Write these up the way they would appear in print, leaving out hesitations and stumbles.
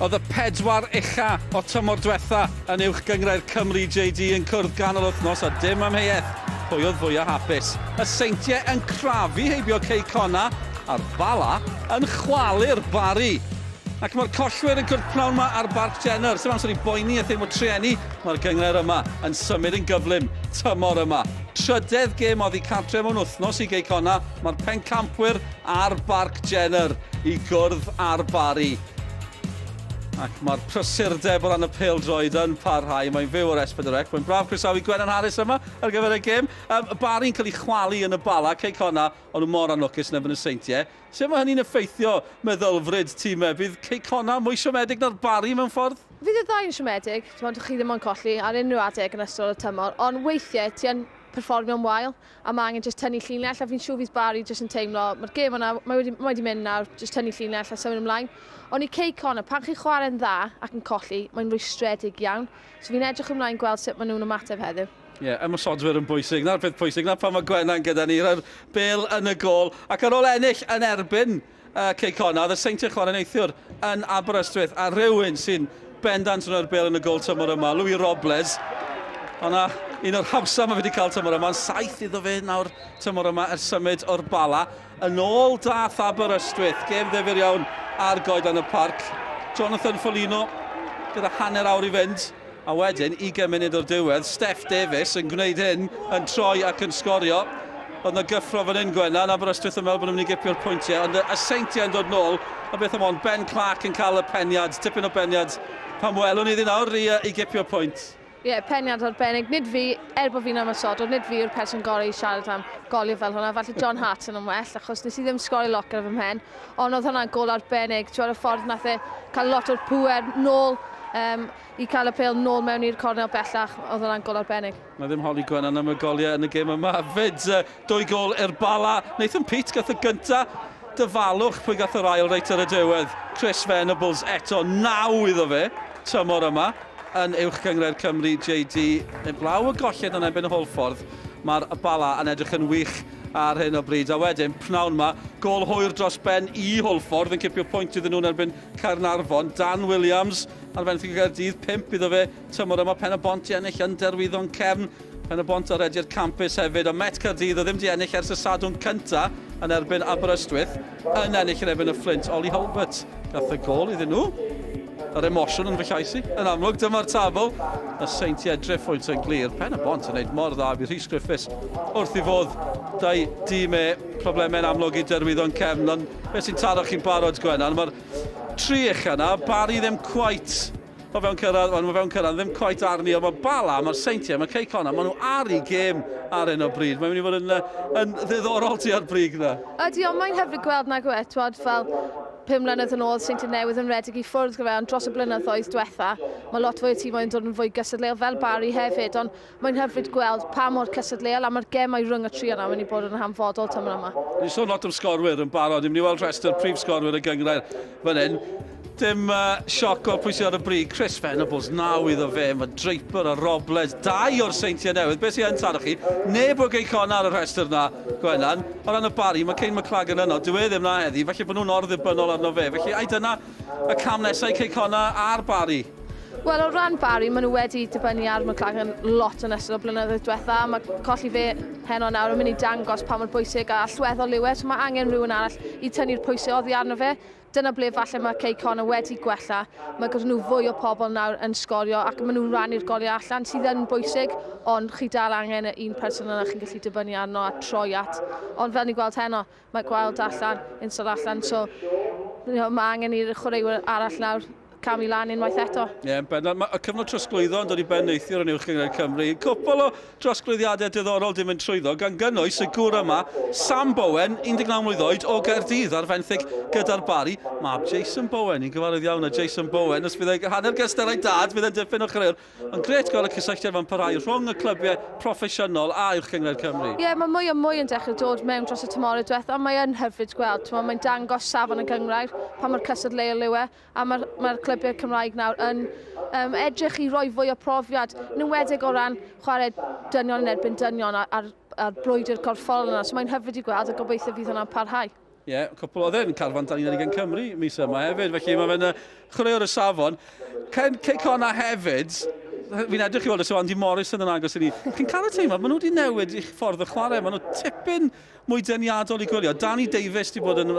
Oedd y pedwar ucha o tymor dwetha yn Uwch Gynghrair Cymru JD yn cwrdd ganol wythnos a dim amheuaeth pwy oedd fwya hapus. Y Seintiau yn crafu heibio Cei Connah a'r Bala yn chwalu'r Barri. Ac mae'r collwyr yn cwrdd pnawn 'ma ar Barc Jenner. Sdim amser i boeni a theimlo trueni, mae'r gynghrair yma yn symud yn gyflym tymor yma. Trydedd gêm oddi cartre mewn wythnos i Gei Connah, mae'r pencampwyr ar Barc Jenner i gwrdd â'r Barri. Ac mae'r prysurdeb o ran y pêl-droed yn parhau. Mae'n fyw o'r S4C. Mae'n braf croesawu Gwennan Harris yma ar gyfer y gêm. Um, y Barri'n cael ei chwalu yn y Bala, Cei Connah, ond nhw mor anlwcus yn erbyn y Seintiau. Sut mae hynny'n effeithio meddylfryd tîmau? Bydd Cei Connah mwy siomedig na'r Barri mewn ffordd? Fydd y ddau yn siomedig, t'mod, chi ddim ond colli ar unrhyw adeg yn ystod y tymor, ond weithiau ti yn perfformio'n wael a mae angen jyst tynnu llinell a fi'n siŵr fydd Barry jyst yn teimlo, mae'r gêm yna, mae wedi, mae wedi mynd nawr, jyst tynnu llinell a symud ymlaen. Ond i Cei Connah, pan chi'n chwarae'n dda ac yn colli, mae'n rwystredig iawn. So fi'n edrych ymlaen gweld sut maen nhw'n ymateb heddiw. Ie, yeah, ymosodwyr yn bwysig. Na'r peth pwysig. Na pan mae Gwennan gyda ni, rhoi'r bêl yn y gôl. Ac ar ôl ennill yn erbyn uh, Cei Connah, oedd y Seintiau chwarae neithiwr yn Aberystwyth, a rhywun sy'n bendant yn rhoi'r bêl yn y gôl tymor yma, Louis Robles. O'na un o'r hawsa mae wedi cael tymor yma, 7 iddo fe nawr tymor yma ers symud o'r Bala. Yn ôl dath Aberystwyth, gêm ddifyr iawn ar goedlan y parc. Jonathan Folino gyda hanner awr i fynd. A wedyn, ugain munud o'r diwedd, Steff Davies yn gwneud hyn, yn troi ac yn sgorio. Oedd 'na gyffro fan hyn, Gwennan, Aberystwyth yn meddwl bod nhw'n mynd i gipio'r pwyntiau, ond y Seintiau yn dod nôl, a beth am hon, Ben Clark yn cael y peniad, tipyn o beniad pan welwn iddi nawr i, i gipio pwynt. Ie, yeah, peniad arbennig. Nid fi, er bod fi'n ymosodwr, nid fi yw'r person gorau i siarad am golio fel hwnna. Falle John Hartson yn well, achos nes i ddim sgorio lot gyda fy mhen. Ond oedd hwnna'n gol arbennig. Ti'n y ffordd nath e cael lot o'r pŵer nôl um, i cael y pêl nôl mewn i'r cornel bellach. Oedd hwnna'n gol arbennig. Mae ddim holi Gwennan am y goliau yn y gêm yma. Fyd, dwy gol i'r Bala. Nathan Peate gath y gynta. Dyfalwch pwy gath yr ail reit ar y diwedd. Chris Venables eto, naw iddo fe tymor yma yn Uwch Gynghrair Cymru JD. Heblaw y golled yn erbyn Hwlffordd, mae'r Bala yn edrych yn wych ar hyn o bryd. A wedyn, pnawn ma, gôl hwyr dros ben i Hwlffordd yn cipio pwynt iddyn nhw'n erbyn Caernarfon. Dan Williams ar fenthyg o Gaerdydd, 5 iddo fe tymor yma. Pen y Bont i ennill yn Derwyddon Cefn. Pen y Bont ar rediad campus hefyd. A Met Caerdydd o ddim di ennill ers y Sadwrn cynta yn erbyn Aberystwyth, yn ennill yn erbyn y Fflint. Ollie Hulbert gath y gôl iddyn nhw. Yr emosiwn yn fy llais i, yn amlwg, dyma'r tabl. Y Seintiau driphwynt yn glir. Pen y Bont yn gwneud mor dda, bydd Rhys Griffiths wrth i fodd dau dîm e problemau'n amlwg i Derwyddon Cefn, ond beth sy'n taro chi'n barod, Gwennan, mae'r tri ucha yna, Barry ddim cweit o fewn cyrraedd, wel, mae fewn cyrraedd, ddim cweit arni, ond mae Bala, mae'r Seintiau, mae Cei Connah, maen nhw ar eu gêm ar hyn o bryd. Mae'n mynd i fod yn, yn ddiddorol tua'r brig na. Ydy, ond mae'n hyfryd gweld nag yw e, twod, fel 5 mlynedd yn ôl, Seintiau Newydd yn rhedeg i ffwrdd gyda fe, ond dros y blynyddoedd diwetha, mae lot fwy o tîmoedd yn dod yn fwy gystadleuol, fel Barry hefyd, ond mae'n hyfryd gweld pa mor cystadleuol a mae'r gemau rhwng y tri yna yn mynd i bod yn hanfodol tymor yma. Ni'n sôn lot am sgorwyr yn barod, ni'n mynd i weld rhestr prif sgorwyr y gynghrair fan hyn. Dim sioc gweld pwy sydd ar y brig. Chris Venables, naw iddo fe. Mae Draper a Robles, dau o'r Seintiau Newydd. Beth sy'n yn taro chi? Neb o Gei Connah ar y rhestr na, Gwennan. O ran y Barri, mae Kayne McLaggon yno. Dyw e ddim na heddi, felly bod nhw'n orddibynnol arno fe. Felly, ai dyna y cam nesaf i Cei Connah a'r Barri? Wel, o ran Barry, maen nhw wedi dibynnu ar McLaggon lot yn ystod y blynyddoedd diwetha. Mae colli fe heno nawr yn mynd i dangos pa mor bwysig a allweddol yw e. So mae angen rhywun arall i tynnu'r pwysau oddi arno fe. Dyna ble falle mae Cei Connah wedi gwella. Mae gyda nhw fwy o pobl nawr yn sgorio ac maen nhw'n rhannu'r goliau allan sydd yn bwysig, ond chi dal angen y un person yna chi'n gallu dibynnu arno a troi at. Ond fel ni'n gweld heno, mae Gweld allan, Insel allan, so you know, mae angen i'r chwaraewyr arall nawr camu lan unwaith eto. Ie, yeah, bendant. Mae y cyfnod trosglwyddo yn dod i ben neithiwr yn Uwch Gynghrair Cymru. Cwpl o drosglwyddiadau diddorol di mynd trwyddo, gan gynnwys y gŵr yma, Sam Bowen, 19 mlwydd oed, o Gaerdydd, ar fenthyg gyda'r Barri. Mab Jason Bowen, ni'n gyfarwydd iawn â Jason Bowen. Os bydd e hanner gystal â'i dad, bydd e'n dipyn o chwaraewr. Ond grêt gweld y cysylltiad 'ma'n parhau rhwng y clybiau proffesiynol a Uwch Gynghrair Cymru. Ie, mae mwy a mwy yn dechrau dod mewn dros y tymhorau diwetha, ond mae yn hyfryd gweld. T'mod, mae'n dangos safon y gynghrair, pa mor cystadleuol yw e, a mae'r mae clybiau Cymraeg nawr yn um, edrych i roi fwy o profiad, yn enwedig o ran chwarae dynion yn erbyn dynion a'r, a'r, a'r brwydr corfforol yna. So mae'n hyfryd i gweld a gobeithio fydd hwnna'n parhau. Ie, yeah, cwpl oedd e'n carfan dan 21 Cymru mis yma hefyd, felly mae fe'n chwaraewr y safon. Ken Cei Connah hefyd, fi'n edrych i weld os yw Andy Morrison yn agos i ni. Chi'n cael y teimlad, maen nhw wedi newid i'ch ffordd o chwarae, maen nhw tipyn mwy deniadol i gwylio. Danny Davies wedi bod yn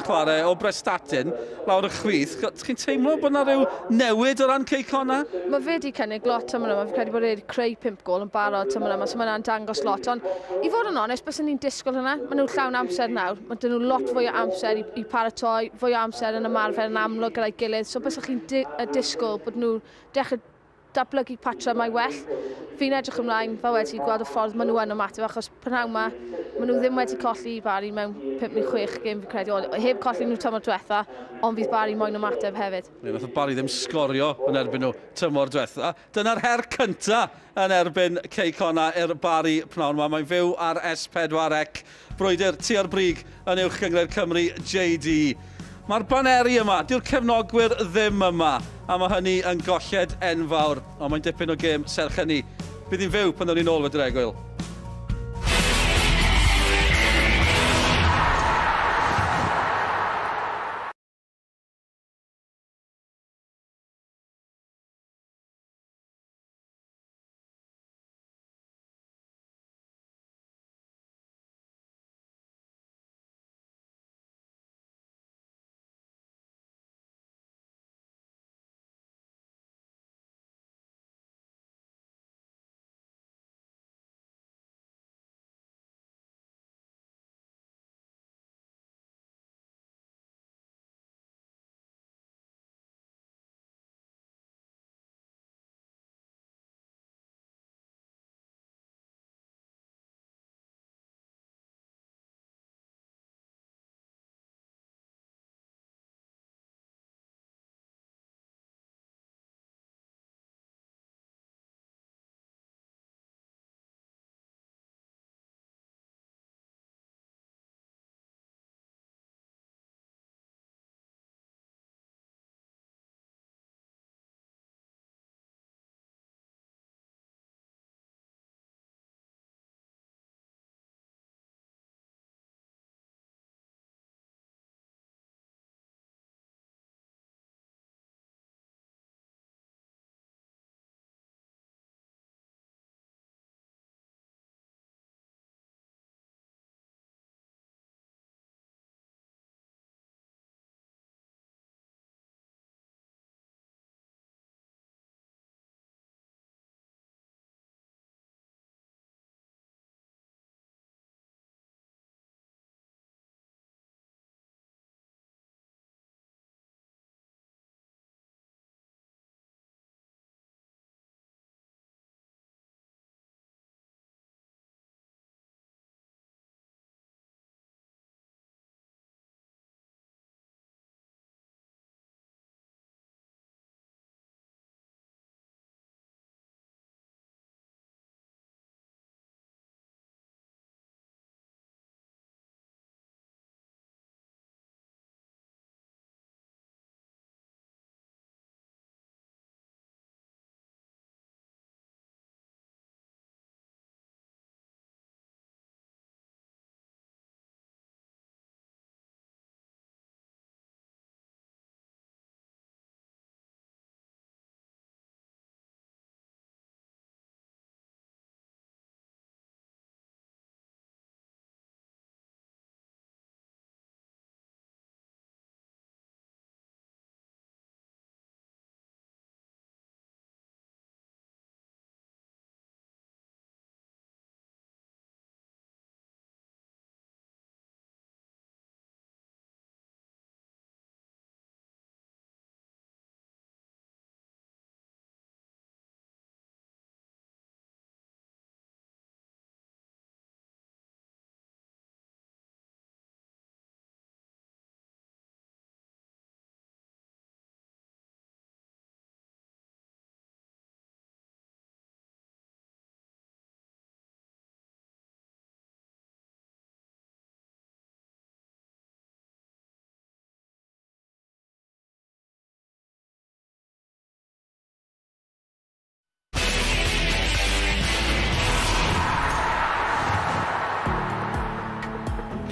chwarae o Brestatyn lawr y chwith. Chi'n teimlo bod yna rhyw newid o ran Cei Connah? Mae fe wedi cynnig lot tymor yma. Fi'n credu bod e wedi creu 5 gol yn barod tymor yma, so mae hwnna'n dangos lot. Ond i fod yn onest, byswn ni'n disgwyl hynna. Maen nhw'n llawn amser nawr. Mae dyn nhw lot fwy o amser i paratoi, fwy o amser yn ymarfer yn amlwg gyda'i gilydd. So byswch chi'n di disgwyl bod nhw'n dechrau datblygu patrymau well. Fi'n edrych ymlaen, fel wedi, gweld y ffordd maen nhw yn ymateb, achos prynhawn ma, maen nhw ddim wedi colli i Barry mewn 5 neu 6 gêm fi'n credu, heb colli nhw tymor diwetha, ond fydd Barry moyn ymateb hefyd. Ie, nath Barry ddim sgorio yn erbyn nhw tymor diwetha. Dyna'r her cynta yn erbyn Cei Connah i'r Barry pnawn yma. Mae'n fyw ar S4C. Brwydr tua'r brig yn Uwch Gynghrair Cymru JD. Mae'r baneri yma, dyw'r cefnogwyr ddim yma, a mae hynny yn golled enfawr, ond mae'n dipyn o gêm serch hynny. Bydd hi'n fyw pan ddown ni'n ôl wedi'r egwyl.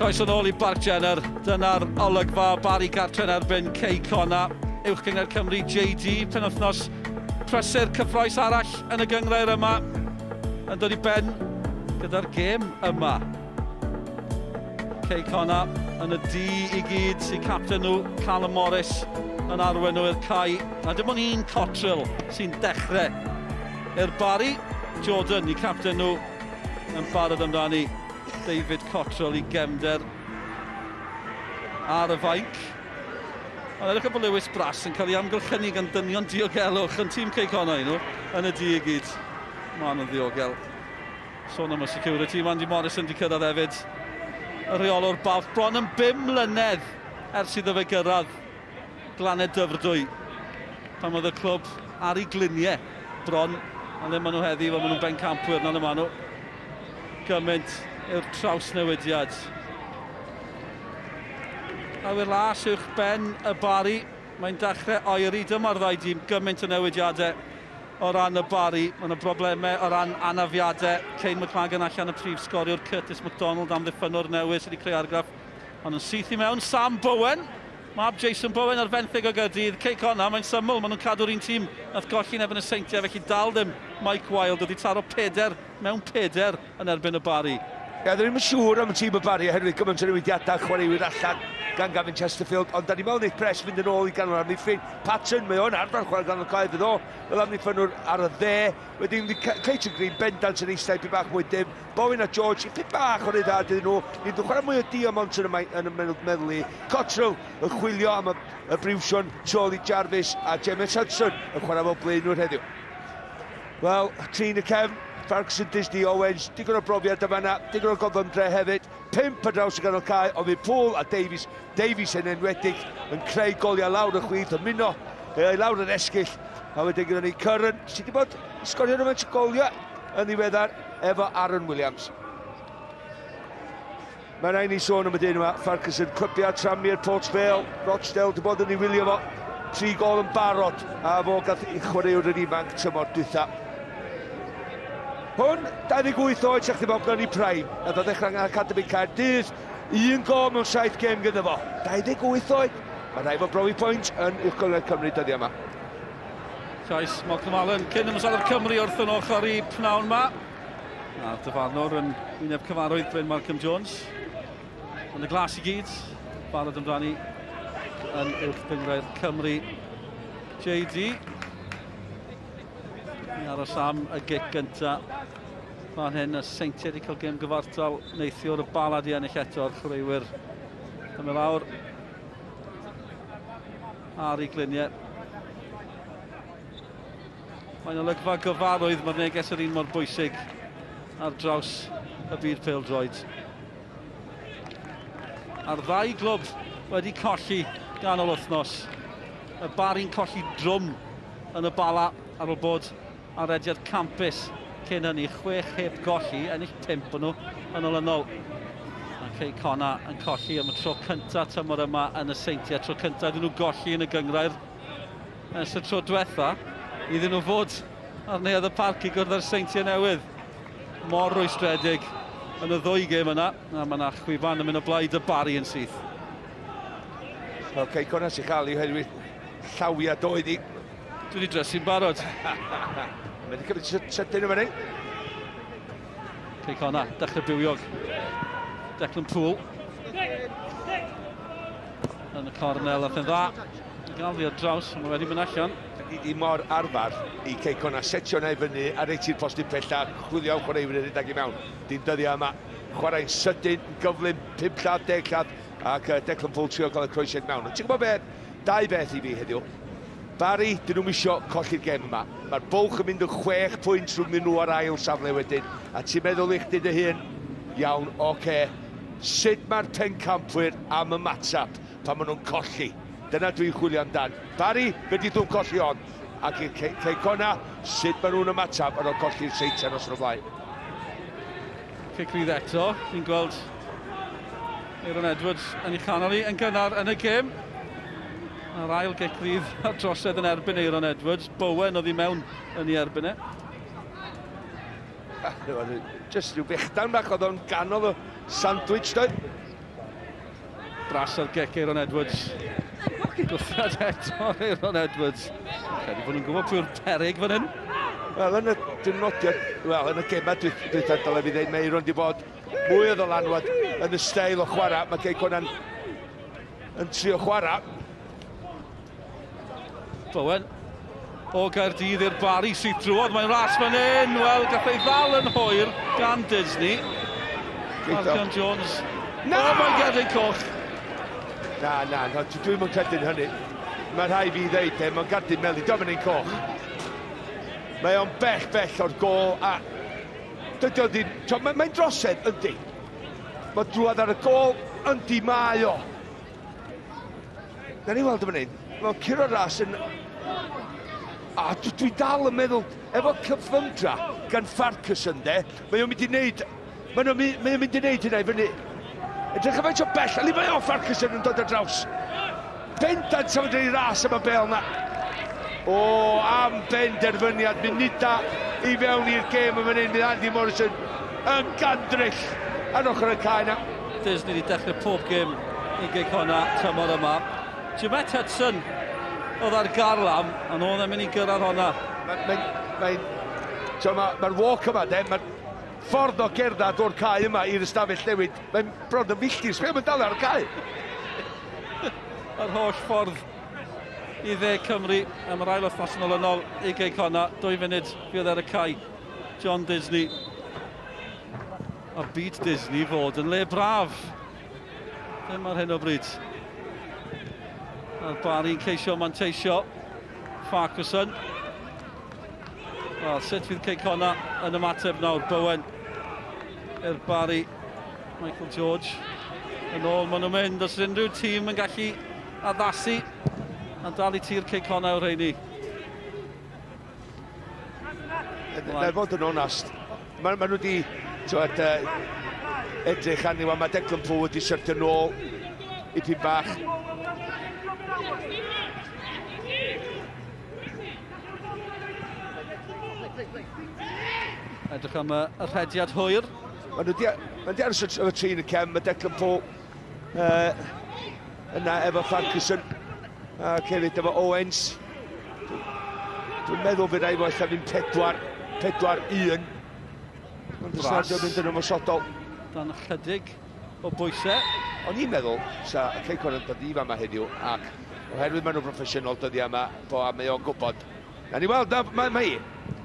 Croeso nôl i Barc Jenner. Dyna'r olygfa Barry gartre yn erbyn Cei Conna. Uwch Gynghrair Cymru JD, penwythnos prysur cyffroes arall yn y gynghrair yma yn dod i ben gyda'r gêm yma. Cei Conna yn y du i gyd, sy'n capten nhw, Callum Morris, yn arwain nhw i'r cae. A dim ond un Cotterill sy'n dechrau i'r Barry. Jordan, i capten nhw, yn barod amdani. David Cotterill i gefnder ar y fainc. Ond edrych ar bod Lewis Brass yn cael ei amgylchynu gan dynion diogelwch yn tîm Cei Connah nhw yn y du i gyd. Maen nhw'n ddiogel. Sôn am y security, Andy Morrison di cyrraedd hefyd. Y rheolwr balch bron yn 5 mlynedd ers iddo fe gyrraedd Glannau Dyfrdwy pan oedd y clwb ar ei gliniau bron. A le maen nhw heddi, wel maen nhw'n bencampwyr, na le maen nhw. Gymaint yw'r trawsnewidiad. Awyr las uwch ben y Bari. Mae'n dechrau oeri. Dyma'r ddau dîm gymaint o newidiadau o ran y Bari. Mae yna broblemau o ran anafiadau. Kane McLagan allan y prif sgoriwr Curtis McDonald am ddiffynwr newydd sydd wedi creu argraff. Ond yn syth i mewn, Sam Bowen. Mab Jason Bowen ar fenthyg o Gaerdydd. Cei Connah, mae'n syml, maen nhw'n cadw'r un tîm nath golli yn erbyn y Seintiau, felly dal ddim Mike Wilde wedi taro peder mewn peder yn erbyn y Barri. Ie, dyn ni'm yn siŵr am y tîm y Barri oherwydd gymaint o newidiadau chwaraewyr allan gan Gavin Chesterfield, ond da ni'n meddwl wneith Press fynd yn ôl i ganol amddiffyn. Patton, mae o'n arfer chwarae ganol cae, fydd o fel amddiffynwr ar y dde. Wedyn Clayton Green bendant yn eistedd ipyn bach mwy dim. Bowen a George ipyn bach o ryddhad iddyn nhw. Ni'n dod chwarae mwy o Diamond yn y, yn y meddwl i. Cotterill yn chwilio am y, y briwsion tu ôl i Jarvis a James Hudson yn chwarae fel blaenwr heddiw. Wel, trin y cefn, Ferguson, Disney, Owens, digon o brofiad yma yna, digon o gofymdre hefyd. Pump ar draws y ganol cae, ond fydd Poole a Davies, Davies yn enwedig, yn creu goliau lawr y chwith, yn muno e, lawr yr esgyll. A wedyn gyda ni Curran, sydd wedi bod yn sgorio rhywfaint o goliau yn ddiweddar efo Aaron Williams. Mae rhaid ni sôn am y dyn yma, Ferguson, clybiau Tranmere, Port Vale, Rochdale, wedi bod yn ei wylio fo. Tri gol yn barod, a fo gath i chwaraewr yr ifanc tymor dwytha. Hwn, 28 oed, sa'ch chi'n meddwl yn ei prime. Nath o ddechrau yn Academy Caerdydd, un gol mewn saith gêm gyda fo. 28 oed, mae rhaid fo brofi pwynt yn Uwch Gynghrair Cymru dyddiau yma. Llais Malcolm Allen cyn ymosodwr Cymru wrth yn ochr i pnawn ma. A'r dyfarnwr yn wyneb cyfarwydd Bryn Malcolm Jones. Yn y glas i gyd, barod amdani yn uwch gynghrair Cymru. JD. Ni aros am y gic gynta. Fan hyn, y Seintiau wedi cael gêm gyfartal neithiwr y Bala di ennill eto'r chwaraewyr. Dyma lawr ar ei gliniau. Mae'n olygfa gyfarwydd, mae'r neges yr un mor bwysig ar draws y byd pêl-droed. A'r ddau glwb wedi colli ganol wythnos. Y Barri'n colli drwm yn y Bala ar ôl bod ar rediad campus cyn hynny. Chwech heb golli, ennill pump o'n nhw yn olynol. A Cei Connah yn colli am y tro cyntaf tymor yma yn y Seintiau. Tro cyntaf iddyn nhw golli yn y gynghrair ers y tro diwetha iddyn nhw fod ar Neuadd y Parc i gwrdd â'r Seintiau Newydd. Mor rwystredig yn y ddwy gêm yna. A mae yna chwiban yn mynd o blaid y Barri yn syth. Wel, Cei Connah sy'n cael ei oherwydd llawiad oedd hi. Dwi wedi drysu'n barod. Mae wedi cymryd sydyn yma ni. Cei Connah, dechrau bywiog. Declan Poole. Yn y cornel, ath yn dda. Gael fi ar draws, mae wedi mynd allan. Ni di mor arfer i Cei Connah setio na i fyny a reit i'r postyn pella, chwilio am chwaraewyr yn rhedeg i mewn. Dim dyddiau yma. Chwarae'n sydyn, yn gyflym, 5 llath, 10 llath, ac Declan Poole trio cael y croesiad mewn. Ti'n gwybod beth? Dau beth i fi heddiw. Barry, dyn nhw'm isio colli'r gem yma. Mae'r bwlch yn mynd yn chwech pwynt rhwng nhw a'r ail safle wedyn. A ti'n meddwl i chdi dy hun, iawn, oce, sut mae'r pencampwyr am ymateb pan maen nhw'n colli? Dyna dwi'n chwilio amdan. Barry, fedri nhw'n colli hon. Ac i'r Cei Connah, sut maen nhw'n ymateb ar ôl colli'r Seintiau nos o'r blaen. Cic rydd eto, ni'n gweld Aaron Edwards yn ei chanol hi yn gynnar yn y gêm. A'r ail gic rydd ar drosedd yn erbyn Aaron Edwards. Bowen oedd i mewn yn ei erbyn e. Just rhyw fechdan bach oedd o'n ganol y sandwich doedd. Bras ar gec Aaron Edwards. Gwthiad eto Aaron Edwards. Credu bod nhw'n gwybod pwy'r perig fan hyn. Wel, yn y dynodiad, wel, yn y gemau dwytha, dylai fi ddeud, mae Aaron wedi bod mwy o ddylanwad yn y steil o chwarae. Mae Cei Conan yn trio chwarae. Bowen o Gaerdydd i'r Bari sydd drwodd. Mae'n ras fan hyn. Wel, gath ei ddal yn hwyr gan Disney. Marcion Jones. Na! O, mae'n gerdyn coch. Na, na, na, dwi'n mwyn credu'n hynny. Mae rhai fi ddeud, e, mae'n gerdyn melyn, diolch yn un coch. Mae o'n bell, bell o'r gol, a dydy o ddim... Mae'n mae drosedd, yndi. Mae drwad ar y gol, yndi mae o. Na ni weld yn fan hyn. Mae'n curo ras yn... A dwi, dwi dal yn meddwl, efo cyflymdra gan Farquharson de, mae o'n mynd i wneud... Mae o'n mae mynd i wneud hynna i fyny. Edrych am faint o bell, a mae o Farquharson yn dod ar draws. Bendant sa fo'n ei ras am y bel na. O, am benderfyniad munuda i fewn i'r gêm yn fan hyn, fydd Andy Morrison yn gandryll ar ochr y cae na. Disney wedi dechrau pob gêm i Gei Connah tymor yma. Jumet Hudson oedd ar garlam, ond oedd e'n mynd i gyrraedd honna. Mae'n... Mae, mae, mae'r ma walk yma, de, mae'r ffordd o gerdded o'r cae yma i'r ystafell newid, mae'n bron yn filltir, sbio mae'n dal ar y cae. Yr holl ffordd i dde Cymru am yr ail wythnos yn olynol i Gei Connah, 2 funud fuodd ar y cae. John Disney. A byd Disney fod yn le braf. Ddim ar hyn o bryd. A'r Barry'n ceisio manteisio. Farquharson. Wel, sut fydd Cei Connah yn ymateb nawr? Bowen i'r Barry. Michael George. Yn ôl maen nhw'n mynd. Os unrhyw tîm yn gallu addasu a dal i tir Cei Connah yw'r rheini. Na i fod yn onast, mae ma nhw wedi tywed, edrych arni, mae Declan Poole wedi syrthio nôl i pyn bach. Edrych am y rhediad hwyr. Mae nhw wedi aros efo trin y cefn, mae Declan Poole yna efo Farquharson ac hefyd efo Owens. Dwi'n meddwl fydd rhaid fo allan fynd 4, 4, 1. Ond os nad yw'n mynd yn ymosodol. Dan ychydig o bwysau. O'n i'n meddwl, sa Cei Connah yn dod i fama heddiw ac oherwydd maen nhw'n broffesiynol dyddiau yma, bo a mae o'n gwybod. Na ni weld, na, mae, mae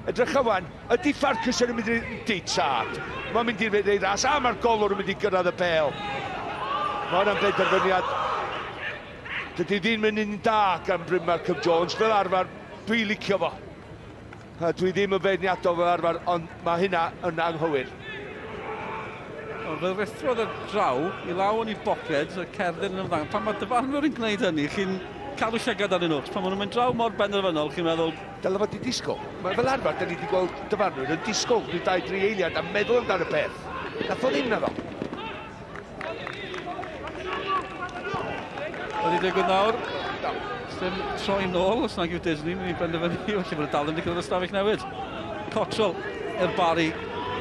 Edrycha wan, ydy Farquharson yn mynd i... Yndi, tad. Mae'n mynd i'r ei ras, a mae'r golwr yn mynd i gyrraedd y bel. Mae hwnna'n benderfyniad. Dydy ddim yn un da gan Bryn Malcolm Jones, fel arfer, dwi'n licio fo. A dwi ddim yn feirniadol fel arfer, ond mae hynna yn anghywir. Ond fe ruthrodd y draw i law yn ei boced, y cerdded yn ymddangos. Pan mae dyfarnwr yn gwneud hynny, chi'n cadw llygad arnyn nhw. Pan maen nhw'n mynd draw mor benderfynol, chi'n meddwl... Dylai fod 'di disgwyl. Mae fel arfer, da ni wedi gweld dyfarnwyr yn disgwyl rhyw 2-3 eiliad a meddwl amdano y peth. Nath o ddim naddo. Wedi digwydd nawr. Dim troi nôl os nag yw Disney mynd i benderfynu, felly bod y dal ddim wedi cyrraedd y stafell newid. Cottrell i'r Barry,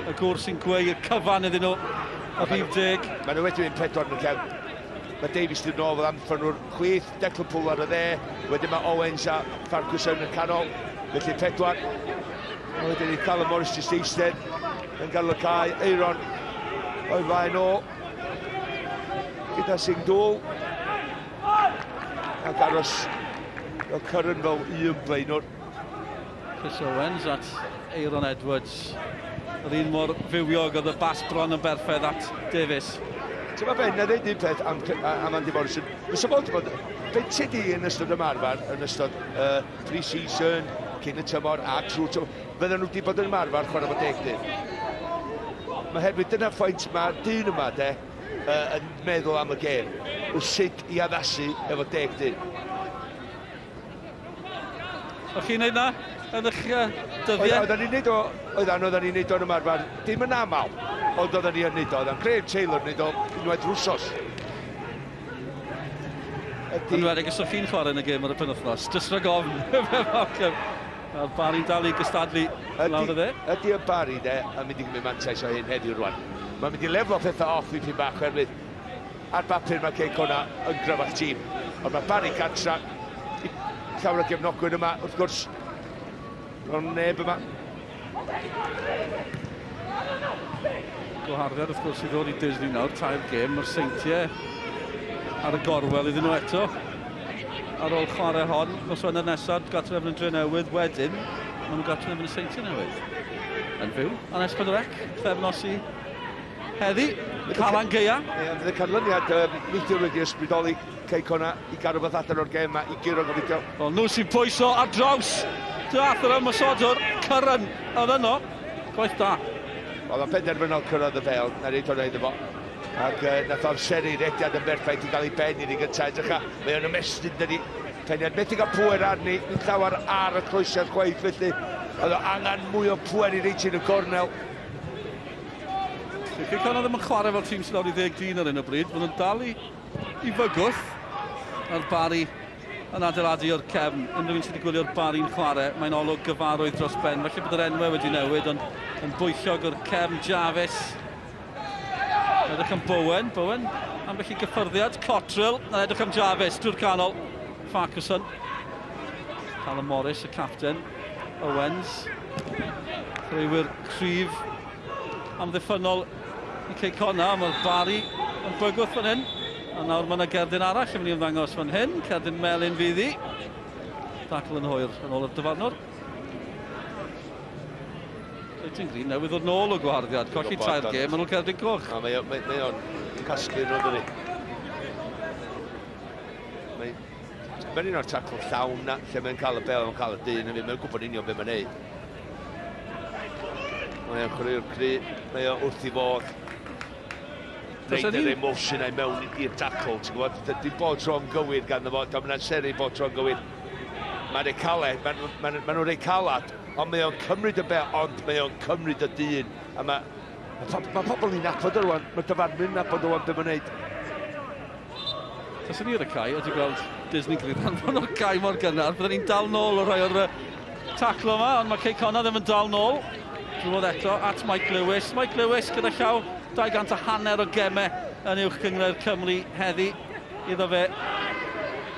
y gŵr sy'n gweu y cyfan iddyn nhw, y rhif deg. Maen nhw wedi mynd pedwar yn y cefn. Mae Davies wedi nôl fel amddiffynwr chwith, Declan Poole ar y dde, wedyn mae Owens a Farquharson yn y canol, felly pedwar. A wedyn i Callum Morris jyst eistedd yn ganol y cae, Eiron o'i flaen o, gyda Singh Dŵl, ac aros fel Curran fel un blaenwr. Chris Owens at Eiron Edwards. Yr un mor fywiog oedd y bas bron yn berffaith at Davies. Ti'n gwybod be, na ddeud un peth am, am Andy Morrison. Fysa fod, bod, be ti di yn ystod ymarfer, yn ystod pre-season, cyn y tymor a trwy'r tymor, fydden nhw wedi bod yn ymarfer chwarae fo deg dyn. Mae hefyd dyna ffaint mae dyn yma, de, yn meddwl am y gêm, yw sut i addasu efo deg dyn. O'ch chi'n neud na yn eich dyddiau? Oedden ni'n neud o, oedden, oedden ni'n neud o'n ymarfer, dim yn aml, ond oedden ni yn neud o. Oedden Graham Taylor yn neud o unwaith yr wsos. Ydy... Yn enwedig os o'ch chi'n chwarae yn y gêm ar y penwythnos, jyst rhag ofn. Mae'r Barry'n dal i gystadlu lawr y dde. Ydy y Barry de yn mynd i gymryd mantais o hyn heddiw rwan. Mae'n mynd i leflo pethau off i pyn bach oherwydd. Ar bapur mae Cei Connah yn gryfach tîm, ond mae Barry gartra i llawer o gefnogwyr yma, wrth gwrs, bron neb yma. Gwaharddiad wrth gwrs i ddod i Disney nawr, tair gêm, mae'r Seintiau ar y gorwel iddyn nhw eto. Ar ôl chwarae hon, nos Wener nesaf, gartref yn y Drenewydd, wedyn, maen nhw'n gartref yn y Seintiau Newydd. Yn fyw, ar S4C, pythefnos i heddi, Calan Gaea. Ie, fydd y canlyniad neithiwr wedi ysbrydoli Cei Connah i gael rhywbeth allan o'r gêm yma, i guro gobeithio. Wel, nhw sy'n pwyso ar draws dath yr ymosodwr, Curran, oedd yno. Gwaith da. Oedd o'n penderfynol cyrraedd y bêl, na reid hwnna iddo fo. Ac nath o amseru rediad yn berffaith i gael ei ben i'r un gyntaf. Edrycha, mae o'n ymestyn dydi. Peniad methu cael pŵer arni, nid llawer ar y croesiad chwaith felly. Oedd o angen mwy o pŵer i reid yn y gornel. Cei Connah ddim yn chwarae fel tîm sydd lawr i ddeg dyn ar hyn o bryd. Maen nhw'n dal i, i fygwth. A'r Barry yn adeiladu o'r cefn. Unrhyw un sydd wedi gwylio'r Barry'n chwarae, mae'n olwg gyfarwydd dros ben. Felly bod yr enwau wedi newid, ond yn bwyllog o'r cefn Jarvis. Edrych am Bowen, Bowen ambell i gyffyrddiad, Cotterill, na edrych am Jarvis drwy'r canol. Farquharson. Callum Morris, y capten. Owens. Chwaraewyr cryf amddiffynnol i Cei Connah. Mae'r Barry yn bygwth fan hyn. A nawr mae yna gerdyn arall yn mynd i ymddangos fan hyn. Cerdyn melyn fydd hi. Dacl yn hwyr yn ôl y dyfarnwr. Clayton Green newydd ddod nôl o gwaharddiad. Colli tair gêm yn ôl cerdyn coch. A mae o'n mae, mae casglu nhw, dydy. Mae, mae'n un o'r tacl llawn na, lle mae'n cael y bel, mae'n cael y dyn hefyd, mae'n gwybod union beth mae'n neud. Mae o'n chwaraewr cry, mae o wrth i fod. Reid yr emosiynau mewn i'r tacl, ti'n gwybod? Dim bod tro'n gywir ganddo fo, dwi'n amseru bod tro'n gywir. Mae'n ei caled, mae'n ma, ma, ma nhw'n rei calad, ond mae o'n cymryd y be, ond mae o'n cymryd y dyn. A mae, ma, ma pobl ni'n nabod o rwan, mae dyfarnwyr yn nabod o rwan beth mae'n neud. Taswn i ar y cae, wedi gweld Disney cael ei ddanfon o'r cae mor gynnar, byddwn ni'n dal nôl o rhai o'r taclo yma, ond mae Cei Connah ddim yn dal nôl. Drwodd eto at Mike Lewis. Mike Lewis gyda llaw 200 a hanner o gemau yn uwch gynghrair Cymru heddi iddo fe.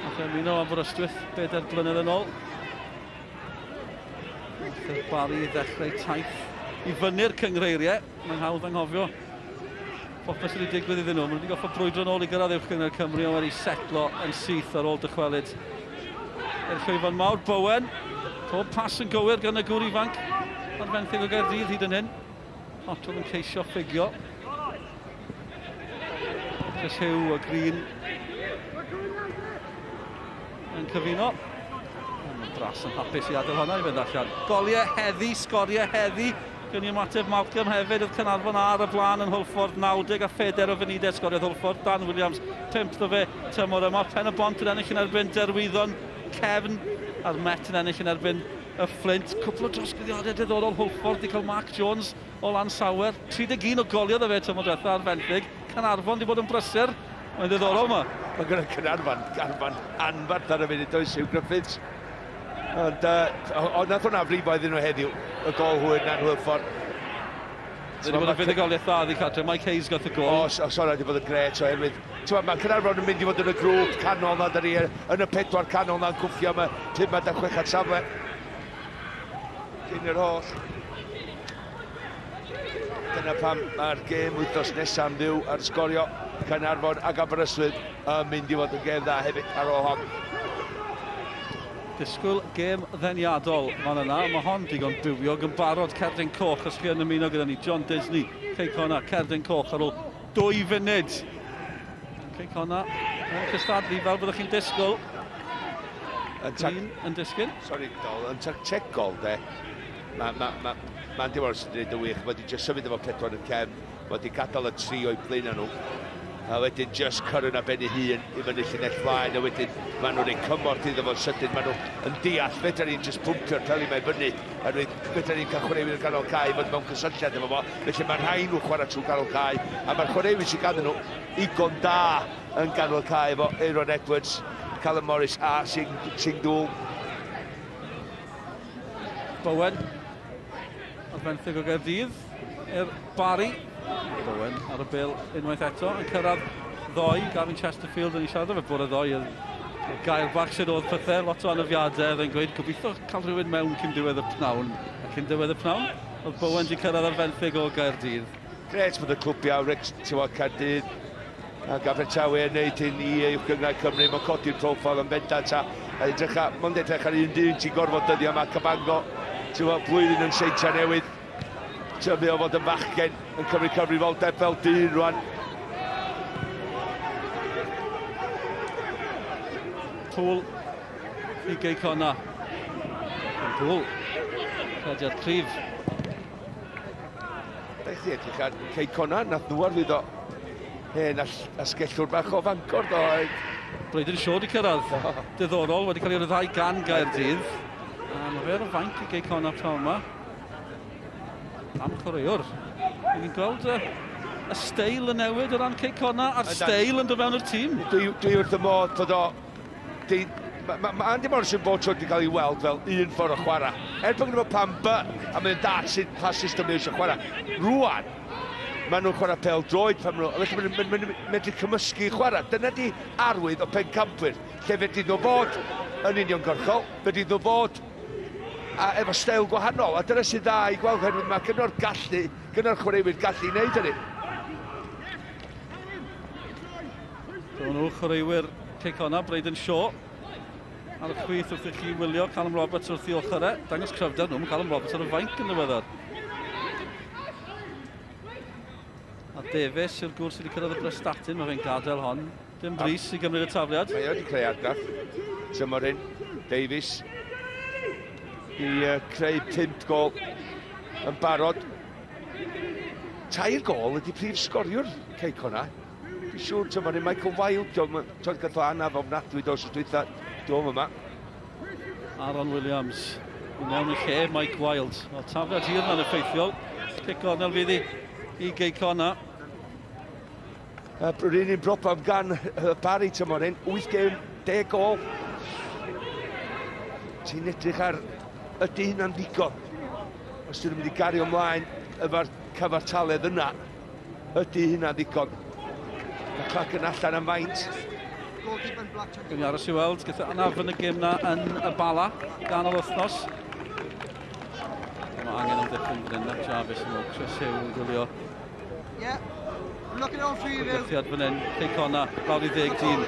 Nath e ymuno Aberystwyth bedair blynedd yn ôl. Nath y Barry ddechrau taith i fyny'r cynghreiriau. Mae'n hawdd anghofio popeth sydd wedi digwydd iddyn nhw. Maen nhw wedi gorfod brwydro yn ôl i gyrraedd Uwch Gynghrair Cymru ond wedi setlo yn syth ar ôl dychwelyd i'r llwyfan mawr. Bowen, pob pas yn gywir gan y gŵr ifanc ar fenthyg o Gaerdydd hyd yn hyn. Cotwell yn ceisio ffugio. Chris Hugh a Green yn cyfuno. Mae Brass yn hapus i adael hwnna i fynd allan. Goliau heddi, sgoriau heddi. Gen i ymateb Malcolm hefyd, oedd Caernarfon ar y blaen yn Hwlffordd, 94 o funudau sgoriodd Hwlffordd, Dan Williams, 5 ddo fe tymor yma, Pen y Bont yn ennill yn erbyn Derwyddon, Cefn, a'r Met yn ennill yn erbyn y Fflint. Cwpl o drosglwyddiadau diddorol Hwlffordd wedi cael Mark Jones o Lansawer, 31 o goliodd e fe tymor diwetha ar fenthyg, Caernarfon wedi bod yn brysur, mae'n ddiddorol yma. Mae gyda Caernarfon garfan anferth ar y funud does, Huw Griffiths. Ond uh, nath hwnna frifo iddyn nhw heddiw, y gol hwyr na'n Hwlffordd. Wedi bod yn fuddugoliaeth dda ddi cartre. Mike Hayes gath y gol. Os, os hwnna wedi bod yn gret oherwydd Ti'n mae Caernarfon yn mynd i fod yn y grŵp canol na, da ni yn y pedwar canol na'n cwffio am y pumed a chweched safle. Cyn yr holl. Dyna pam mae'r gêm wythnos nesaf yn fyw ar sgorio Caernarfon ac Aberystwyth yn mynd i fod yn gêm dda hefyd ar ôl hon. Disgwyl gêm ddeniadol fan yna. Mae hon digon bywiog yn barod. Cerdyn coch os chi yn ymuno gyda ni. John Disney, Cei Connah, cerdyn coch ar ôl dwy funud. Cei Connah yn cystadlu fel byddwch chi'n disgwyl. Green yn disgyn. Sorry, Dol, yn tactegol, de. Mae ma, ma, ma Andy Morris yn gwneud y wych. Mae wedi just symud efo pedwar yn cefn. Mae wedi gadael y tri o'i blaenau nhw. A wedyn just Curran ar ben ei hun i fyny llinell flaen. A wedyn maen nhw'n ei cymorth iddo fo'n sydyn. Maen nhw yn deall, fedra ni'n just pwmpio'r peli mae fyny. Oherwydd fedra ni'n cael chwaraewyr yn ganol cae fod mewn cysylltiad efo fo. Felly mae rhaid nhw chwarae trwy ganol cae. A mae'r chwaraewyr sydd ganddyn nhw igon da yn ganol cae efo Aaron Edwards, Callum Morris a Sing, Sing Dŵl. Bowen ar fenthyg o Gaerdydd i'r Barry. Bowen ar y bel unwaith eto yn cyrraedd ddoe, Gavin Chesterfield, o'n i'n siarad efo bore ddoe, gair bach sydd oedd pethau, lot o anafiadau, oedd e'n gweud, gobeithio cael rhywun mewn cyn diwedd y pnawn. A cyn diwedd y pnawn, oedd Bowen wedi cyrraedd ar fenthyg o Gaerdydd. Gret bod y clwbiau, Rex, ti'n Caerdydd, ac Abertawe yn neud hyn i Uwch Gynghrair Cymru, mae'n codi'r profil yn bendant a, a edrych ar, mond edrych ar un dyn ti'n gorfod dyddiau yma, Cabango, ti'n gwybod, blwyddyn yn Seintiau Newydd, tyfu o fod yn fachgen yn cymryd cyfrifoldeb fel dyn rwan. Pŵl i Gei Conna. Pŵl. Rhediad cryf. Da chdi edrych ar Cei Connah, nath nhw arwyddo hen asgellwr bach o Fangor do. Brayden Shaw wedi cyrraedd. Diddorol, wedi cael ei ryddhau gan Gaerdydd. A mae fe ar y fainc i Gei Connah pnawn yma. Am chwaraewr. Ni'n gweld y, y steil yn newid o ran Cei Connah a'r steil yn dod mewn i'r tîm. Dwi, dwi wrth y modd bod o Di, mae ma, ma Andy Morrison bob tro wedi cael ei weld fel un ffordd o chwarae. Er bod gen fo plan B, a mae'n da sydd pa system nhw eisiau chwarae. Rwan, maen nhw'n chwarae pel droed pan maen nhw, felly maen nhw'n medru cymysgu chwarae. Dyna di arwydd o pencampwyr, lle fedri nhw fod yn uniongyrchol, fedri nhw fod a efo steil gwahanol, a dyna sydd dda i gweld, oherwydd mae gynnau'r gallu, gynnau'r chwaraewyr gallu i wneud hynny. Dyma nhw, chwaraewyr Cei Connah, Brayden Shaw. Ar y chwith wrth i chi wylio, Callum Roberts wrth i ochr e. Dangos cryfder nhw, mae Callum Roberts ar y fainc yn ddiweddar. A Davies yw'r gŵr sydd wedi cyrraedd y Brestatyn, mae fe'n gadael hon. Dim brys i gymryd y tafliad. Mae wedi creu argraff. Tymor hyn, Davies i creu 5 gol yn barod. Tair gol ydy prif sgoriwr Cei Connah. Dwi'n siŵr, ti'n mynd Michael Wilde, ti'n gath o anaf ofnadwy dos o dwytha, dwi'n yma. Aaron Williams, i mewn y lle, Mike Wilde. Wel, tafliad hir na'n effeithiol. Cic gornel fydd i, i Gei Connah. Yr un un broblem gan Barry tymor hyn, 8 gêm, 10 gol. Ti'n edrych ar ydy hynna'n ddigon? Os dyn nhw'n mynd i gario ymlaen efo'r cyfartaledd yna, ydy hynna'n ddigon? Mae Clark yn allan am faint. Gwni aros i weld, gyda anaf yn y gêm na yn y Bala, ganol wythnos. Mae angen amddiffyn fan hyn, Matt Jarvis yn ôl, Chris Hugh yn gwylio. Bygythiad fan hyn, Cei Connah, lawr i ddeg dyn.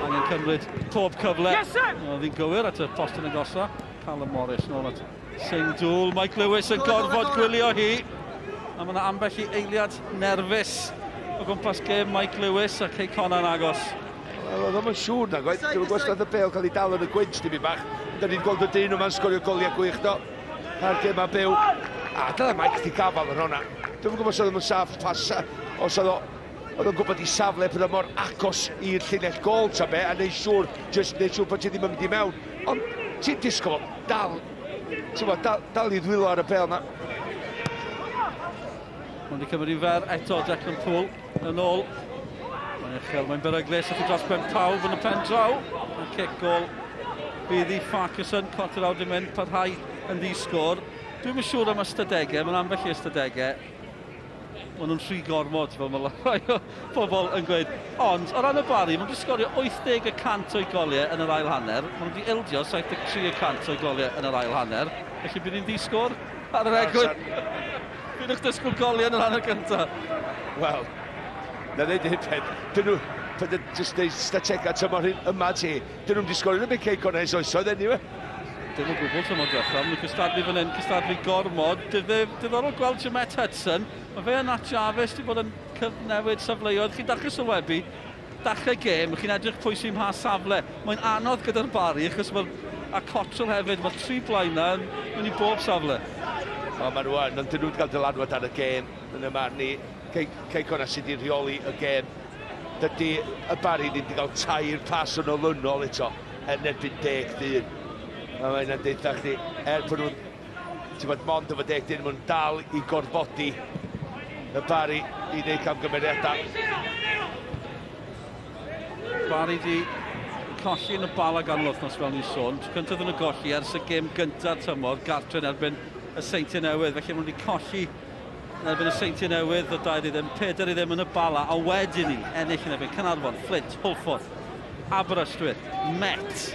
Angen cymryd pob cyfle. Yes, Oedd hi'n gywir at y post yn agosa. Callum Morris nôl at Singh Dŵl. Mike Lewis yn gorfod gwylio hi. A mae yna ambell i eiliad nerfus o gwmpas gêm Mike Lewis a Cei Connah yn agos. Wel, oedd o'n siŵr nag oedd. Dwi'n gwybod os y bel cael ei dal yn y gwynt dim bach. Da ni'n gweld y dyn yma'n sgorio goliau gwych do. A'r gêm byw. A dyna Mike di gafal yn hwnna. Dwi'm yn gwybod os oedd o'n saff pas, os oedd o oedd o'n gwybod i safle bod o mor agos i'r llinell gol ta be, a neud siŵr, just neud siŵr bod ti ddim yn mynd i mewn. Ond ti'n disgwyl dal, ti'n bod, dal, dal i ddwylo ar y bel na. Mae'n wedi cymryd i fer eto Declan Poole yn ôl. Mae'n uchel, mae'n beryglus, ac dros ben pawb yn y pen draw. A cic gol bydd i Farquharson, cwarter awr di mynd, parhau yn ddi-sgôr. Dwi'm yn siŵr am ystadegau, mae'n ambell i ystadegau. Maen nhw'n rhy gormod, fel mae rhai o bobl yn gweud. Ond, o ran y Bari, maen nhw wedi sgorio 80 y cant o'i goliau yn yr ail hanner. Maen nhw wedi ildio 73 y cant o'i goliau yn yr ail hanner. Felly bydd hi'n ddi-sgôr ar yr egwyl. Bydd eich dysgwyl goliau yn yr hanner cyntaf. Wel, na ddeud un peth. Dyn nhw, peth jyst deud strategau tymor hyn yma ti. Dyn nhw'n di sgorio yn y cei Connah ers oesoedd anyway. Dim o gwbl tymor diwetha, maen nhw'n cystadlu fan hyn, cystadlu gormod. Diddorol gweld Jamet Hudson, mae fe a Nat Jarvis wedi bod yn cyfnewid safleoedd. Chi'n dechrau sylwebu, dechrau gêm, chi'n edrych pwy sy'n mha safle. Mae'n anodd gyda'r Barry, achos mae'r a Cottrell hefyd, mae'r tri blaen na yn mynd i bob safle. O, maen nhw yn, ond dyn nhw'n cael dylanwad ar y gêm yn y marn i. Cei Connah sydd wedi rheoli y gêm. Dydy y Barry ddim wedi cael tair pas yn olynol eto yn erbyn deg dyn. A mae hynna'n deutha chdi, er bod nhw'n ti'n bod, mond efo deg dyn, maen nhw'n dal i gorfodi y Barry i wneud camgymeriadau. Barry di colli yn y Bala ganol wythnos fel ni'n sôn. Tro cyntaf yn y golli ers y gêm gyntaf tymor, gartre yn erbyn y Seintiau Newydd. Felly maen nhw wedi colli Yn erbyn y Seintiau Newydd, o 2 i ddim, 4 i ddim yn y Bala, a wedyn ni ennill yn erbyn Caernarfon, Flint, Hwlffordd, Aberystwyth, Met.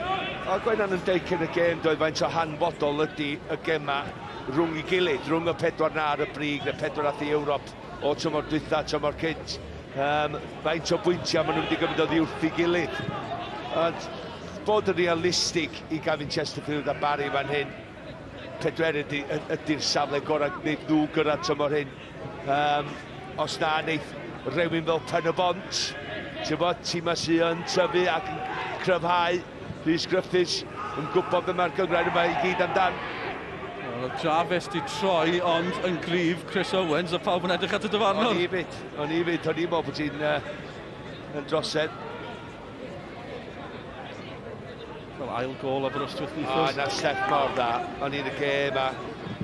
A Gwenan yn deud cyn y gêm doedd faint o hanfodol ydy y gema rhwng i gilydd, rhwng y pedwar na ar y brig, y pedwar ath i Ewrop o tymor dwytha, tymor cynt. Faint o bwyntiau maen nhw'n mynd i gymryd oddi wrth i gilydd. Ond bod yn realistig i Gavin Chesterfield a Barry fan hyn, pedwerydd ydy'r safle gorau wneud nhw gyrraedd tymor hyn. Os na, wneith rhywun fel Pen y Bont, ti'n bod, tîmau sydd yn tyfu ac yn cryfhau, Rhys Griffiths yn gwybod beth mae'r gynghrair yma i gyd amdan. Wel, Jarvis di troi, ond yn gryf Chris Owens, a pawb yn edrych at y dyfarnwr. O'n i fyd, o'n i fyd, o'n i'n meddwl bod hi'n yn drosedd. Fel ail gol Aberystwyth neithiwr. O, na Seth mor dda. O'n i'n y gêm a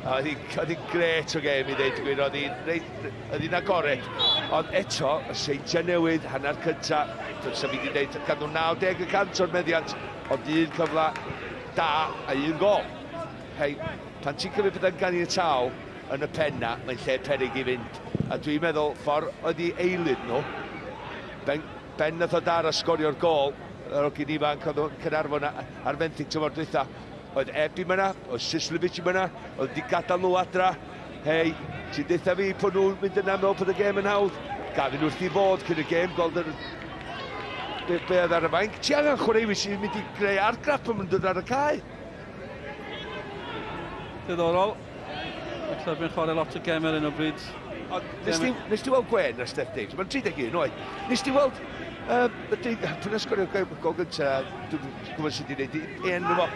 oedd hi'n gret o gêm i ddeud y gwir. Oedd hi'n agored. Ond eto, y Seintiau Newydd, hanner cynta, dyna fi wedi dweud, gan nhw 90% o'r meddiant, ond un cyfle da a un gol. Hei, pan ti'n cymryd pethau'n ganiataol yn y pen na, mae'n lle peryg i fynd. A dwi'n meddwl, ffordd oedd i eilydd nhw, Ben, Ben nath o dar a sgorio'r gol, yr hogyn ifanc oedd o'n Caernarfon ar fenthyg tymor dwytha. Oedd Ebi yna, oedd Sislevic yna, oedd di gadael nhw adra. Hei, ti'n deutha fi bod nhw'n mynd yna mewn bod y gêm yn hawdd. Gafin wrth i fod cyn y gêm, gweld yr be oedd ar y fainc. Ti angen chwaraewyr sy'n mynd i greu argraff pan maen nhw'n dod ar y cae. Diddorol. Mae Clybyn chwarae lot o gemau ar hyn o bryd. Ond nes ti, nes ti weld Gwen a Steph Davies? Mae'n 31 oed. Nes ti weld... Pwy na sgorio gol gyntaf, dwi'n gwybod sut i wneud i enw fo.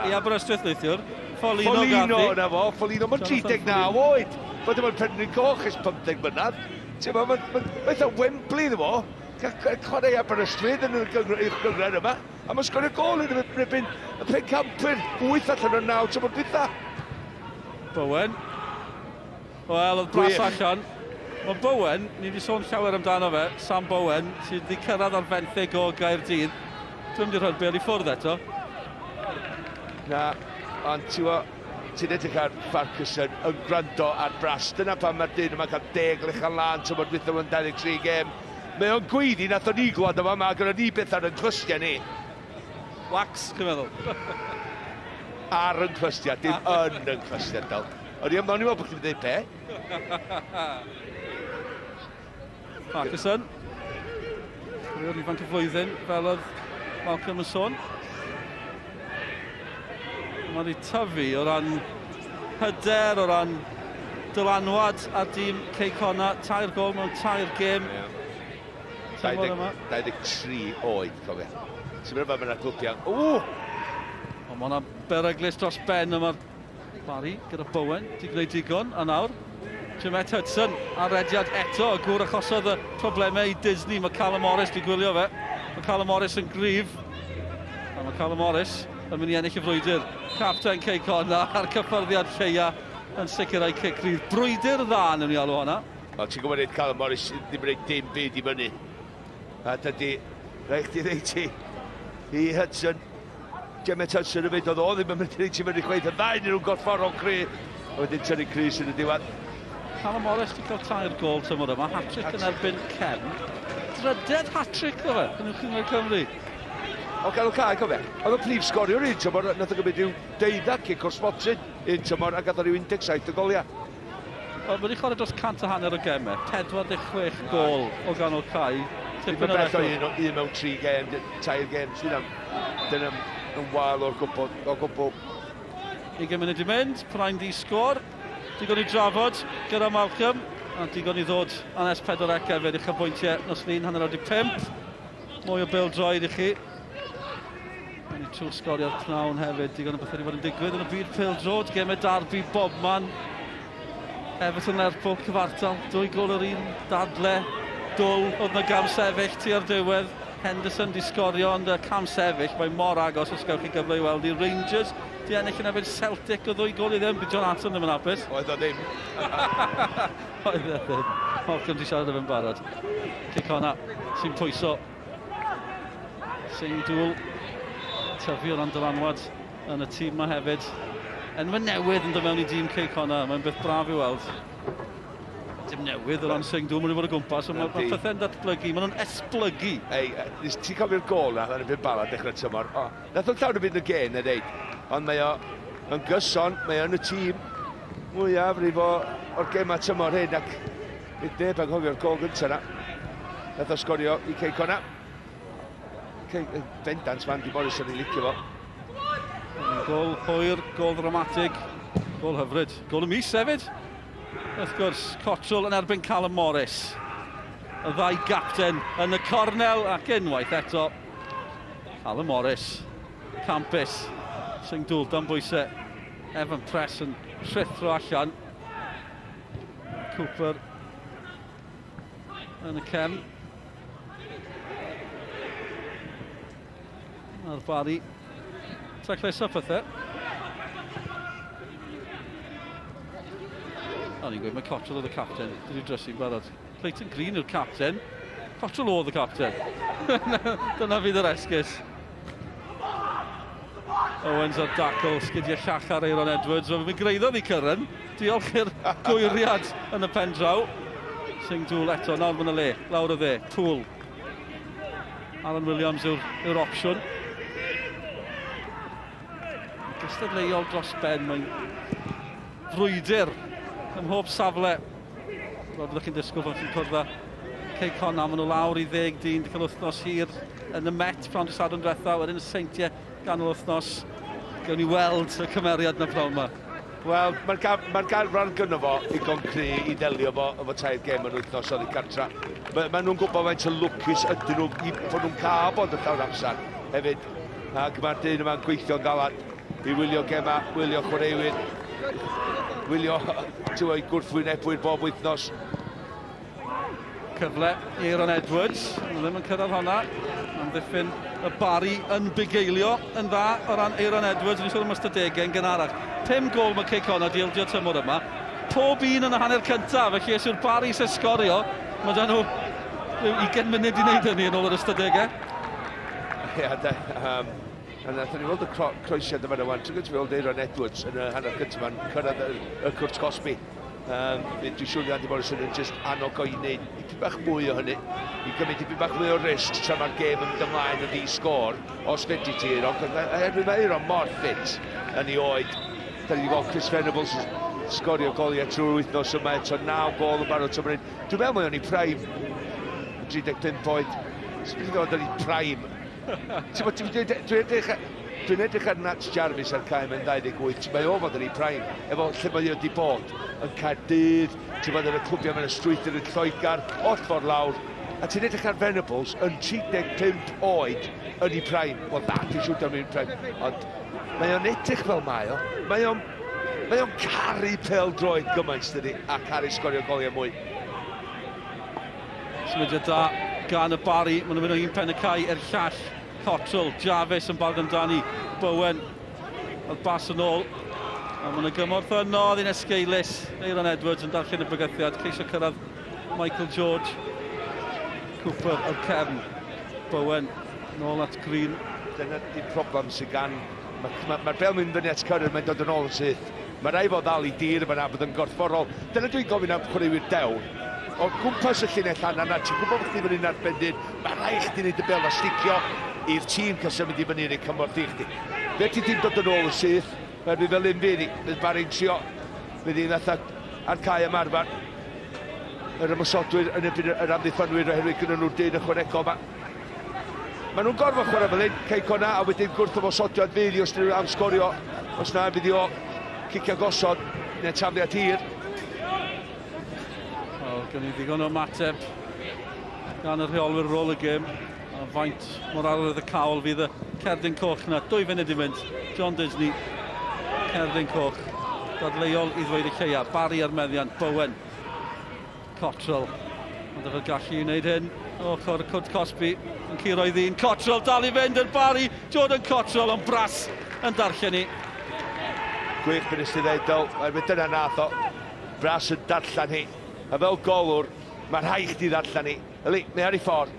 I Aberystwyth neithiwr. Folino. Folino, na fo, Folino, mae'n 39 oed. Mae dim ond Penrhyn Coch ers 15 mlynedd. Ti'n meddwl, mae'n eitha Wembley iddo fo. Chwarae Aberystwyth yn y uwch gynghrair yma. A mae'n sgorio gol yn erbyn y pencampwyr 8 allan o 9 tymor dwytha. Bowen. Wel, oedd bras allan. Mae Bowen, ni wedi sôn llawer amdano fe, Sam Bowen, sydd wedi cyrraedd ar fenthyg o Gaerdydd. Dwi'n mynd i rhoi'r bêl i ffwrdd eto. Na, ond ti'n ti'n edrych ar Farquharson yn gwrando ar Brass. Dyna pam mae'r dyn yma'n cael 10 lechal lân tymor dwytha mewn 23 gêm. Mae o'n gweiddi, nath o'n ni glwad yma, mae gyda ni beth ar yn clustiau ni. Wax, chi'n meddwl? Ar yn clustiau, dim yn yn clustiau, del. O'n i'n meddwl bod chdi'n dweud be? Farquharson. Chwaraewr ifanc y flwyddyn, fel oedd Malcolm yn sôn. Mae wedi tyfu o ran hyder, o ran dylanwad ar dîm Cei Connah. Tair gol mewn tair gêm. Yeah. 23 oed, cofio. Ti'n meddwl bod yna glwbiau? Ww! Ond mae hwnna beryglus dros ben yma'r Barry gyda Bowen, di gwneud digon, a nawr Jemette Hudson ar rediad eto, y gŵr achosodd y problemau i Disney, mae Callum Morris di gwylio fe. Mae Callum Morris yn gryf, a mae Callum Morris yn mynd i ennill y frwydr. Capten Cei Connah a'r cyffyrddiad lleia yn sicrhau cic rydd. Brwydr dda, newn ni alw hwnna. O, ti'n gwybod Callum Morris ddim yn gwneud dim byd i fyny. A dydy, rhaid chdi ddeud ti i Hudson, Jemette Hudson yn mynd, oedd o ddim yn mynd i ti fyny chweith, y ddau nhw'n gorfforol cry, a wedyn tynnu crys yn y diwedd. Callum Morris wedi cael tair gol tymor yma, hat-trick yn erbyn Cefn. Drydedd hat-trick o fe, yn Uwch Gynghrair Cymru. O gael o cael, cofio. Oedd y prif sgoriwr un tymor, nath o gymryd rhyw 12 cic o'r smotyn un tymor, a gath o rhyw 17 o goliau. Wel, mae wedi chwarae dros 150 o gemau, 46 gol o ganol cae. Tipyn o bell o un mewn tri gêm, tair gêm, sydd dyna yn wael o'r gwbl. O gwbl. 20 munud i mynd, Prime di sgôr. Digon i drafod gyda Malcolm, a digon i ddod yn S4C hefyd i'ch bwyntiau nos Lun, 5:30. Mwy o bêl-droed i chi. Ni trwy sgorio'r pnawn hefyd, digon o bethau wedi bod yn digwydd yn y byd pêl-droed, gemau darbi bobman. Everton Lerpwl cyfartal, 2 gôl yr un, dadle, dwl, oedd na gam sefyll tua'r diwedd. Henderson di sgorio, ond y cam sefyll, mae mor agos os gewch chi gyfle i weld i Rangers. Di ennill yn erbyn Celtic o 2 gôl i ddim, bydd John Hartson ddim yn hapus. Oedd o ddim. Oedd e ddim. Malcolm di siarad efo'n barod. Cei Connah sy'n pwyso. Singh Dŵl. Tyfu o ran dylanwad yn y tîm yma hefyd. Enwau newydd yn dod mewn i dîm Cei Connah. Mae'n beth braf i weld. Dim newydd o ran Sing Dŵr, maen nhw'n fod o gwmpas, ond mae ma pethau'n datblygu, maen nhw'n esblygu. Ei, ti'n cofio'r gol na, yn y Bala dechrau tymor? O, nath o'n llawn y byd yn y gên, na ddeud. Ond mae o yn gyson, mae o yn y tîm mwyaf rif o, o'r gemau tymor hyn, ac bydd neb anghofio'r gol gyntaf na. Nath o sgorio i Cei Connah. Cei, bendant mae Andy Morrison yn licio fo. Gol hwyr, gol ddramatig, gol hyfryd. Gol y mis hefyd. Wrth gwrs, Cottrell yn erbyn Callum Morris. Y ddau gapten yn y cornel ac unwaith eto Callum Morris, campus, Singh Dŵl dan bwysau. Evan Press yn rhuthro allan. Cooper yn y cefn. A'r Barry tacluso pethau. O'n i'n gweud, mae Cottrell oedd y capten. Dwi wedi drysu'n barod. Clayton Green yw'r capten. Cottrell oedd y capten. Dyna fydd yr esgus. Owens ar dacl, sgidiau llachar Aeron Edwards. Wel, fe greiddodd i Curran. Diolch i'r gwyriad yn y pen draw. Singh Dŵl eto, nawr mae'n y le. Lawr y dde, Poole. Alan Williams yw'r yw opsiwn. Gystadleuol dros ben, mae'n frwydr ym mhob safle. Fel byddwch chi'n disgwyl pan chi'n cwrdd â Cei Connah, maen nhw lawr i ddeg dyn, wedi cael wythnos hir yn y Met prawn dy Sadwrn diwetha, wedyn y Seintiau ganol wythnos. Gewn ni weld y cymeriad na prawn yma. Wel, mae'r gar, mae garfan gynno fo ddigon cry i ddelio fo efo tair gêm yn wythnos oddi cartra. Mae, ma nhw'n gwybod faint o lwcus ydyn nhw i bod nhw'n cael bod yn llawn amser hefyd. Ac mae'r dyn yma'n gweithio'n galad i wylio gema, wylio chwaraewyr, wylio ti'n ei gwrthwynebwyr bob wythnos. Cyfle i Aaron Edwards, ond ddim yn cyrraedd honna. Amddiffyn y Barry yn bugeilio yn dda o ran Aaron Edwards. Ni'n sôn am ystadegau yn gynharach. 5 gol mae Cei Connah di ildio tymor yma. Pob un yn y hanner cyntaf, felly os yw'r Barry sy'n sgorio, mae da nhw rhyw 20 munud i wneud hynny yn ôl yr ystadegau. Ie, yeah, de, um, a nathon ni weld y cro croesiad yma rwan. Ti'n gwybod weld Aaron Edwards yn y hanner cyntaf yma'n cyrraedd y, y cwrt cosbi. Um, dwi'n siŵr fydd Andy Morrison yn just annog o i wneud dipyn bach mwy o hynny, i gymryd dipyn bach mwy o risg tra mae'r gêm yn mynd ymlaen yn ddi-sgôr, os fedri ti Euron, oherwydd mae Euron mor ffit yn ei oed. Da ni wedi gweld Chris Venables yn sgorio goliau trwy'r wythnos yma eto, 9 gol yn barod tymor hyn. Dwi'n meddwl mae o'n ei prime, 35 oed. Sut beth ddod yn ei prime? Ti'n bod, dwi'n edrych, dwi'n edrych ar Nat Jarvis ar cae mae'n 28, mae o fod yn ei prime, efo lle mae o wedi bod, yn Caerdydd, ti'n bod yn y clwbiau mae'n y strwythur yn Lloegr, oll ffordd lawr, a ti'n edrych ar Venables yn 35 oed yn ei prime. Wel na, dwi'n siŵr dwi'n prime, ond mae o'n edrych fel mae o. Mae o'n mae o'n caru pêl-droed gymaint, dydy, a caru sgorio goliau mwy. Symudiad da gan y Barry. Maen nhw'n mynd o un pen y cae i'r llall. Cottrell, Jarvis yn barod amdani. Bowen, oedd bas yn ôl. A maen nhw'n gymorth yno, ddyn esgeulus. Aaron Edwards yn darllen y bygythiad, ceisio cyrraedd Michael George. Cooper o'r cefn. Bowen, nôl at Green. Dyna di'r problem sydd gan... Mae'r ma, ma bel mynd fyny at Curran, mae'n dod yn ôl yn syth. Mae rhaid fod ddal i dir yma bod yn gorfforol. Dyna dwi'n gofyn am chwaraewyr dewr. O gwmpas y llinell hanner na, ti'n gwybod bod chdi fyny'n arbennig, mae rhaid chdi wneud y bel a sticio i'r tîm cael symud i fyny yn ei cymorth i chdi. Fe ti ddim dod yn ôl yn syth, mae'n fydd fel un fydd i, fydd Barry'n trio, fydd hi'n fatha ar cae ymarfer. Yr ymosodwyr yn erbyn yr amddiffynwyr oherwydd gyda nhw'r dyn ychwanegol yma. Maen nhw'n gorfod chwarae fel hyn, Cei Connah, a wedyn gwrth ymosodiad fydd i os dyn nhw am sgorio. Os na, fydd i o cicio gosod neu tafliad hir. Wel, gen i ddigon o ymateb gan y rheolwyr ar ôl y gêm. A faint mor arwydd y cawl fydd y cerdyn coch na. Dwy funud i fynd. John Disney, cerdyn coch. Dadleuol i ddweud y lleia. Barry ar meddiant, Bowen. Cottrell. Ond efo'r gallu i wneud hyn. Ochr cwrt Cosby yn curo i ddyn. Cottrell dal i fynd yn Barry. Jordan Cottrell ond Brass yn darllen i. Gwych beth nes ti ddeud, Dyl. Oherwydd dyna nath o. Brass yn darllen hi. A fel golwr, mae rhaid chdi ddarllen hi. Yli, mae ar ei ffordd.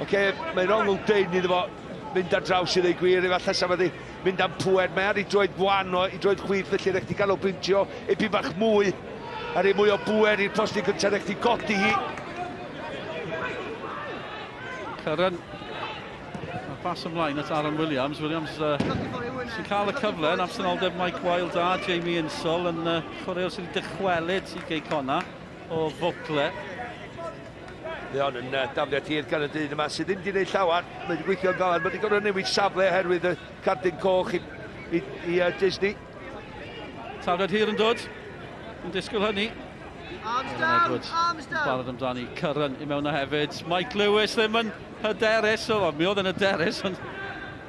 Oce, okay, mae'n ongl dyn iddo fo mynd ar draws i ddweud gwir, efallai sa fo mynd am pwer. Mae ar ei droed wan o, i droed chwith, felly rhaid chdi ganolbwyntio ipyn bach mwy. A rhoi mwy o bŵer i'r postyn cyntaf rhaid chdi godi hi. Curran. Mae'r pas ymlaen at Aaron Williams. Williams sy'n cael y cyfle yn absenoldeb Mike Wilde a Jamie Insall yn chwaraewr sydd wedi dychwelyd i Gei Connah o Fwcle. Mae hon yn dafliad hir gan y dyn yma sydd ddim wedi gwneud llawer. Mae wedi gweithio'n galed. Mae wedi gorfod newid safle oherwydd y cardyn coch i, i, i Disney. Tafliad hir yn dod. Yn disgwyl hynny. Arms down, Edwards arms yn down. barod amdani. Curran i mewn o hefyd. Mike Lewis ddim yn hyderus. O, mi oedd yn hyderus, ond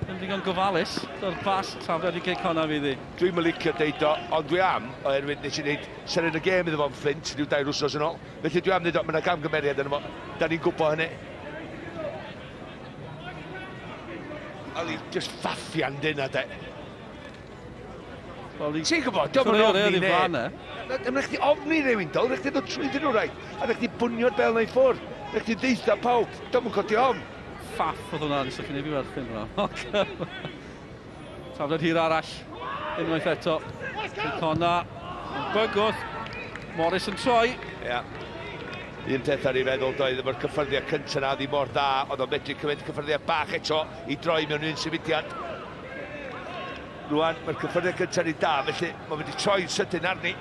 ddim digon gofalus. Dy'r pas, tafliad i Cei Connah fydd hi. Dwi'm yn licio deud o, ond dwi am, oherwydd nes i wneud seren y gêm iddo fo'n Fflint rhyw dair wsos yn ôl. Felly dwi am ddeud o, mae yna gamgymeriad yno fo. Da ni'n gwybod hynny. Ali, just ffaffian dyna de. Wel, Ti'n gwybod, diolch yn ofni neb. Mae'n chdi ofni rhywun, dol, rhaid chdi ddod trwyddyn nhw rhaid. A rhaid chdi bwnio'r bel na i ffwrdd. Rhaid chdi ddeitha pawb, diolch yn codi ofn. Ffaff oedd hwnna, nes o'ch chi'n ei fi werthu'n hwnna. Tafliad hir arall, unwaith eto. Conna, yn bygwth. Morris yn troi. Ia. Yeah. Un peth ar ei feddwl doedd efo'r cyffyrddiad cyntaf na ddim mor dda, oedd o'n medru cymryd cyffyrddiad bach eto i droi mewn un symudiad. Rwan, mae'r cyffyrddiad cyntaf ni da, felly mae'n mynd i troi'n sydyn arni.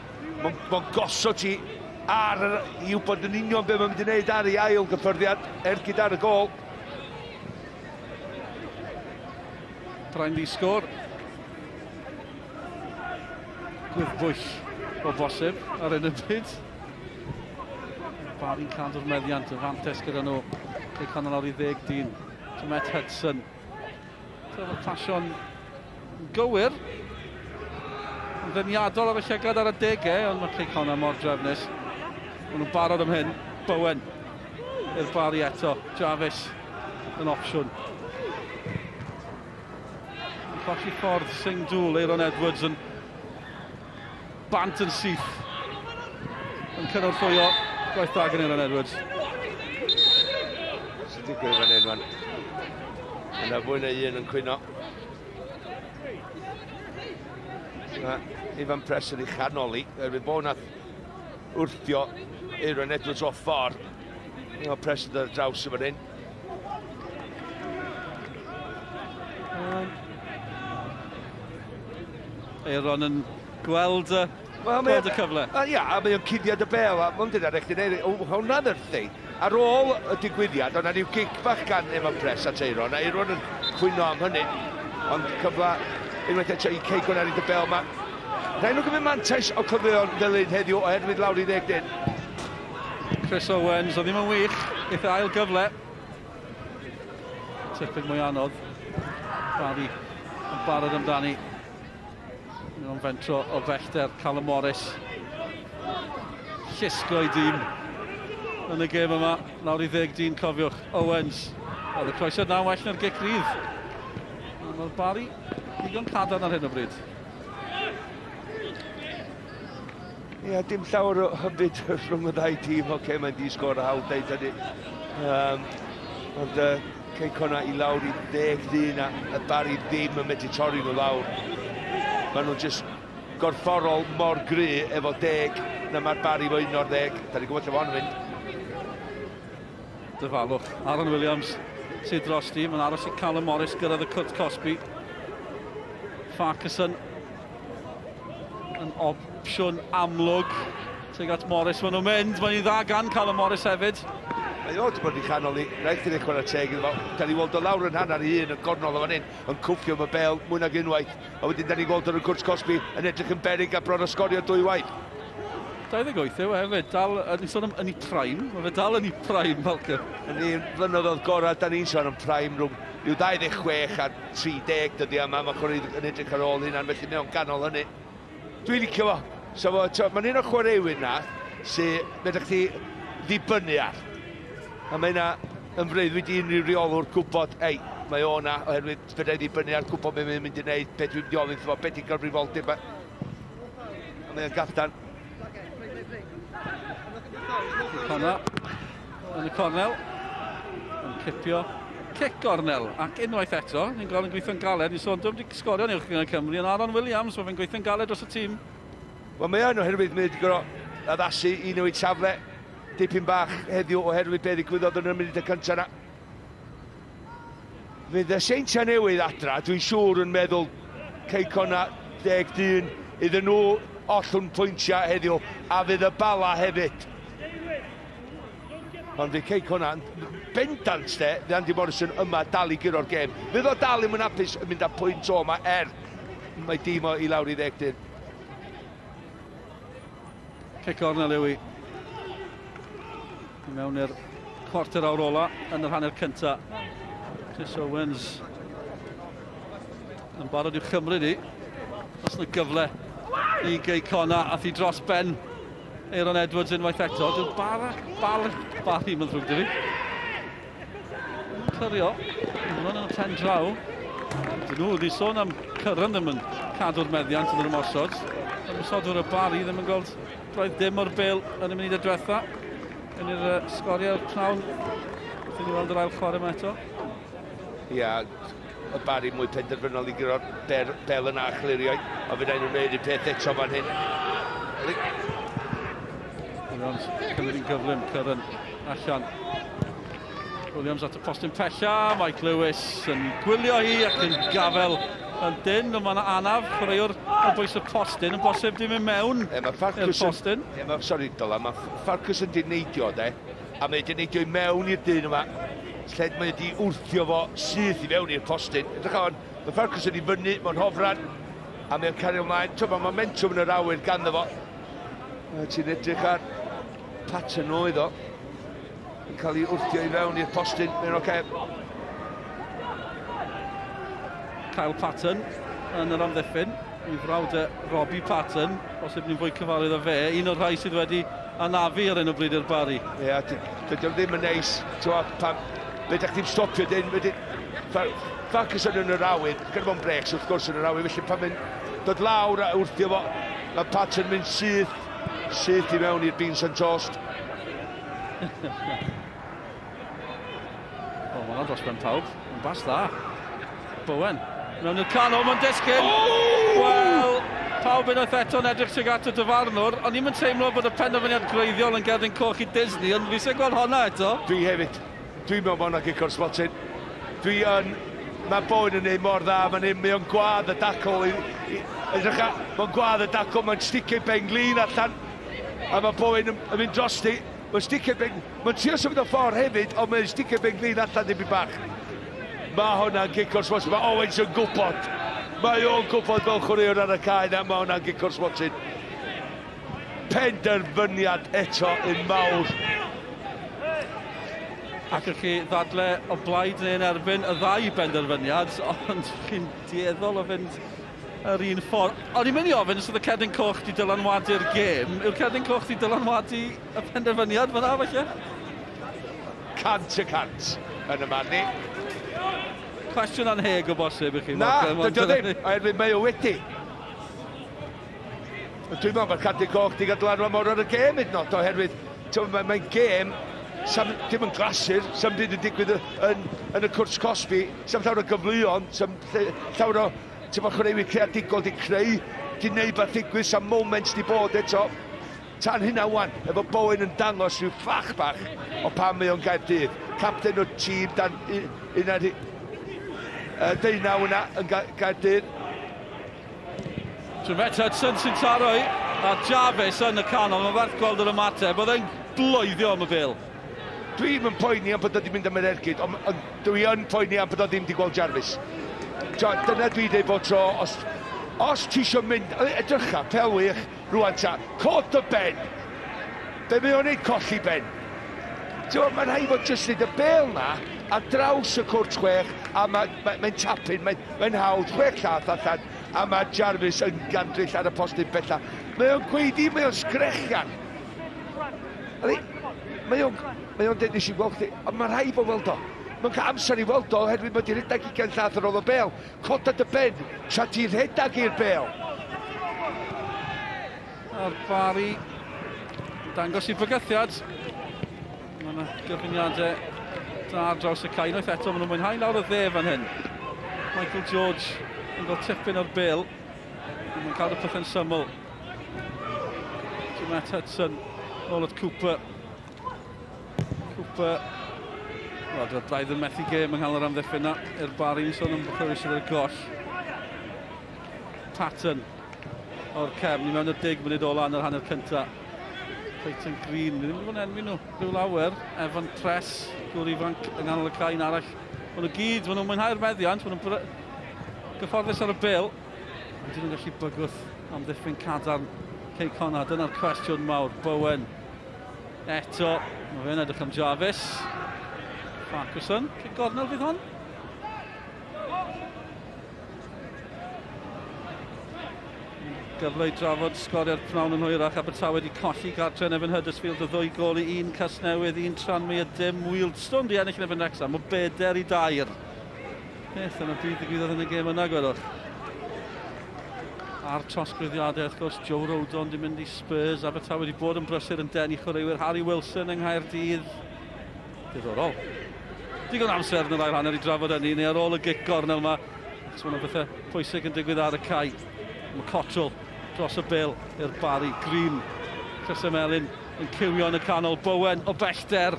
Mae'n ma gosod ti ar yr, i wybod yn union beth mae'n mynd i wneud ar ei ail gyffyrddiad, ergyd ar y gol. Brain di sgôr. Gwyddbwyll o bosib ar hyn o bryd. Barry'n cadw'r meddiant, y fantes gyda nhw. Cei Connah lawr i ddeg dyn. Tomet Hudson. Dyma'r pasio'n gywir. Yn ddeniadol ar y llygad ar y degau, ond mae Cei Connah mor drefnus. Maen nhw'n barod am hyn. Bowen i'r Barry eto. Jarvis yn opsiwn. Yn colli ffordd Singh Dŵl, Aaron Edwards yn bant yn syth. Yn cynorthwyo gwaith da gan Aaron Edwards. Sy'n digwydd fan hyn, wan? Yna fwy na un yn cwyno. Mae Ifan Press yn ei chanoli, oherwydd bod nath wrthio Aaron Edwards off ffordd. Mae Press yn dod ar draws y fan hyn. Aaron yn gweld, uh, well, gweld y cyfle. Ia, a mae o'n cuddiad y bel, a mae'n dweud ar eich dyn hwnna'n yrthu. Ar ôl y digwyddiad, o'na rhyw gic bach gan Evan Press at Aaron, a Aaron yn cwyno am hynny. Ond cyfle unwaith eto i Cei Gwynedd y bel yma. Rhaid nhw gymryd mantais o cyfleon fel un heddiw oherwydd lawr i ddeg dyn. Chris Owens, oedd ddim yn wych, eitha ail gyfle. Tipyn mwy anodd. Barry yn barod amdani. Mae'n fentro o bellter Callum Morris. Llusgo i dîm yn y gêm yma. Lawr i ddeg dyn, cofiwch. Owens. Oedd y croesiad na'n well na'r gic rydd. Mae'r Barry digon cadarn ar hyn o bryd. Ie, dim llawer o hyfyd rhwng y ddau tîm. Oce, okay, mae'n di sgôr a hawl deud hynny. Um, ond uh, Cei Connah i lawr i ddeg ddyn a y Barry ddim yn medru torri nhw lawr. Maen nhw'n just gorfforol mor gry efo deg na mae'r Barry efo un o'r ddeg. Da ni'n gwybod lle mae hon yn mynd. Dyfalwch. Aaron Williams sydd dros di. Mae'n aros i Callum Morris gyrraedd y cwrt cosbi. Farquharson yn opsiwn amlwg. Tuag at Morris maen nhw'n mynd. Mae'n dda gan Callum Morris hefyd. Mae o wedi bod yn canol i, rhaid i ni chwarae teg iddo fo. Da ni weld o lawr yn hanner i un yn gornol o fan hyn, yn cwffio am y bel mwy nag unwaith. A wedyn da ni'n gweld o'r cwrt cosbi yn edrych yn berig a bron o sgorio dwy waith. 28 yw e hefyd, dal, ni'n sôn am yn ei prime, mae fe dal yn ei prime, Malcolm. Yn un flynyddoedd gorau, da ni'n sôn am prime rhwng rhyw 26 a 30 dyddiau yma, mae chwarae yn edrych ar ôl hynna, felly mae o'n ganol hynny. Dwi'n licio fo. So, mae'n un o'r chwaraewyr na sy'n fedrwch chi ddibynnu ar. A mae yna yn freuddwyd i unrhyw reolwr gwybod, ei, mae o na, oherwydd fedra i ddibynnu ar gwybod beth mae'n mynd i wneud, beth dwi'n mynd i ofyn wrtho fo, beth di'n gyfrifoldeb. A mae'n gaftan. Connor yn y cornel. Yn cipio cic gornel. Ac unwaith eto, ni'n gweld yn gweithio'n galed. Ni'n sôn, dwi'n wedi sgorio yn uwch gyda Cymru, ond Aaron Williams, mae fe'n gweithio'n galed dros y tîm. Wel, mae yn oherwydd mae wedi gorfod addasu i newid safle dipyn bach heddiw oherwydd be ddigwyddodd yn y munud y cyntaf yna. Fydd y Seintiau Newydd adra, dwi'n siŵr yn meddwl Cei Conna deg dyn iddyn nhw ollwng pwyntiau heddiw, a fydd y Bala hefyd. Ond fydd Cei Conna yn bendant de, fydd Andy Morrison yma dal i guro'r gêm. Fydd o dal ddim yn hapus yn mynd â pwynt o yma er mae dîm o i lawr i ddeg dyn. Cic gornel yw i. I mewn i'r cwarter awr ola yn yr hanner cynta. Chris Owens yn barod i'w chymryd i. Os yna gyfle i Gei Conna, ath i dros ben Aaron Edwards unwaith eto. Dwi'n bara, bal, Barry, mae'n ddrwg dy fi. Clirio. Hwnnw'n yn y pen draw. Dyn nhw wedi sôn am Curran ddim yn cadw'r meddiant yn yr ymosod. Ymosodwr y Barry ddim yn gweld braidd dim o'r bel yn y munud y diwetha. Yn i'r uh, sgoriau pnawn. Wrth i ni weld yr ail chwarae yma eto. Ia, y Barry mwy penderfynol i guro'r bel yna a chlirio. A fydd nhw'n gwneud y peth eto fan hyn. Williams, cymryd yn gyflym, Curran allan. Williams at y postyn pella, Mike Lewis yn gwylio hi ac yn gafel yn dyn, ond mae'n anaf, chwaraewr ar bwys y postyn, yn bosib di mynd mewn e, mae i'r postyn. E, mae, sori, Dyla, mae Farkas yn dineidio, de, a mae wedi neidio i mewn i'r dyn yma, lle mae wedi wrthio fo syth i fewn i'r postyn. Edrych on, mae Farkas yn i fyny, mae'n hofran, a mae'n cario ymlaen. Ti'n mae momentum yn yr awyr ganddo fo. Ti'n edrych ar pattern oedd o. Yn cael ei wrthio i fewn i'r postyn. Mae'n oce. Okay. Kyle Patton yn yr amddiffyn. I frawd e Robbie Patton, bosib ni'n fwy cyfarwydd â fe, un o'r rhai sydd wedi anafu ar hyn o bryd i'r Barry. Ie, yeah, dydy o ddim yn neis. Ti'n pam, be ydych chi'n stopio dyn, wedyn, Farquharson yn yr awyr, gyda fo'n brecs wrth gwrs yn yr awyr, felly pan mae'n dod lawr a wrthio fo, mae Patton mynd syth, syth i mewn i'r beans and toast. O, mae hwnna dros ben pawb. Yn bas dda. Bowen. Mewn i'r canol, mae'n disgyn. Oh! Wel, pawb unwaith eto'n edrych tuag at y dyfarnwr. O'n i'n teimlo bod y penderfyniad gwreiddiol yn gerdyn coch i Disney, ond fi eisiau gweld honna eto. Dwi hefyd. Dwi'n meddwl bod hwnna'n gic o'r smotyn. Dwi yn... Mae Bowen yn neud mor dda, mae'n mae o'n gwadd y dacl. Edrych mae'n gwadd y dacl, mae'n sticio ben glin allan. A mae Bowen yn, yn mynd drosti. Mae'n sticio ben... Mae'n trio symud o ffordd hefyd, ond mae'n sticio ben glin allan dipyn bach. Mae hwnna'n gic o'r smotyn. Mae Owens yn gwybod. Mae o'n gwybod fel chwaraewr ar y cae na, mae hwnna'n gic o'r smotyn. Penderfyniad eto yn mawr. Ac ych chi ddadle o blaid neu yn erbyn y ddau benderfyniad, ond chi'n dueddol o fynd yr un ffordd. O'n i'n mynd i ofyn os oedd y cerdyn coch di dylanwadu'r gêm. Yw'r cerdyn coch di dylanwadu y penderfyniad fyna, falle? 100% yn y marn i. Cwestiwn anheg o bosib i chi. Na, dydy o ddim, oherwydd mae o wedi. Dwi'n meddwl bod cerdyn coch di gael dylanwad mawr ar y gêm hyd yn oed, oherwydd mae'n mae gêm sam, dim yn glasur, sam byd yn digwydd yn, yn y cwrt cosbi, sam llawer o gyfleon, sam llawer o ti'n bod chwaraewyr creadigol di creu, di neud beth ddigwydd, sam moments di bod eto. Tan hynna wan, efo Bowen yn dangos rhyw ffach bach o pam mae o'n Gaerdydd. Capten o'r tîm dan un ar deunaw yna yn Gaerdydd. Trevette Hudson sy'n taro i, a Jarvis yn y canol, mae'n werth gweld yr ymateb, oedd e'n bloeddio am y bêl. Dwi'm yn poeni am bod o wedi mynd am yr ergyd, ond on, dwi yn poeni am bod o ddim wedi gweld Jarvis. So, dyna dwi'n dweud bob tro, os, os ti eisiau mynd, edrycha, pel wych, rwan ta, cod dy ben. Be mae o'n neud colli ben? Ti'n mae'n rhaid fod jyst neud y bel na ar draws y cwrt chwech, a mae'n mae, mae tapin, mae'n mae hawdd, chwech llath allan, a mae Jarvis yn gandryll ar y postyn bella. Mae o'n gweiddi, mae o'n sgrechian. Mae o'n mae o'n dweud nes i weld chdi, ond mae rhaid bod weld o. Mae'n cael amser i weld o, oherwydd mae di rhedeg ugain llath ar ôl y bel. Coda dy ben tra ti'n rhedeg i'r bel. A'r Bari dangos i bygythiad. Mae yna gyfuniadau da ar draws y cae. Unwaith eto, maen nhw'n mwynhau lawr y dde fan hyn. Michael George yn cael tipyn o'r bel. Mae'n cael y pethau'n syml. Matt Hudson, nôl at Cooper. Cooper. Wel, dy'r braidd yn methu gêm yng nghanol yr amddiffyn na. I'r Barry, ni'n sôn am chwarae sydd ar y goll. Patton o'r cefn i mewn y 10 munud ola yn yr hanner cynta. Clayton Green, ni ddim wedi bod yn enwi nhw rhyw lawer. Evan Press, gŵr ifanc yng nghanol y cae arall. Maen nhw gyd, maen nhw'n mwynhau'r meddiant, maen nhw'n gyfforddus ar y bel. Ond dyn nhw'n gallu bygwth amddiffyn cadarn Cei Connah. Dyna'r cwestiwn mawr. Bowen eto. Mae fe'n edrych am Jarvis. Farquharson. Cic gornel fydd hon? Gyfle i drafod sgoriau'r pnawn yn hwyrach. Abertawe wedi colli gartre yn erbyn Huddersfield y ddwy gol i un Casnewydd, un Tranmere a dim Wealdstone di ennill yn erbyn Wrexham o bedair i dair. Beth yn y byd ddigwyddodd yn y gêm yna, gwelwch. A'r trosglwyddiadau, wrth gwrs, Joe Rodon di mynd i Spurs, Abertawe wedi bod yn brysur yn denu chwaraewyr Harry Wilson yng Nghaerdydd. Diddorol. Digon amser yn yr ail hanner i drafod hynny, neu ar ôl y gic gornel yma, achos mae yna bethau pwysig yn digwydd ar y cae. Mae Cottrell dros y bel i'r Barry Green. Crysau Melyn yn cywio yn y canol. Bowen o bellter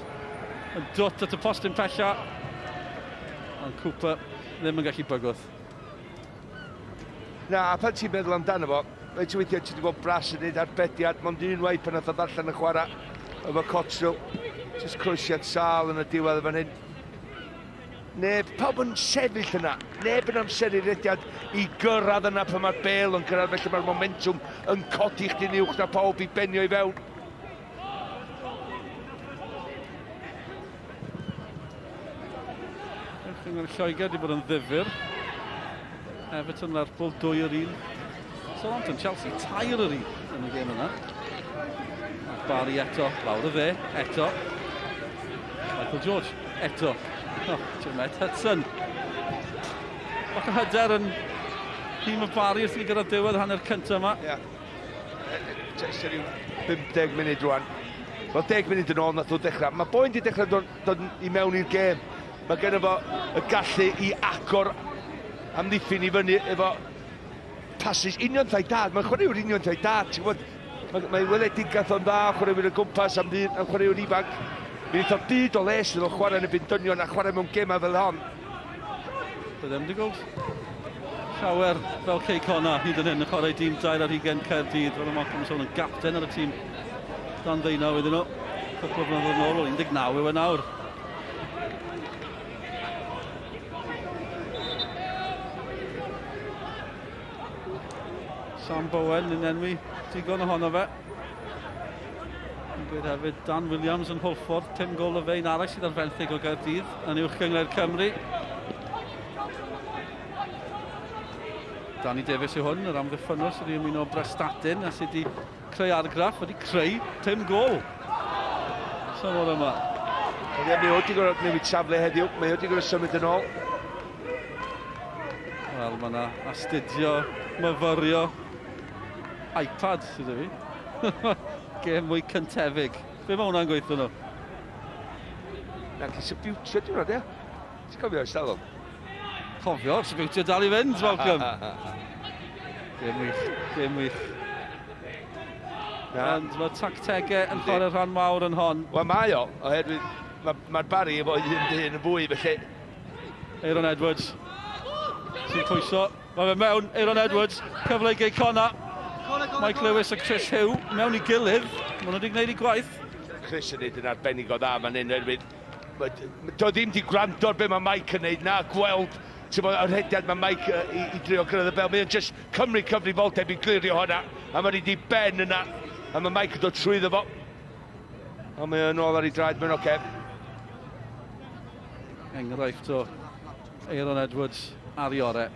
yn dwt at y postyn pella. Ond Cooper ddim yn gallu bygwth. Na, a pan ti'n meddwl amdano fo, faint o weithiau ti wedi gweld Brass yn neud arbediad, mond unwaith pan nath o ddarllen y chwarae efo Cottrell. Just croesiad sâl yn y diwedd fan hyn. Neb, pawb yn sefyll yna. Neb yn amseru rediad i gyrraedd yna pan mae'r bel yn cyrraedd, felly mae'r momentum yn codi chdi'n uwch na pawb i benio i fewn. Cyngor Lloegr wedi bod yn ddifur. Everton, Lerpwl, 2 yr 1. Southampton, Chelsea, 3 yr 1 yn y gêm yna. Ac Barry eto, lawr y dde, eto. Michael George, eto. Oh, Jemmet Hudson. Bach o hyder yn tîm y Barry wrth i ni gyrraedd diwedd hanner cyntaf yma. Ie. Yeah. Jyst ryw 50 munud rwan. Wel, 10 munud yn ôl nath o dechrau. Mae boi'n di dechrau dod, dod i mewn i'r gêm. Mae gen fo y gallu i agor amddiffyn i fyny efo passes union tai dad. Mae'n chwaraewr union tai dad, ti'n gwybod? Mae, mae weledigaeth o'n dda, chwaraewyr o gwmpas am ddyn, am chwaraewr ifanc. Mi wneith o byd o les iddo chwarae yn y byd dynion a chwarae mewn gemau fel hon. Bydd ddim wedi gweld llawer fel Cei Connah hyd yn hyn yn chwarae dîm 22 Caerdydd. Fel y Malcolm yn sôn yn gapten ar y tîm dan ddeunaw iddyn nhw. Cwpl o flynyddoedd yn ôl, 19 yw e nawr. Sam Bowen yn enwi digon ohono fe. Yn gweud hefyd Dan Williams yn Hwlffordd, 5 gol y fein arall sydd ar fenthyg o Gaerdydd yn uwch gynghrair Cymru. Danny Davies yw hwn, yr amddiffynnwr sydd wedi ymuno o Brestatyn a sydd wedi creu argraff, wedi creu 5 gol. Tymor yma. Ie, mae o wedi gorfod newid safle heddiw, mae o wedi gorfod symud yn ôl. Wel, mae yna astudio, myfyrio, iPad sydd 'da fi. Gêm mwy cyntefig. Be mae hwnna'n gweithio nhw? Na, ci sybiwtio di hwnna, dia? Ti'n cofio ers talwm? Cofio, sybiwtio dal i fynd, Malcolm. Gêm wych, gêm wych. Na. Ond mae tactegau yn chwarae rhan mawr yn hon. Wel, mae o, oherwydd mae'r ma Barry efo un dyn yn fwy, felly... Aaron Edwards sy'n pwyso. Mae fe mewn, Aaron Edwards, cyfle i Gei Connah. Mike Lewis a Chris Hugh mewn i gilydd. Maen nhw wedi gwneud i gwaith. Chris yn neud yn arbennig o dda fan hyn, oherwydd do ddim di gwrando ar be mae Mike yn neud na gweld ti'n bod, yr rhediad mae Mike i, i drio gyrraedd y bel. Mae o'n just cymryd cyfrifoldeb i glirio hwnna, a mae'n i ben yna, a mae Mike yn dod trwyddo fo. A mae o'n ôl ar ei draed, mae'n oce. Okay. Enghraifft o Aaron Edwards ar ei orau.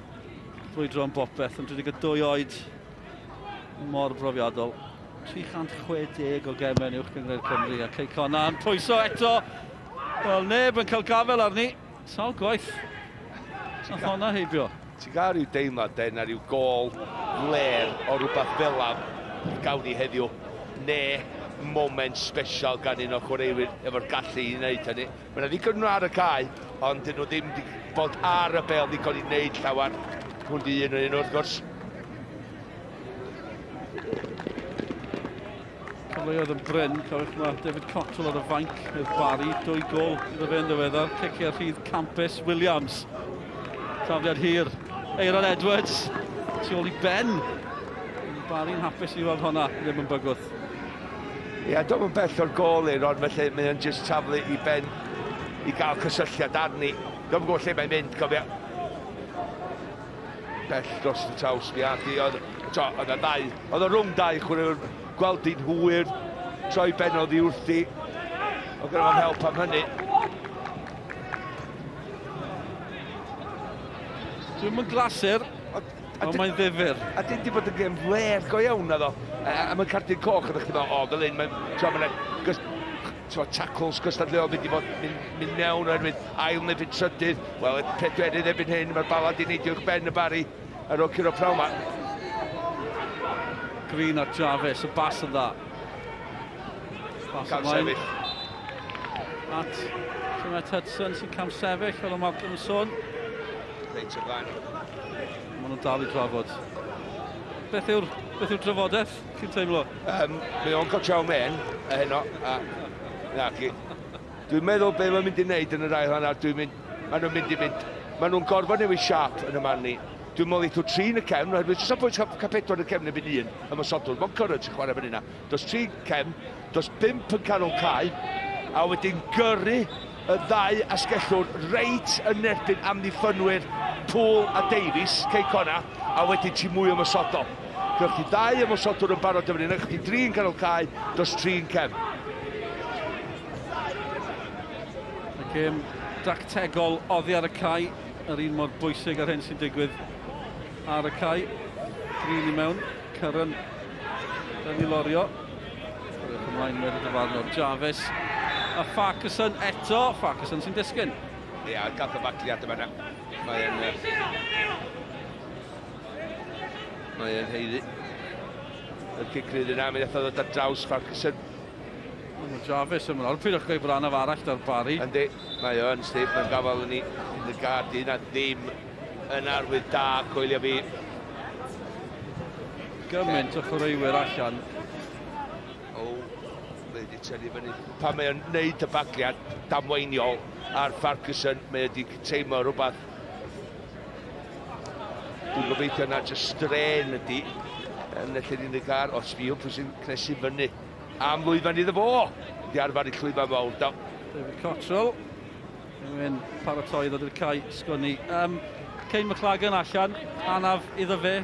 Brwydro am bopeth yn 32 oed. Mor brofiadol. 360 o gemau yn uwch gynghrair Cymru a Cei Connah yn pwyso eto. Wel, neb yn cael gafel arni. Sawl gwaith. Nath honna heibio. Ti'n gael rhyw deimlad den ar ryw gol fler o rhywbeth fel am gawn ni heddiw, ne moment special gan un o chwaraewyr efo'r gallu i wneud hynny. Mae yna ddigon nhw ar y cae, ond dyn nhw ddim wedi bod ar y bel ddigon i wneud llawer. Hwn di un o'n un wrth gwrs. Cyfleoedd yn brin, cofiwch mae David Cottrell ar y fainc i'r Barry, dwy gol iddo fe yn ddiweddar, ciciau rhydd campus Williams. Tafliad hir, Eiron Edwards, tu ôl i Ben. Barry'n hapus i weld honna, ddim yn bygwth. Ie, yeah, dwi'n bell o'r gol Eiron, felly mae o'n just taflu i Ben i gael cysylltiad arni. Dwi'n gwybod lle mae'n mynd, cofio. Bell dros y traws, mi ath i, oedd, to, oedd y ddau, oedd y rhwng dau chwaraewr, gweld hi'n hwyr, troi ben oddi wrthi, oedd gyda fo'n help am hynny. Dwi'n mynd glasur, ond mae'n ddifur. A dyn di bod yn gêm fler go iawn naddo. Am y cardyn coch, ydych chi'n meddwl, o, fel un, mae'n, mae'n, tackles gystadleuol mynd i fod mynd, mynd mewn oherwydd ail neu fyd trydydd. Wel, y pedwerydd erbyn hyn, mae'r bala di neidio uwch ben y Barri ar ôl curo prawn ma. Green at Jarvis, y bas yn dda. Bas Cam sefyll. At Jeanette Hudson sy'n cam sefyll, fel o Malcolm yn sôn. Reit o flaen. Maen nhw'n dal i drafod. Beth yw'r beth yw'r drafodaeth, chi'n teimlo? Um, mae o'n cael traw men, a heno, a na chi. Dwi'n meddwl be mae'n mynd i wneud yn yr ail hanner, dwi'n mynd, maen nhw'n mynd i mynd, maen nhw'n gorfod newid siap yn y man ni. Dwi'n meddwl eithaf tri yn y cefn, oherwydd jyst o bwynt cael pedwar yn y cefn erbyn un ymosodwr. Mae'n Curran sy'n chwarae fan yna. Dos tri cefn, dos bump yn canol cae, a wedyn gyrru y ddau asgellwr reit yn erbyn amddiffynwyr Poole a Davies, Cei Connah, a wedyn ti mwy ymosodol. Gewch chi ddau ymosodwr yn barod yn fan hyn, chdi dri yn canol cae, dros tri yn cefn. Y gêm dactegol oddi ar y cae, yr un mor bwysig ar hyn sy'n digwydd ar y cae. Green i mewn, Curran yn ei lorio. Ewch ymlaen wedi dyfarnwr Jarvis. A Farquharson eto, Farquharson sy'n disgyn. Ie, yeah, gath o fagliad yma. Mae'n... Mae'n heiddi. Y cic rydd yna, mi ddath o ddod ar draws Farquharson. Mae Jarvis yn mynd. Pidwch gweud bod anaf arall da'r Barry. Yndi, mae o yn Steve, mae'n gafael yn ei yn y gard un a ddim yn arwydd da, coelio fi. Gymaint o chwaraewyr allan. O, mae wedi tynnu fyny. Pan mae o'n neud y bagliad damweiniol ar Farquharson, mae wedi teimlo rhywbeth. Dwi'n gobeithio na jyst straen ydi yn y lle ni'n y gar, o sbio pwy sy'n cnesu fyny. Am lwyfan iddo fo! Di arfer i llwyfan fawr. Do. David Cottrell. Yn paratoi ddod i'r cae sgwni. Um, Kane McLagan allan, anaf iddo fe.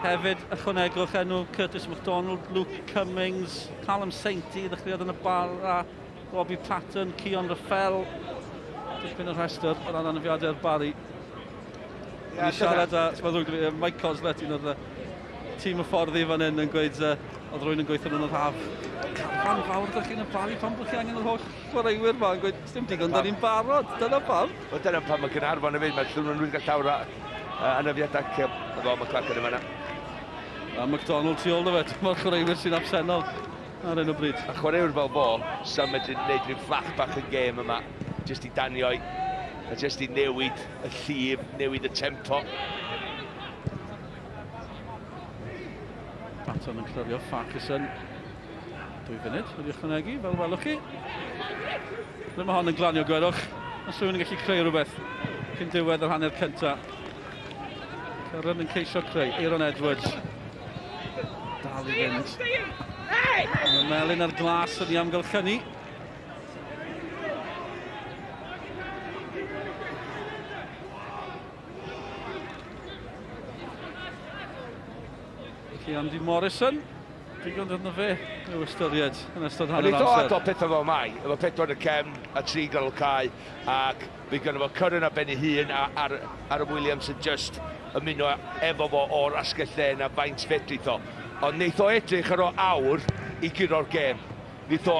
Hefyd ychwanegwch enw Curtis McDonald, Luke Cummings, Callum Sainty, ddechreuodd yn y bara, Robbie Patton, Keon Raffel. Dipyn o rhestr o ran anafiadau'r Barry. Yeah, Ni siarad â, Mike Coslett, un o'r tîm y ffordd i fan hyn yn gweud uh, oedd rwy'n yn gweithio yn yr haf. Carfan fawr ydych chi'n y Barry, pam bod chi angen yr holl chwaraewyr ma yn gweud, dim digon, da ni'n barod, dyna pam. Wel, dyna pam mae Gaernarfon hefyd, mae llwn nhw'n cael llawer o anafiadau efo McLaren yma. A McDonald tu ôl fe, dyma'r chwaraewyr sy'n absennol ar hyn o bryd. A chwaraewr fel fo, sy'n medru gwneud rhyw fflach bach yn gêm yma, jyst i danio i, a jyst i newid y llif, newid y tempo. Baton yn clirio Farquharson. Dwy funud wedi ychwanegu, fel welwch chi. Ble mae hon yn glanio, gwelwch. Os rhywun yn gallu creu rhywbeth cyn diwedd yr hanner cynta. Curran yn ceisio creu. Aaron Edwards. Dal i fynd. Mae melyn a'r glas yn ei amgylchynu. Felly Andy Morrison, digon dod na fe i'w ystyried yn ystod hanner amser. Ond o pethau fel mai, efo pedwar y cefn a tri ganol cae, ac fe gynno fo Curran ar ben ei hun a ar, Aaron Williams yn just ymuno efo fo o'r asgell dde na faint fedrith o. Ond neith o edrych ar o awr i guro'r gêm. Neith o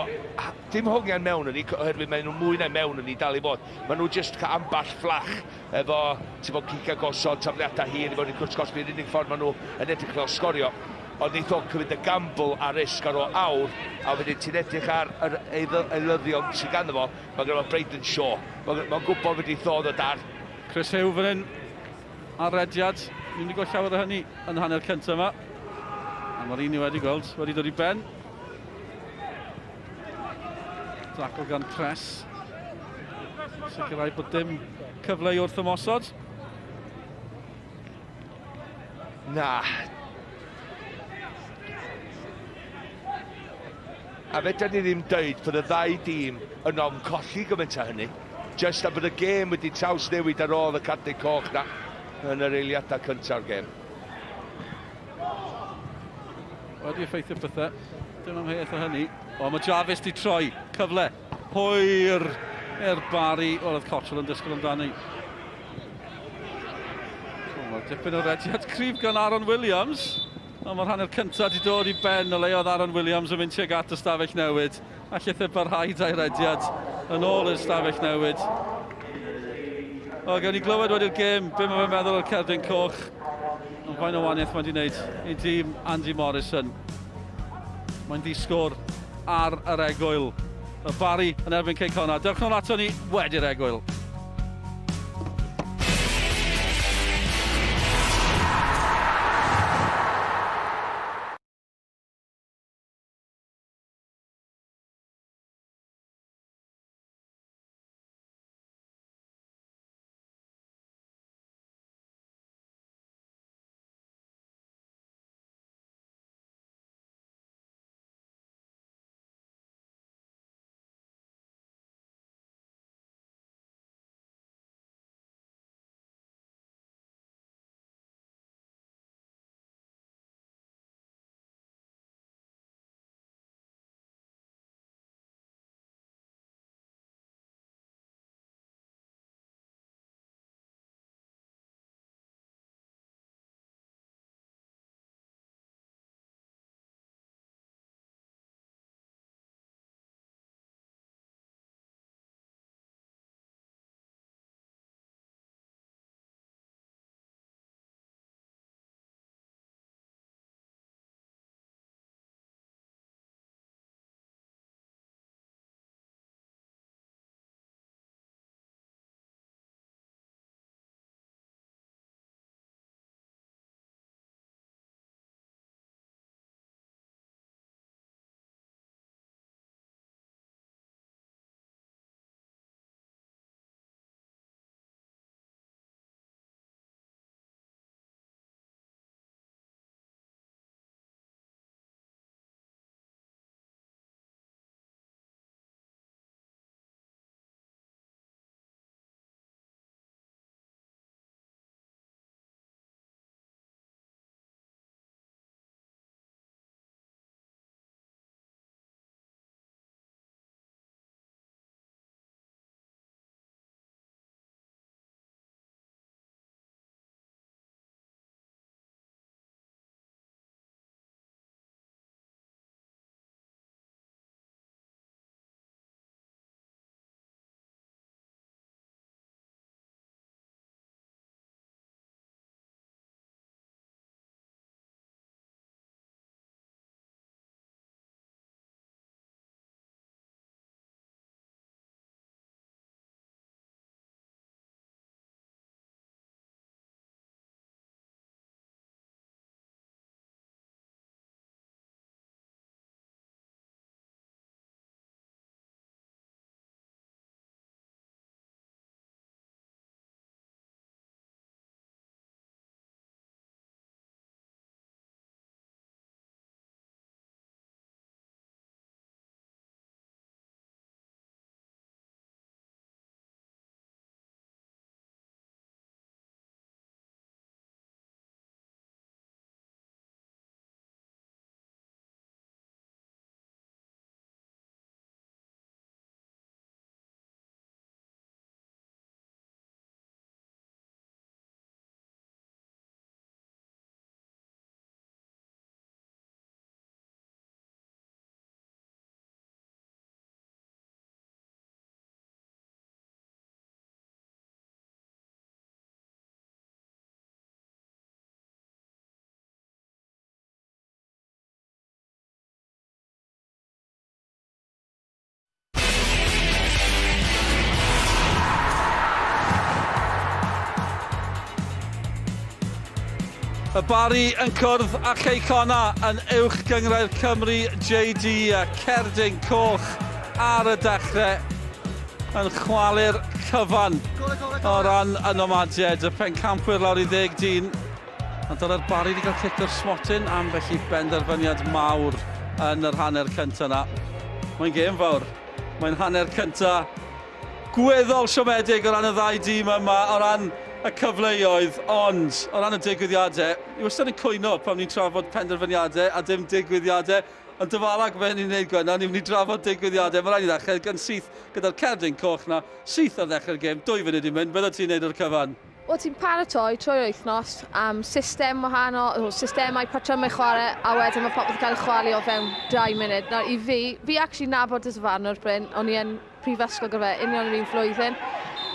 dim hongian mewn yn ni, oherwydd maen nhw mwy na mewn yn ni dal i fod. Maen nhw just cael amball fflach efo ti'n bod cicio gosod, tafliadau hir i mewn i cwrt cosbi, yr unig ffordd maen nhw yn edrych fel sgorio. Ond neith o cymryd y gamble a risg ar o awr, a wedyn ti'n edrych ar yr eilyddion sydd ganddo fo, mae gynno fo Brayden Shaw. Mae'n ma gwybod fedrith o ddod ar. Chris Hugh fan hyn ar rediad. Ni'n mynd i gweld llawer o hynny yn hanner cyntaf yma. A mae'r un ni wedi gweld wedi dod i ben. Dacl gan Press. Sicrhau bod dim cyfle i wrth ymosod. Na. A fedra ni ddim deud bod y ddau dîm yn ofn colli gymaint â hynny. Jyst am bod y gêm wedi trawsnewid ar ôl y cardyn coch na yn yr eiliadau cynta'r gêm. Wedi effeithio pethau. Dim amheuaeth o hynny. O, mae Jarvis di troi. Cyfle. Hwyr i'r Barry. Wel, oedd Cottrell yn disgwyl amdani. Mae dipyn o rediad cryf gan Aaron Williams. Ond mae'r hanner cyntaf wedi dod i ben o leodd Aaron Williams yn mynd tuag at y stafell newid. Allith e barhau da'i rediad yn ôl i'r stafell newid. O, gawn ni glywed wedi'r gêm, be mae fe'n meddwl o'r cerdyn coch. Ond fain o waniaeth mae wedi wneud i dîm Andy Morrison. Mae'n ddi-sgôr ar yr egwyl. Y Barry yn erbyn Cei Connah. Dewch nôl ato ni wedi'r egwyl. Y Barri yn cwrdd â Chei Connah yn Uwch Gynghrair Cymru JD Cerdyn Coch. ar y dechrau yn chwalu'r cyfan o ran y Nomadiaid. Y pencampwyr lawr i ddeg dyn. A dyle'r Barri wedi cael cic o'r smotyn am felly benderfyniad mawr yn yr hanner cyntaf yna. Mae'n gêm fawr. Mae'n hanner cyntaf gweddol siomedig o ran y ddau dîm yma, o ran y cyfleoedd, ond o ran y digwyddiadau, ni wastad yn cwyno pan ni'n trafod penderfyniadau a dim digwyddiadau, ond dyfala fe ni'n neud Gwenna, ni'n mynd i drafod digwyddiadau, mae rhaid i ddechrau gan syth gyda'r cerdyn coch na, syth ar ddechrau'r gêm, dwy funud i mynd, beth ti'n neud o'r cyfan? Wel, ti'n paratoi trwy'r wythnos am system wahanol, o, systemau, patrymau chwarae, a wedyn mae popeth yn cael ei chwalu o fewn 2 munud. Nawr, i fi, fi actually nabod y dyfarnwr, Bryn, o'n i yn prifysgol gyda fe union yr un flwyddyn,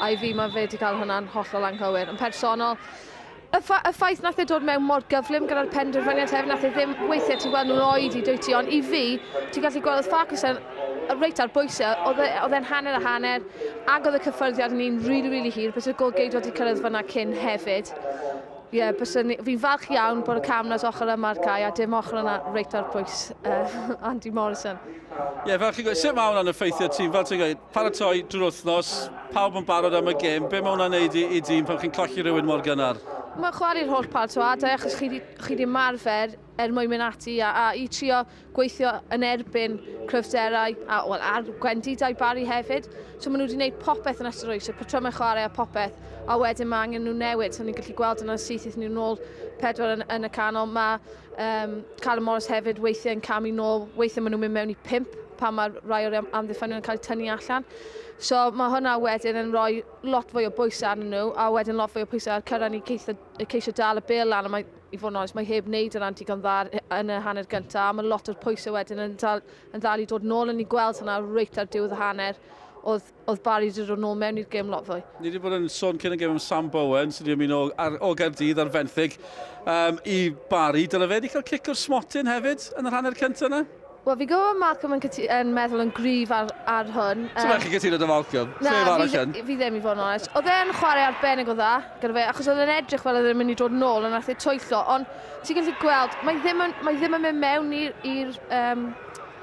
a i fi mae fe wedi cael hwnna'n hollol anghywir. Yn personol, y, ffa y ffaith nath e dod mewn mor gyflym gyda'r penderfyniad hefyd, nath e ddim, weithiau ti'n gweld nhw'n oedi, dwyt ti, ond i fi, ti'n gallu gweld oedd Farquharson reit ar bwysau, e, oedd e'n hanner a hanner, ac oedd y cyffyrddiad yn un rili, rili hir, byse golgeidwad wedi cyrraedd fyna cyn hefyd. Ie, yeah, fi'n falch iawn bod y cameras ochr yma'r cae a dim ochr yna reit ar bwys Andy Morrison. Ie, yeah, fel chi'n gweud, sut mae hwnna'n effeithio tîm? Fel ti'n gweud, paratoi drwy'r wythnos, pawb yn barod am y gêm, be mae hwnna'n neud i, i dîm pan chi'n colli rhywun mor gynnar? Mae'n chwalu'r holl paratoadau achos chi wedi ymarfer er mwyn mynd ati a, a i trio gweithio yn erbyn cryfderau a, wel, a'r gwendidau Barry hefyd. So maen nhw wedi gwneud popeth yn ystod oes, y patrymau chwarae a popeth, a wedyn mae angen nhw newid. So ni'n gallu gweld yna syth iddyn nhw nôl pedwar yn, yn y canol. Mae Callum Morris hefyd weithiau yn camu nôl, weithiau maen nhw'n mynd mewn i pump pan mae rai o'r amddiffynwyr yn cael eu tynnu allan. So mae hwnna wedyn yn rhoi lot fwy o bwysau arnyn nhw, a wedyn lot fwy o bwysau ar Cyrran i ceisio, ceisio dal y bêl lan, a mae i fod yn onest, mae heb wneud yna'n digon dda yn y hanner gyntaf, a mae lot o'r pwysau wedyn yn dal, yn dal i dod nôl, a ni'n gweld hwnna reit ar diwedd y hanner, oedd, oedd Barry wedi dod nôl mewn i'r gêm lot fwy. Ni wedi bod yn sôn cyn y gêm am Sam Bowen, sydd wedi ymuno ar, o Gaerdydd ar fenthyg um, i Barry. Dyle fe wedi cael cic o'r smotyn hefyd yn yr hanner cyntaf yna? Wel, fi'n gwybod bod Malcolm yn, yn meddwl yn gryf ar, ar hwn. Um, so chi'n cytuno dy Malcolm? Na, fi, fi ddim i fod yn onest. Oedd e'n chwarae arbennig o dda gyda fe, achos oedd e'n edrych fel oedd e'n mynd i dod nôl a nath e twyllo, ond ti'n gallu gweld, mae ddim yn, mae ddim yn mynd mewn i'r um,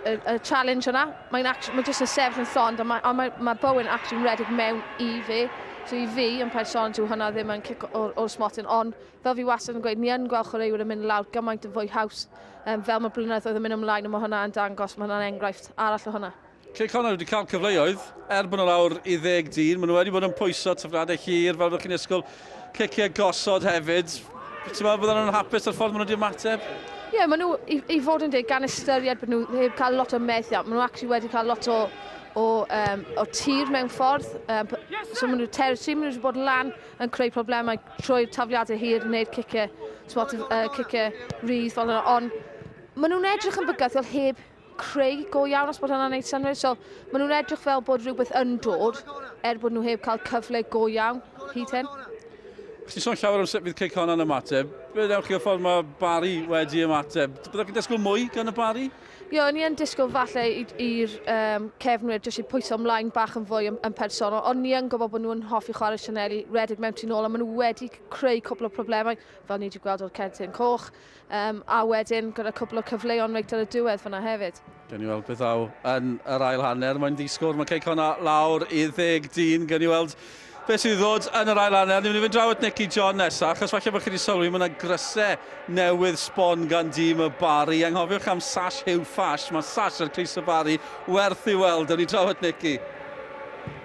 y, y challenge yna. Mae'n mae jyst yn sefyll yn llond, a mae, a mae, mae Bowen actually'n redeg mewn i fi. So i fi, yn person, dyw hwnna ddim yn cic o'r, or smotyn, ond fel fi wastad yn gweud, ni yn gweld chwaraewyr yn mynd lawr gymaint yn fwy haws um, fel mae blynyddoedd yn mynd ymlaen, a mae hwnna yn dangos, mae hwnna'n enghraifft arall o hwnna. Cei Connah wedi cael cyfleoedd, er bod nhw lawr i ddeg dyn, maen nhw wedi bod yn pwyso tafliadau hir, fel byddwch chi'n ysgol, ciciau gosod hefyd. Ti'n meddwl bydden nhw'n hapus o'r ffordd maen nhw wedi ymateb? Ie, yeah, maen nhw, i, i fod yn deg, gan ystyried bod nhw heb cael lot o methiant, maen nhw actually wedi cael lot o, o, um, o tir mewn ffordd. Um, so maen nhw territory, maen nhw wedi bod lan yn creu problemau trwy'r tafliadau hir neu'r ciciau, spot, uh, ciciau rhydd fel yna, ond maen nhw'n edrych yn bygythiol heb creu go iawn os bod hynna'n neud synnwyr. So maen nhw'n edrych fel bod rhywbeth yn dod er bod nhw heb cael cyfle go iawn hyd hyn. Ti'n sôn llawer am sut fydd Cei Connah yn ymateb. Be ddewch chi o ffordd mae Barry wedi ymateb? Byddwch chi'n disgwyl mwy gan y Barry? Ie, o'n i yn disgwyl falle i'r um, cefnwyr jyst i pwyso ymlaen bach yn fwy yn, yn personol, ond ni yn gwybod bod nhw'n hoffi chwarae sianeli, redeg mewn tu nôl, a maen nhw wedi creu cwpl o problemau, fel ni wedi gweld o'r cerdyn coch, um, a wedyn gyda cwpl o cyfleon reit ar y diwedd fyna hefyd. Gen i weld beth aw yn yr ail hanner, mae'n ddisgwyl, mae Cei Connah lawr i ddeg dyn, gen i weld beth sydd i ddod yn yr ail hanner. Ni'n mynd i fynd draw at Nicky John nesaf, achos falle bod chi wedi sylwi, mae yna grysau newydd sbon gan dîm y Barri. Anghofiwch am Sash Hugh Ffash, mae Sash ar crys y Barri werth i weld. Ewn ni draw at Nicky.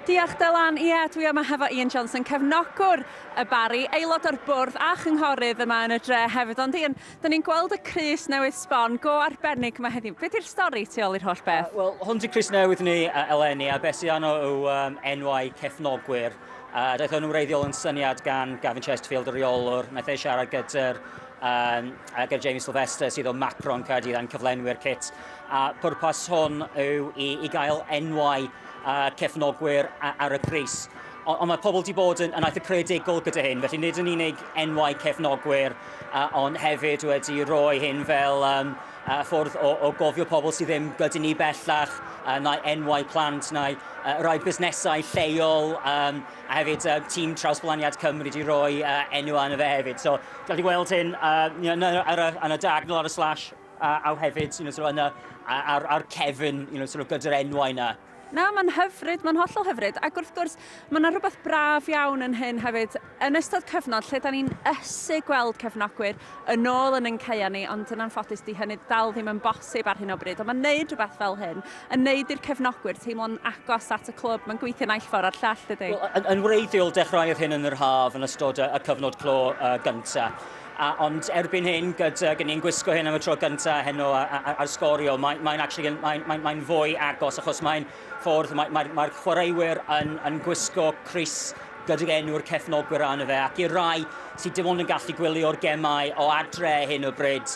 Diolch Dylan, ie dwi yma hefo Ian Johnson, cefnogwr y Barri, aelod o'r bwrdd a chynghorydd yma yn y dre hefyd. Ond Ian, da ni'n gweld y crys newydd sbon go arbennig yma heddiw. Be di'r stori tu ôl i'r holl beth? Uh, Wel, hwn di crys newydd ni uh, eleni, a beth sydd arno yw um, enwau cefnogwyr. Uh, daeth hwn yn wreiddiol yn syniad gan Gavin Chesterfield, y rheolwr. Wnaeth e siarad gyda'r um, gyda Jamie Sylvester sydd o Macron Caerdydd a'n cyflenwyr kit. A pwrpas hwn yw i, i gael enwau uh, cefnogwyr ar y crys. Ond on mae pobl wedi bod yn, yn eitha creadigol gyda hyn, felly nid yn unig enwau cefnogwyr, uh, ond hefyd wedi rhoi hyn fel um, uh, ffordd o, o gofio pobl sydd ddim gyda ni bellach, uh, neu enwau plant, neu uh, rai busnesau lleol, um, a hefyd uh, tîm Trawsblaniad Cymru wedi rhoi uh, enw arno fe hefyd. So, gallu gweld hyn uh, you know, ar, y, ar y diagonal, ar y slash, uh, a hefyd you know, sort of, yna, ar, ar cefn, you know, sort of, gyda'r enwau yna. Na, mae'n hyfryd, mae'n hollol hyfryd. Ac wrth gwrs, mae yna rhywbeth braf iawn yn hyn hefyd. Yn ystod cyfnod lle da ni'n ysu gweld cefnogwyr yn ôl yn ein caeau ni, ond yn anffodus di hynny dal ddim yn bosib ar hyn o bryd. Ond mae'n neud rhywbeth fel hyn, yn neud i'r cefnogwyr teimlo'n agos at y clwb. Mae'n gweithio naill ffordd a'r llall, dydy? Wel, yn, yn wreiddiol, dechreuodd hyn yn yr haf yn ystod y, y cyfnod clo gyntaf. A, ond erbyn hyn, gyda gyda ni'n gwisgo hyn am y tro gyntaf heno ar sgorio, mae'n mae actually, mae, mae, mae fwy agos achos mae'n ffordd, mae'r mae, mae chwaraewyr yn, yn gwisgo crys gydag enw'r cefnogwyr arno fe, ac i'r rai sydd dim ond yn gallu gwylio'r gemau o adre hyn o bryd,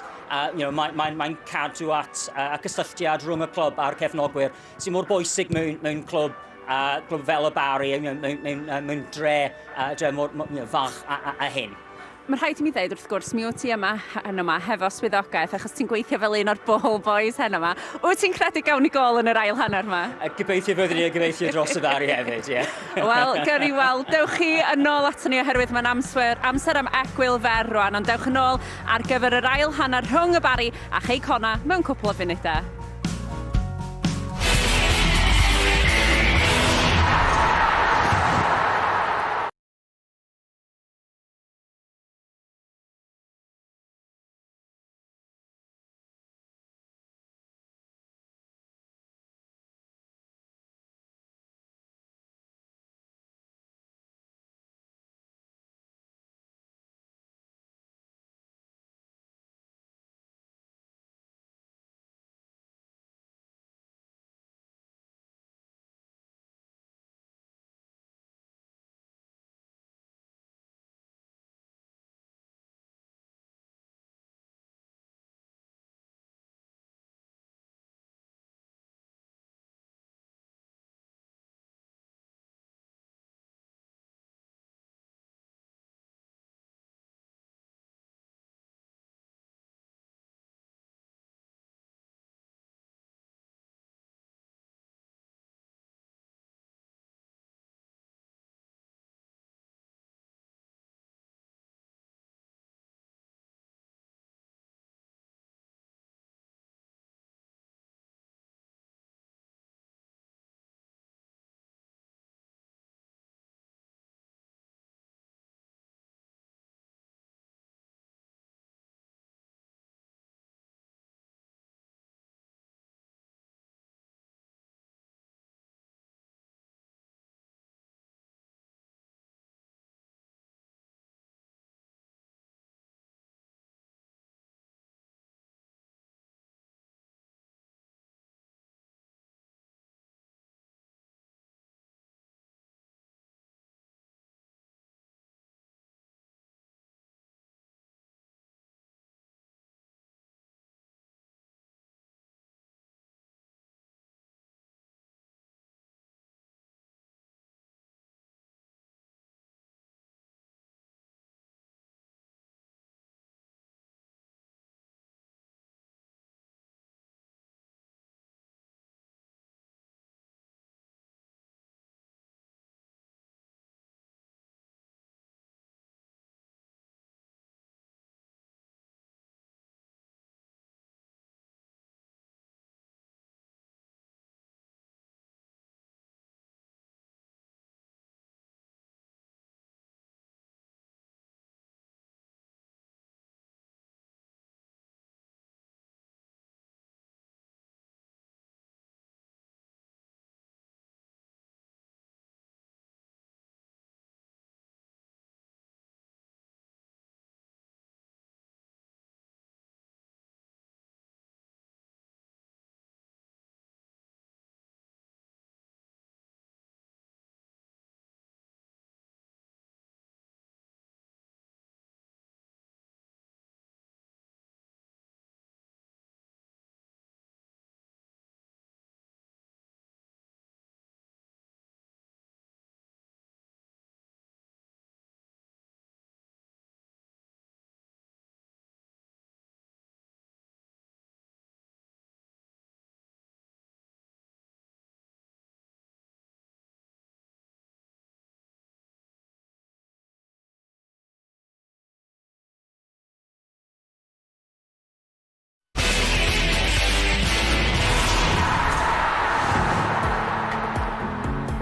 you know, mae'n mae, mae cadw at y cysylltiad rhwng y clwb a'r cefnogwyr, sy'n mor bwysig mewn, mewn clwb, clwb fel y Barri, mewn, mewn, mewn, mewn dre, dre mor, mor you know, fach a, a, a hyn. Mae'n rhaid i mi ddeud wrth gwrs, mi wyt ti yma heno yma hefo swyddogaeth achos ti'n gweithio fel un o'r ball boys heno yma. Wyt ti'n credu gawn ni gol yn yr ail hanner yma? Gobeithio byddwn ni a gobeithio dros y Barri hefyd, ie. Yeah. Wel, gyrru weld, dewch chi yn ôl ato ni oherwydd mae'n amser, amser am egwyl fer rwan, ond dewch yn ôl ar gyfer yr ail hanner rhwng y Barri a Chei Connah mewn cwpl o funudau.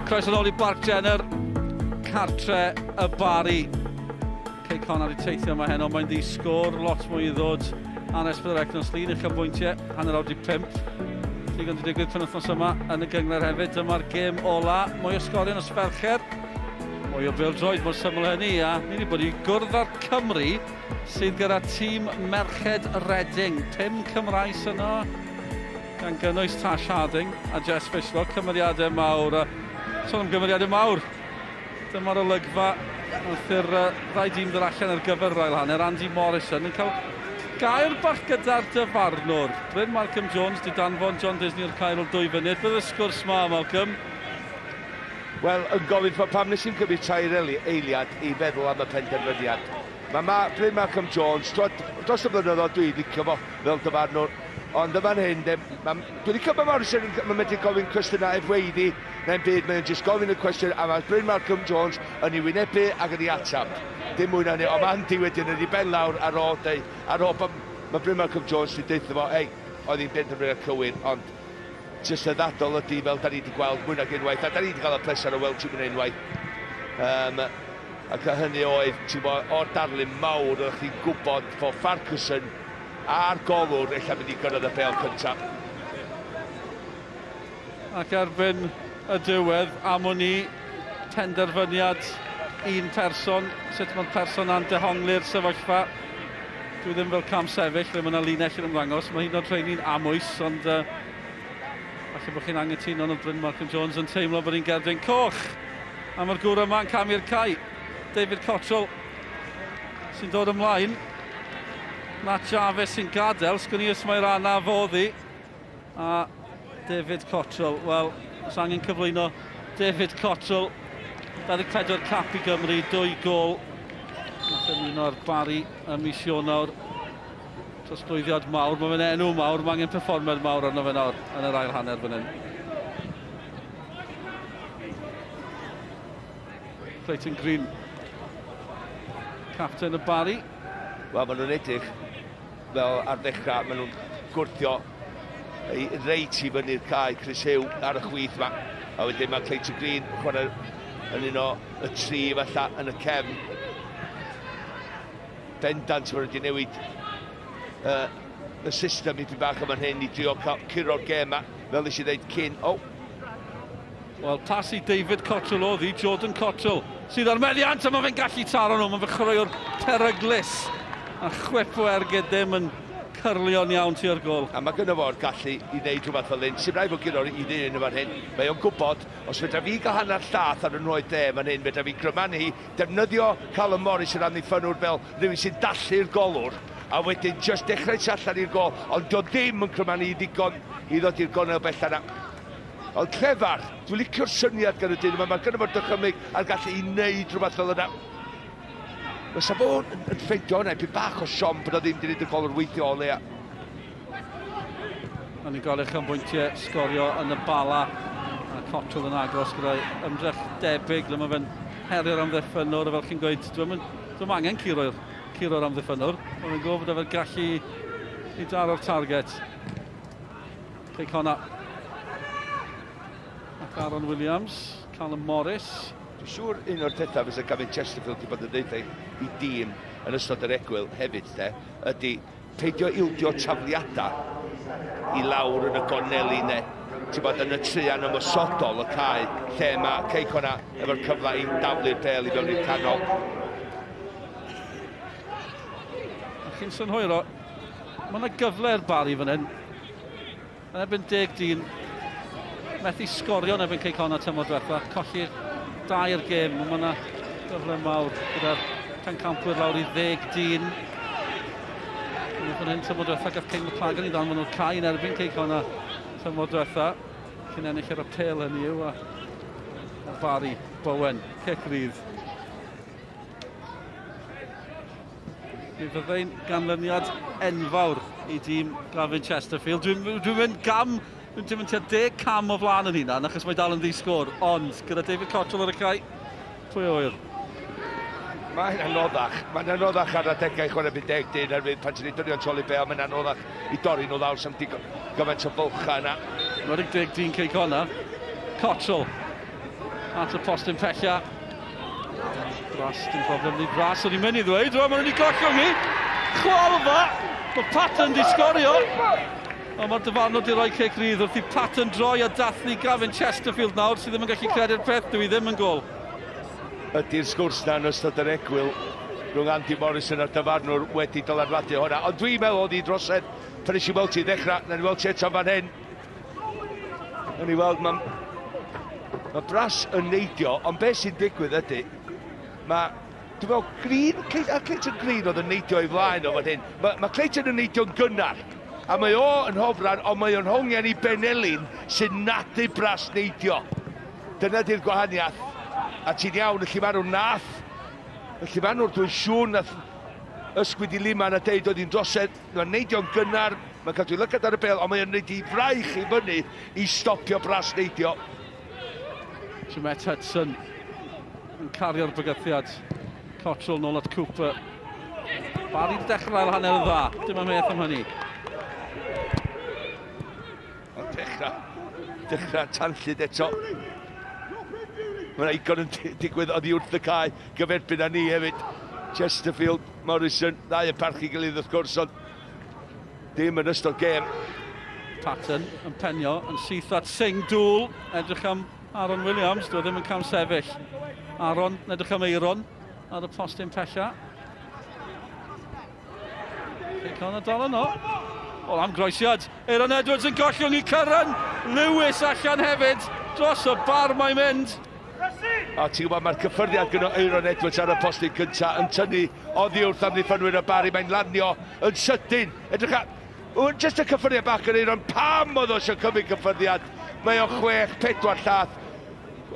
Croeso nôl i Barc Jenner, cartre y Bari. Cei Connah wedi teithio yma heno, mae'n ddi sgôr, lot mwy i ddod ar S4C nos Lun, uchafbwyntiau, 5:30. Digon wedi digwydd penwythnos yma yn y gynghrair hefyd. Dyma'r gêm ola, mwy o sgorio nos Fercher, mwy o bêl-droed, mor syml hynny, a ni wedi bod i gwrdd â'r Cymry sydd gyda tîm Merched Reading. 5 Cymraes yno, gan gynnwys Tash Harding a Jess Fishlock, cymeriadau mawr. A sôn am gymeriadau mawr, dyma'r olygfa wrth i'r ddau dîm ddod allan ar gyfer yr ail hanner. Andy Morrison yn cael gair bach gyda'r dyfarnwr. Bryn Malcolm Jones di danfon John Disney o'r cae ar ôl 2 funud. Bydd y sgwrs ma, Malcolm? Wel, yn gofyn pam nes i'm cymryd tair eiliad i feddwl am y penderfyniad. Mae ma Bryn Malcolm Jones, twod, dros y blynyddoedd dwi'n licio fo fel dyfarnwr, ond yn fan hyn, de, ma, dwi'n licio mae Morrison yn ma medru gofyn cwestiynau heb weiddi neu'n byd, mae'n jyst gofyn y cwestiwn a mae Bryn Malcolm Jones yn ei wynebu ac yn ei ateb. Dim mwy na hynny, ond mae Andy wedyn yn ei ben lawr ar ôl deud, ar ôl bod mae Bryn Malcolm Jones wedi deutha fo, hei, oedd hi'n benderfyniad cywir, ond jyst y ddadl ydy fel da ni wedi gweld mwy nag unwaith, a da ni wedi cael y pleser o weld ti'n mynd unwaith. Um, Ac a hynny oedd, ti'n gwybod, o'r darlun mawr, oeddech chdi'n gwybod fod Farquharson a'r golwr ella mynd i gyrraedd y bêl cyntaf. Ac erbyn y diwedd, am wn i, penderfyniad un person, sut mae'r person na'n dehongli'r sefyllfa. Dwi ddim fel cam sefyll, lle mae yna linell yn ymddangos. Mae hyn o'r rheini'n amwys, ond uh, falle bod chi'n angytuno ond Bryn Malcolm Jones yn teimlo bod hi'n gerdyn coch. A mae'r gŵr yma'n camu'r cae. David Cottrell sy'n dod ymlaen. Matt Jarvis sy'n gadael. Sgwn i os mae'r anaf oddi. A David Cottrell, wel, os angen cyflwyno David Cottrell. 24 cap i Gymru, 2 gol. Nath ymuno ar Barry ym mis Ionawr. Trosglwyddiad mawr, mae fe'n enw mawr, mae angen perfformiad mawr arno fe nawr yn yr ail hanner fan hyn. Clayton Green, capten y Barry. Wel, maen nhw'n edrych fel ar ddechrau, maen nhw'n gwrthio ei reit i fyny'r cae Chris Hugh ar y chwith yma. A wedyn mae Clayton Green chwarae yn un o y tri falle yn y cefn. Bendant maen nhw wedi newid uh, y system i bach yma'n hyn i drio curo'r gêm yma. Fel nes i ddeud cyn... O! Wel, pas i David Cottrell oedd hi, Jordan Cottrell, sydd ar meddiant, a mae fe'n gallu taro nhw, mae fe chwaraewr peryglus. A chwip o ergyd ddim yn cyrlio'n iawn tua'r gol. A mae gynno fo'r gallu i wneud rhywbeth fel hyn. Sy'n rhaid fod gyda'r un un yn fan hyn. Mae o'n gwybod, os fedra fi gael hanner llath ar y nhroed dde fan hyn, fedra fi gryman hi, defnyddio Callum Morris yr amddiffynnwr fel rhywun sy'n dallu'r golwr, a wedyn jyst dechrau tu allan i'r gol, ond dio ddim yn crymanu ddigon i ddod i'r gornel bella 'na. Ond clefar, dwi'n licio'r syniad gan y dyn yma, mae gynno fo'r dychymyg a'r gallu i wneud rhywbeth fel yna. Fysa fo'n yn, yn ffeindio hwnna, ipyn bach o siom bod o ddim wedi gwneud y golwr weithio o leia. A ni'n gweld eich bwyntiau sgorio yn y Bala. A Cottrell yn agos gyda ymdrech debyg le mae fe'n herio'r amddiffynnwr, a fel chi'n gweud, dwi'n dwi angen curo'r curo'r amddiffynnwr. Mae fe'n gwybod bod e'n gallu i daro'r target. Cei Connah. Ac Aaron Williams, Callum Morris. Dwi'n siŵr un o'r pethau fysa Gavin Chesterfield wedi bod yn dweud i dîm yn ystod yr egwyl hefyd, de, ydy peidio ildio tafliadau i lawr yn y gorneli neu ti'n bod yn y traean ymosodol y cae lle mae Cei Connah efo'r cyfle i daflu'r bêl i fewn i'r canol. A chi'n synhwyro, mae yna gyfle i'r Barry fan hyn. Yn erbyn deg dyn, methu sgorio yn erbyn Cei Connah tymor diwetha, colli'r dair gêm, mae yna gyfle mawr gyda'r pencampwyr lawr i ddeg dyn. Yn fan hyn tymor diwetha, gath Kane McLagan i ddanfon o'r cae yn erbyn Cei Connah tymor diwetha, cyn ennill yr apêl hynny yw, a, a Barry Bowen, cic rydd. Mi fyddai'n ganlyniad enfawr i dîm Gavin Chesterfield. Dwi'n dwi mynd gam, dwi'n mynd tua deg cam o flaen yn hunan, achos mae dal yn ddi-sgôr, ond gyda David Cottrell ar y cae, pwy a ŵyr? Mae'n anoddach. Mae'n anoddach ar adegau chwarae byd deg dyn herwydd pan ti'n ei dynion toli bêl, mae'n anoddach i dorri nhw lawr sam digon gymaint o fylchau yna. Wedi deg dyn Cei Connah. Cottrell. At y postyn pella. Bras, dim problem ni Bras, o'n i'n mynd i ddweud, rwan maen nhw'n i gollwng ni. Chwalfa! Mae Patton di sgorio. Ond mae'r dyfarnwr di roi cic rydd wrth i Patton droi a dathlu Gavin Chesterfield nawr sydd ddim yn gallu credu'r peth, dwi ddim yn gol. Ydy'r sgwrs na yn ystod yr egwyl rhwng Andy Morrison a'r dyfarnwr wedi dylanwadu hwnna. Ond dwi'n meddwl oedd hi drosedd pan nes i weld ti ddechrau, na ni weld ti eto fan hyn. Nawn ni weld, mae ma Brass yn neidio, ond beth sy'n digwydd ydy, mae, dwi'n meddwl, Green, a Clayton Green oedd yn neidio i flaen o fan hyn. Mae, mae Clayton yn neidio'n gynnar, a mae o yn hofran, ond mae o'n hongian i benelin sy'n nadu Brass neidio. Dyna di'r gwahaniaeth. A ti'n iawn, y llifarwr nath, y llifarwr dwi'n siŵr nath ysgwyd i Liman a deud oedd hi'n drosedd, Mae'n neidio'n gynnar, mae'n cadw ei lygad ar y bêl, ond mae'n neud ei fraich i fyny i stopio Bras neidio. Jamet Hudson yn cario'r bygythiad. Cottrell nôl at Cooper. Barry wedi dechrau'r ail hanner yn dda. Dim amheuaeth am hynny. Ond dechrau, dechrau tanllyd eto. Mae'n eigon yn digwydd oddi wrth y cae gyferbyn â ni hefyd. Chesterfield, Morrison, ddau yn parchu gilydd wrth gwrs, ond dim yn ystod gêm. Patton yn penio yn syth at Singh Dŵl, edrych am Aaron Williams, dwi e ddim yn cam sefyll. Aaron, edrych am Eiron ar y postyn pella. Cic on a dal yno. O, am groesiad. Aaron Edwards yn gollwng i Curran. Lewis allan hefyd. Dros y bar mae'n mynd. A ti'n gwybod, mae'r cyffyrddiad gyda Aaron Edwards ar y postyn cyntaf yn tynnu oddi wrth amddiffynwyr y Bari. Mae'n lanio yn sydyn. Edrych ar... Just y cyffyrddiad bach yn Aaron. Pam oedd o eisiau cymryd cyffyrddiad? Mae o chwech, pedwar llath.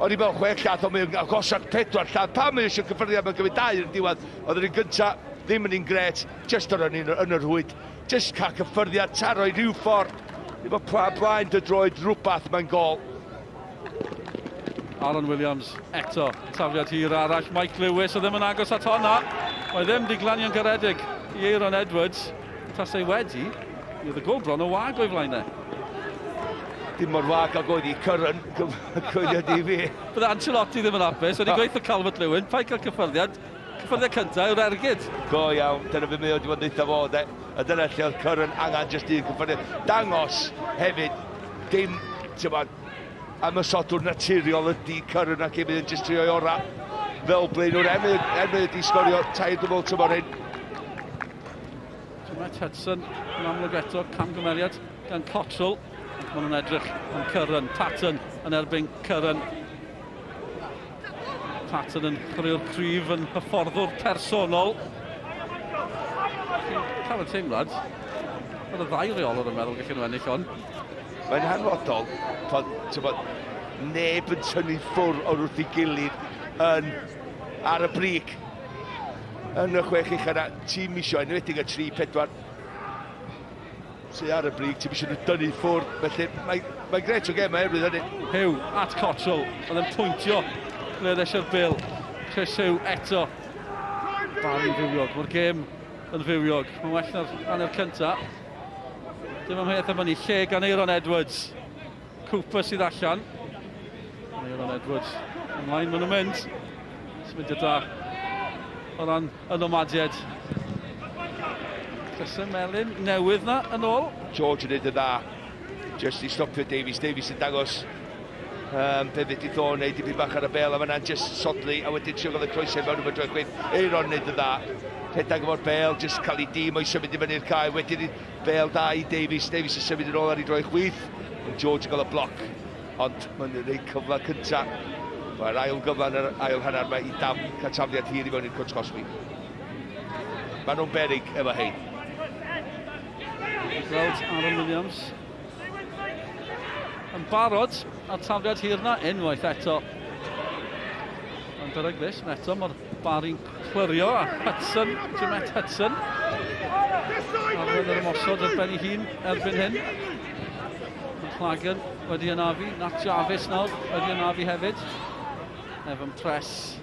O'n i'n meddwl chwech llath, ond mae'n agosach pedwar llath. Pam mae eisiau cyffyrddiad? Mae'n cymryd dau yn y diwedd. Oedd yr un gyntaf ddim yn un gret, just o'r un yn y rhwyd. Just cael cyffyrddiad, taro i ryw ffordd. Efo pla blaen dy droed rhywbeth, mae'n gol. Aaron Williams eto, tafliad hir arall. Mike Lewis o ddim yn agos at honna. Mae ddim di glanio'n garedig i Aaron Edwards. Tasai wedi, mi oedd y gol bron o wag o'i flaen e. Dim mor wag ag oedd i Curran, coelio di fi. Bydde Ancelotti ddim yn hapus, wedi gweithio Calvert-Lewin, paid cael cyffyrddiad, cyffyrddiad cyntaf yw'r ergyd. Go iawn, dyna fe mae o wedi bod yn eitha fo, de. A dyna lle oedd Curran angen jyst un cyffyrddiad. Dangos hefyd, dim, ti'n bod, ymosodwr naturiol ydy Curran ac hefyd yn jyst trio'i orau fel blaenwr. Er mae wedi sgorio tair dwbl tymor hyn. Matt Hudson yn amlwg eto, camgymeriad gan Cottrell. Ac maen nhw'n edrych am Curran. Patton yn erbyn Curran. Patton yn chwaraewr cryf, yn hyfforddwr personol. Chi'n cael y teimlad bod y ddau reolwr yn meddwl gallen nhw ennill hon. Mae'n hanfodol pan, ti'n bod, neb yn tynnu ffwr o'r wrth ei gilydd yn ar y brig. Yn y chwech ucha na, ti'n misio, enwedig y 3-4 sydd ar y brig, ti'n misio nhw dynnu ffwrdd, felly mae'n mae gret o gem oherwydd hynny. Hugh at Cottrell, oedd yn pwyntio ble oedd eisiau'r bil. Chris Hugh eto. Barry'n fywiog, mae'r gêm yn fywiog. Mae'n well na'r hanner cynta. Dim amheuaeth am hynny, lle gan Aaron Edwards. Cooper sydd allan. Aaron Edwards ymlaen maen nhw'n mynd. Symudiad da o ran y nomadiaid. Crysau melyn newydd na yn ôl. George yn neud y dda. Just i stopio Davies. Davies yn dangos um, be fedrith o wneud dipyn bach ar y bel a fanna'n just sodli a wedyn trio gael y croesau mewn efo droed chwith. Aaron wneud y dda. Rhedeg efo'r bel, just cael ei dîm o'i symud i fyny'r cae. Wedyn bel da i Davies. Davies yn symud yn ôl ar ei droed chwith. Ond George yn cael y bloc. Ond mae'n rhoi cyfle cyntaf. Mae'r ail gyfle yn yr ail hanner mae i dam cael tafliad hir i fewn i'r cwrt cosbi. Maen nhw'n berig efo hein. Gweld Aaron Williams yn barod a'r tafliad hir na unwaith eto. Mae'n beryglus, ond eto mae'r Barry'n clirio a Hudson, Jamet Hudson. Arwen yr ymosod ar ben ei hun erbyn hyn. McLagan wedi anafu, Nat Jarvis nawr wedi anafu hefyd. Evan Press,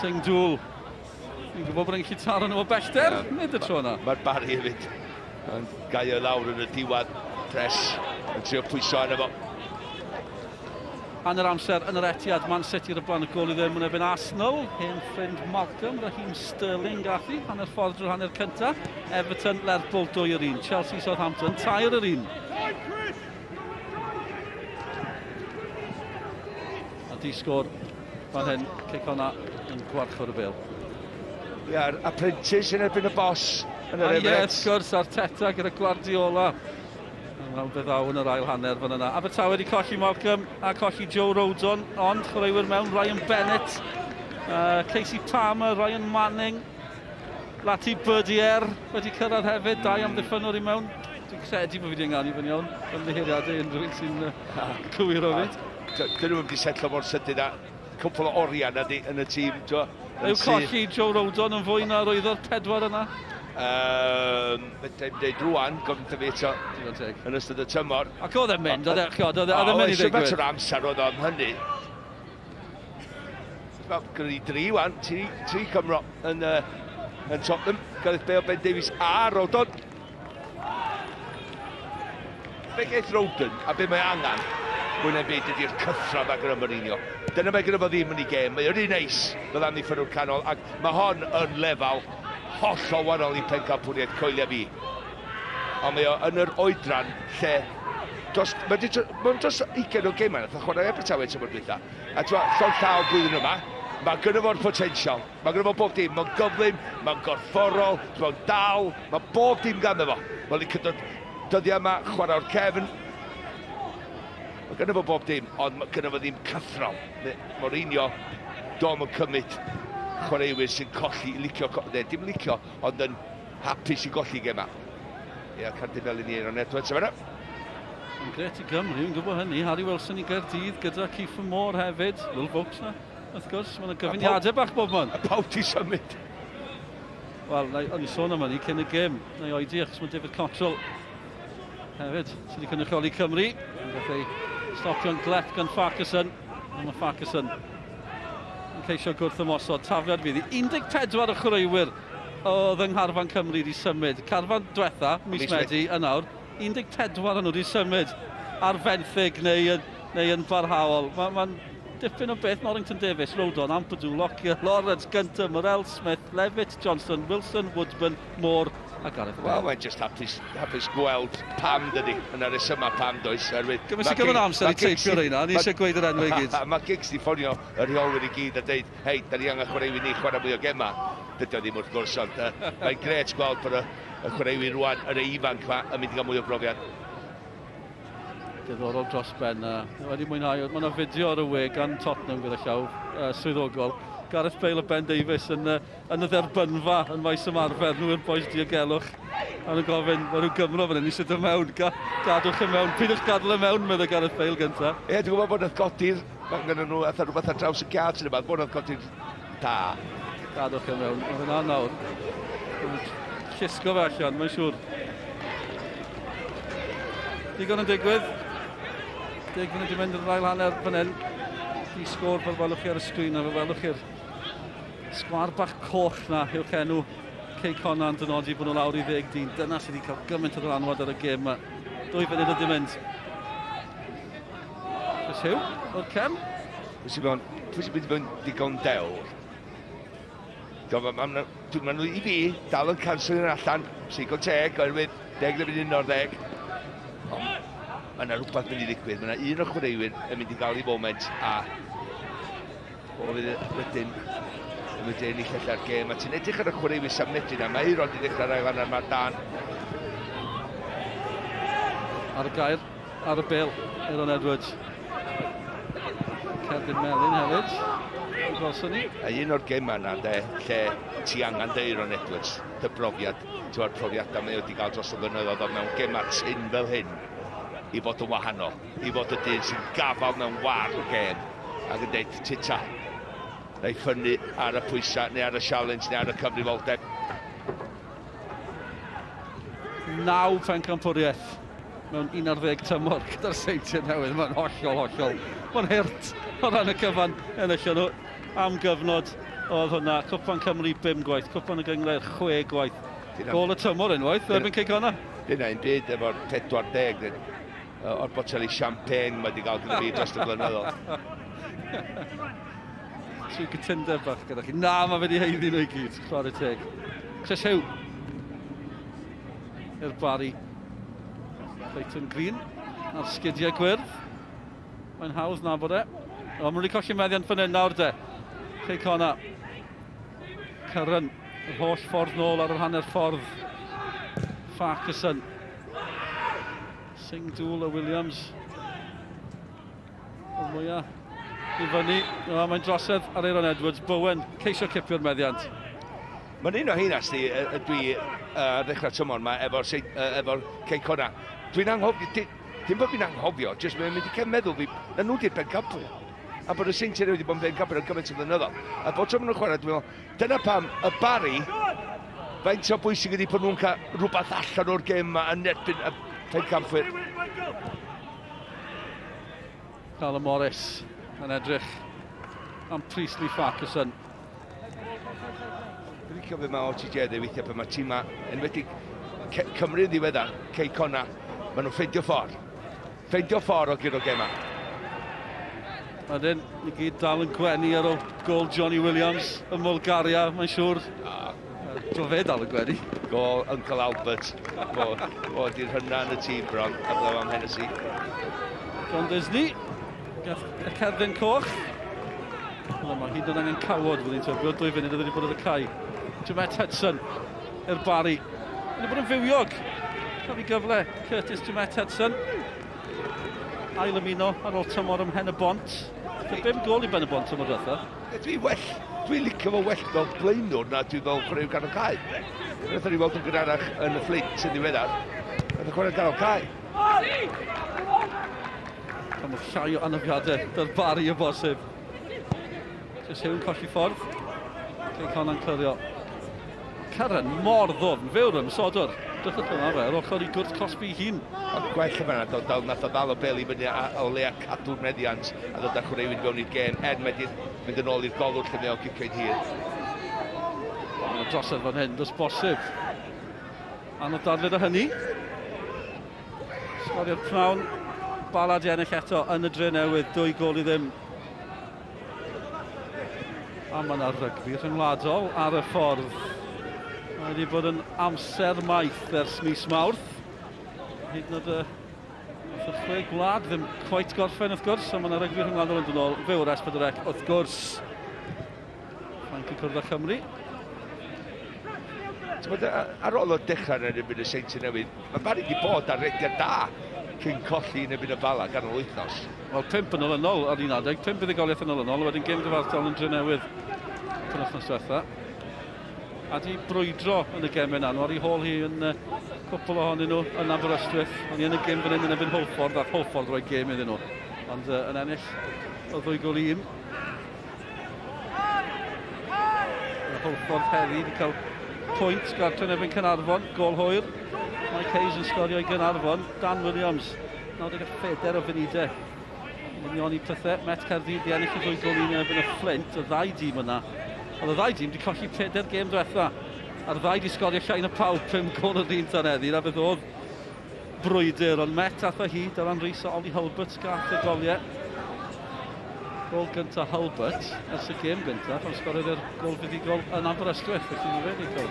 Singh Dŵl. Fi'n gwybod bod e'n gallu taro nhw o bellter, yeah, nid y tro yna. Mae'r Barry hefyd yn gael lawr yn y diwedd. Press yn trio pwyso arno fo. Hanner amser yn yr Etihad, Man City ar y blaen y gol i ddim yn erbyn Arsenal. Hen ffrind Malcolm, Raheem Sterling gath i, hanner ffordd drwy'r hanner cynta. Everton, Lerpwl, 2 yr 1. Chelsea, Southampton, 3 yr 1. A di sgôr fan hyn, Cei Connah yn gwarchod y bêl. Ia'r apprentice yn erbyn y boss yn yr Emirates. Ie, wrth gwrs, Arteta gyda Guardiola. Mae'n fe ddaw yn yr ail hanner fan yna. Abertawe wedi colli Malcolm a colli Joe Rodon, ond chwaraewyr mewn Ryan Bennett, Casey Palmer, Ryan Manning, Lati Berdier wedi cyrraedd hefyd, dau amddiffynnwr i mewn. Dwi'n credu bod fi wedi ynganu fyny iawn, ymddiheuriadau unrhyw un sy'n cywiro fi. Dyn nhw'n wedi setlo mor sydyn a cwpl o oriau na di yn y tîm. Yw colli Joe Rodon yn fwy na roedd pedwar yna? Um, Fedra i'm deud rwan, gofyn fi eto yn ystod y tymor. Ac oedd e'n mynd, oedd e'n oedd e'n mynd i ddigwydd. Mater o amser oedd o'n hynny. Wel, gyda ni dri wan, tri, tri Cymro yn, uh, yn Tottenham. Gareth Bale, Ben Davies a Rodon. Be geith Rodon a be mae angen mwy na'n byd ydy'r cyffro yma gyda Mourinho. Dyna mae gyda fo ddim yn ei gêm. Mae o'n un neis fel amddiffynnwr canol ac mae hon yn lefel hollol wahanol i pencampwriaeth coelia fi. Ond mae o yn yr oedran lle dros, mae di, mae'n dros 20 o gemau nath o chwarae Abertawe tymor dwytha. A ti'n llond llaw blwyddyn yma, mae gynno fo'r potensial, mae gynno fo bob dim, mae'n gyflym, mae'n gorfforol, mae'n dal, mae bob dim ganddo fo. Mae'n licio dod dyddiau yma, chwarae o'r cefn. Mae gynno fo bob dim, ond mae gynno fo ddim cyffro. Mourinho, dom yn cymryd chwaraewyr sy'n colli, licio, ne, dim licio, ond yn hapus i golli gema. Ia, Cardiff Felin i Aaron Edwards yma. Yn gret i Gymru, yn gwybod hynny. Harry Wilson i Gaerdydd gyda Keith Moore hefyd. Will Vokes na, wrth gwrs. Mae'n gyfuniadau bach bob man. A pawb ti symud. Wel, o'n i sôn am hynny cyn y gêm. Na i oedi achos mae David Cottrell hefyd sydd wedi cynrychioli Cymru. Yn gath ei stopio'n glep gan Farquharson. Ond mae Farquharson yn ceisio gwrth ymosod. Tafliad fydd i 14 o chwaraewyr oedd yng ngharfan Cymru wedi symud. Carfan diwetha, mis Medi, yn awr, 14 o'n nhw wedi symud ar fenthyg neu yn, neu yn barhaol. Mae'n ma dipyn o beth. Norrington Davies, Rodon, Ampadu, Lockyer, Lawrence, Gunter, Morel, Smith, Levitt, Johnson, Wilson, Woodburn, Moore a Gareth Bale. Wel, mae'n just hapus, hapus gweld pam dydy. Yna resymau pam does. Oherwydd... Gymryd sy'n gymryd amser i teipio reina, ni eisiau gweud yr enw i gyd. Mae Giggs di ffonio y rheolwyr i gyd a deud, hei, da ni angen chwaraewyr ni chwarae mwy o gema. Dydy o ddim wrth gwrs, ond uh, mae'n gret gweld bod y, y chwaraewyr rwan, yr ifanc ma, yn mynd i gael mwy o brofiad. Diddorol dros ben. Uh, wedi mwynhau. Mae yna fideo ar y we gan Tottenham gyda llaw uh, swyddogol. Gareth Bale a Ben Davies yn, uh, yn y dderbynfa yn maes ymarfer. Nhw yw'r boys diogelwch. A nhw'n gofyn, mae rhyw Gymro fan hyn eisiau dod mewn. Ga gadwch e mewn. Pidwch gadael e mewn, meddai Gareth Bale gyntaf. Ie, dwi'n gwybod bod nhw'n godi'r... Mae gen nhw atha rhywbeth ar draws y giat yn yma. Bod nhw'n godi'r da. Gadwch e mewn. Mae hynna nawr. Llusgo fe allan, mae'n siŵr. Digon yn digwydd. Deg munud i mynd yn yr ail hanner fan hyn. Di sgôr fel welwch chi ar y sgrin a fel welwch chi'r sgwar bach coch na yw'ch enw Cei Connah yn dynodi bod nhw lawr i ddeg dyn. Dyna sydd wedi cael gymaint o ddylanwad ar y gêm yma. Dwy funud ydy mynd. Chris Hugh o'r cefn. Pwy sy'n mynd i fod yn digon dewr? Ma, ma, ma, ma nhw i fi dal yn cansel yn allan, seico teg, oherwydd deg ddim yn un o'r ddeg. Ond mae yna rhywbeth mynd i ddigwydd, mae yna un o'r chwaraewyr yn mynd i gael ei moment a o fydd wedyn yn mynd i ennill allan gêm. A ti'n edrych ar y chwaraewyr sy'n medru na, mae Euron wedi dechrau'r ail hanner, mae Dan. Ar y gair, ar y bel, Aeron Edwards. Cerdyn melyn hefyd. Gwelson ni. A un o'r gemau yna, de, lle ti angen dy Aeron Edwards, dy brofiad, ti'n o'r profiadau mae wedi cael dros y flynyddoedd, ond mewn gemau tyn fel hyn, i fod yn wahanol, i fod y dyn sy'n gafael mewn war y gêm, ac yn deud, tita, na i ffynnu ar y pwysau, neu ar y challenge, neu ar y cyfrifoldeb. Naw pencampwriaeth mewn 11 tymor gyda'r Seintiau Newydd. Mae'n hollol, hollol. Mae'n hurt o ran y cyfan enillon nhw am gyfnod oedd hwnna. Cwpan Cymru 5 gwaith, Cwpan y Gynghrair 6 gwaith. Gôl y tymor unwaith, erbyn Cei Connah. Dyna un byd efo'r 40. O'r boteli champagne mae wedi cael gyda fi dros y blynyddoedd. Trwy gytundeb bach gyda chi. Na, mae fe wedi haeddu nhw i gyd. Chwarae teg. Chris Huw. I'r Barry. Clayton Green. A'r sgidiau gwyrdd. Mae'n hawdd na bod e. O, maen nhw wedi colli meddiant fan hyn nawr de. Cei Conna. Curran, yr holl ffordd nôl ar yr hanner ffordd. Farquharson. Singh Dŵl a Williams. O'r mwyaf i fyny. O, mae'n drosedd ar Aaron Edwards. Bowen ceisio cipio'r meddiant. Mae'n un o heina sti, dwi ar ddechrau tymor yma efo'r efo Cei Connah. Dwi'n anghofio, dim bod fi'n anghofio, jyst mae'n mynd i cefn meddwl fi, na nhw di'r pencampwyr. A bod y Seintiau wedi bod yn bencampwyr am gymaint o flynyddoedd. A bod tro maen nhw'n chwarae, dwi'n meddwl, dyna pam y Barry, faint o bwysig ydy bod nhw'n cael rhywbeth allan o'r gêm yma yn erbyn y pencampwyr. Callum Morris yn edrych am Priestley Farquharson. Dwi'n licio beth mae OTJ dweud weithiau pan mae tîmau, enwedig Cymru yn ddiweddar, Cei Connah, maen nhw'n ffeindio ffordd. Ffeindio ffordd o guro gemau. Wedyn, ni gyd dal yn gwenu ar ôl gol Johnny Williams ym Mwlgaria, mae'n siŵr. Dwi'n fe dal yn gwenu. Gol Uncle Albert. Fo, fo di'r hynna yn y tîm bron, a blaw am Hennessy. John Disney, gath y cerddyn coch. Wel, mae hyd yn angen cawod, fydd hi'n tybio, dwy funud oedd wedi bod ar y cae. Jamet Hudson i'r Barry. Wedi bod yn fywiog. Cael ei gyfle, Curtis Jamet Hudson. Ail ymuno ar ôl tymor ym Mhen y Bont. Fe bum gol i Ben y Bont tymor diwetha. Dwi well, dwi'n licio fo well fel blaenwr na dwi fel chwaraewr ganol cae. Wnaethon ni weld yn gynharach yn y Fflint yn ddiweddar. Nath o chwarae ganol cae. Cafodd llai o anafiadau dy'r Barry o bosib. Chris Huw yn colli ffordd. Cei Connah'n clirio. Curran mor ddwfn, fe yw'r ymosodwr. Drychwch yma fe, ar ochr i gwrt cosbi hun. Ond gwell yn fanna, dod dal, nath o ddal o bel i fyny a, o leia cadw'r meddiant a ddod â chwaraewyr fewn i'r gêm, er mae di mynd yn ôl i'r golwr lle mae o'n cicio'n hir. Mae'n drosedd fan hyn, does bosib. Anodd dadled o hynny. Sgorio'r pnawn. Bala di ennill eto yn y dre newydd, dwy gol i ddim. A mae yna rygbi rhyngwladol ar y ffordd. Mae wedi bod yn amser maith ers mis Mawrth. Hyd yn oed y Wrth y chwe gwlad ddim cweit gorffen wrth gwrs, ond mae yna rygbi rhyngwladol yn dod nôl fyw o'r S4C wrth gwrs. Ffrainc yn cwrdd â Chymru. T'mod, ar ôl o dechrau yn erbyn y Seintiau Newydd, mae Barry wedi bod ar rediad da cyn colli yn erbyn y Bala ganol wythnos. Wel, pump yn olynol ar un adeg, pump buddugoliaeth yn olynol, wedyn gêm gyfartal yn Drenewydd penwythnos diwetha. A di brwydro yn y gemau yna, nhw ar ei hôl hi yn uh, cwpl ohonyn nhw yn Aberystwyth. O'n i yn y gêm fan hyn yn erbyn Hwlffordd, a Hwlffordd roi gêm iddyn nhw. Ond uh, yn ennill o ddwy gol i un. Mae Hwlffordd heddi wedi cael pwynt gartre yn erbyn Caernarfon, gol hwyr. Mike Hayes yn sgorio i Gaernarfon. Dan Williams, 94 o funudau. Unioni pethau, Met Caerdydd di ennill y ddwy gol un yn erbyn y Flint, y ddau dîm yna. Oedd y ddau dîm wedi colli pedair gêm diwetha. A'r ddau di sgorio llai na pawb, 5 gol yr un tan heddi. Na beth oedd brwydr, ond Met ath â hi, Dylan Rees a Ollie Hulbert gath y goliau. Gol gyntaf Hulbert ers y gêm gyntaf, pan sgoriodd e'r gol fuddugol yn Aberystwyth, felly mae fe wedi cael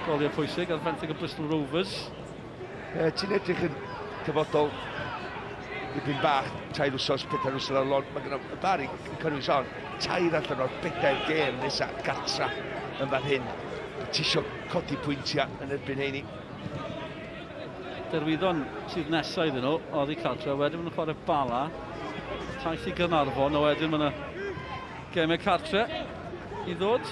goliau pwysig ar fenthyg y Bristol Rovers. E, ti'n edrych yn dyfodol dipyn bach, tair wsos, pedair wsos ar lon, mae gen y Barry yn cynnwys on, tair allan o'r bedair gêm nesaf gartra yn fan hyn. Ti isio codi pwyntiau yn erbyn heini. Derwyddon sydd nesaf iddyn nhw, oddi cartre, wedyn maen nhw'n chwarae Bala, taith i Gaernarfon, a wedyn maen nhw gemau cartre i ddod.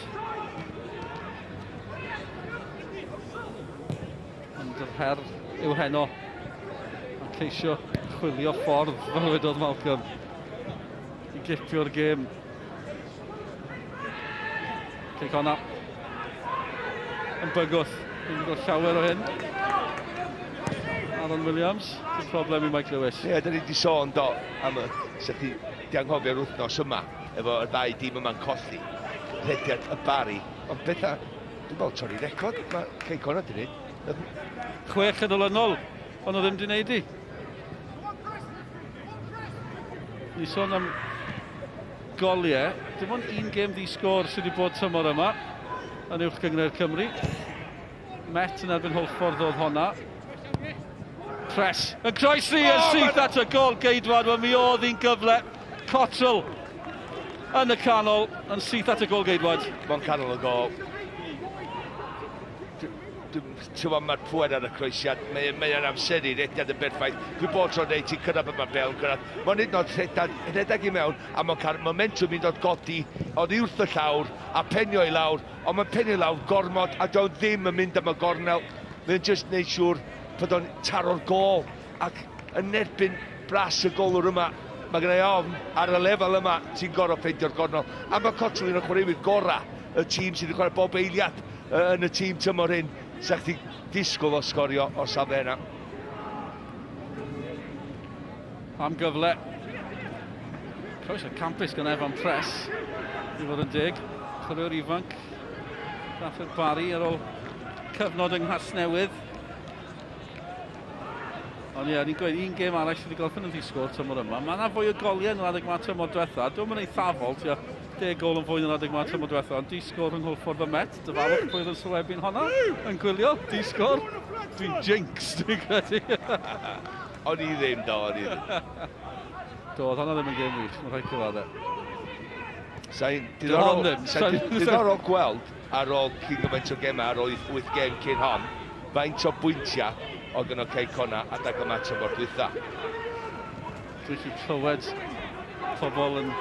Ond yr her yw heno, a ceisio chwilio ffordd, fel wedodd Malcolm, i gipio'r gêm. Cei Connah yn bygwth. Dwi'n gweld llawer o hyn. Aaron Williams, dim problem i Mike Lewis. Ie, yeah, da ni wedi sôn do am y... Sa chdi di anghofio'r wythnos yma, efo y ddau dîm yma'n colli. Rhediad y Barry. Ond bethau, dwi'n meddwl torri record, mae Cei Connah di wneud. Chwech yn olynol, ond nhw ddim wedi wneud i. Ni sôn am goliau, dim ond un gêm ddi-sgôr sydd wedi bod tymor yma yn Uwch Gynghrair Cymru. Met yn erbyn Hwlffordd oedd honna. Press yn croesi yn oh, syth at y gol geidwad. Wel, mi oedd hi'n gyfle. Cottrell yn y canol, yn syth at y gol geidwad. Mae'n canol y gol. Ti'n mae'r pwer ar y croesiad, mae'n mae amseru rediad yn berffaith. Dwi'n bod tro'n dweud ti'n cyrraedd pan mae'r bel yn cyrraedd. Mae'n hyd yn oed rhedeg, rhedeg i mewn a mae'n cael momentum i ddod godi oddi wrth y llawr a penio i lawr. Ond mae'n penio i lawr gormod a doedd ddim yn mynd am y gornel. Mae'n jyst gwneud siŵr bod o'n taro'r gôl ac yn erbyn bras y golwr yma, mae gen i ofn ar y lefel yma ti'n gorfod ffeindio'r gornel. A mae Cottrell un o'r chwaraewyr gorau y tîm sydd wedi chwarae bob eiliad yn y tîm tymor hyn. Sa chdi disgwyl o sgorio o'r safle yna. Am gyfle. Croeso campus gan Evan Press, i fod yn deg. Chwaraewr ifanc, dath i'r Barri ar ôl cyfnod yng Nghasnewydd. Ond ie, ni'n gweud un gêm arall sydd wedi gorffen yn ddisgwyl tymor yma. Mae yna fwy o goliau yn yr adeg yma tymor diwetha. Dwi'n mynd eithafol, tua 10 gol yn fwy yn yr adeg yma tymor diwetha, ond di-sgôr rhwng Hwlffordd a Met. Dyfarwch pwy oedd yn sylwebu'n honna yn gwylio. Di-sgôr. Dwi'n jinx, dwi'n credu. O'n i ddim, do, o'n i ddim. Do, oedd honna ddim yn gêm wych, mae'n rhaid cyfadde. Sa'n diddorol, sa diddorol gweld ar ôl cyn gymaint o gemau, ar ôl 8 gêm cyn hon, faint o bwyntiau oedd gynno Cei Connah adag yma tymor dwytha. Dwi'n gallu clywed pobl yn...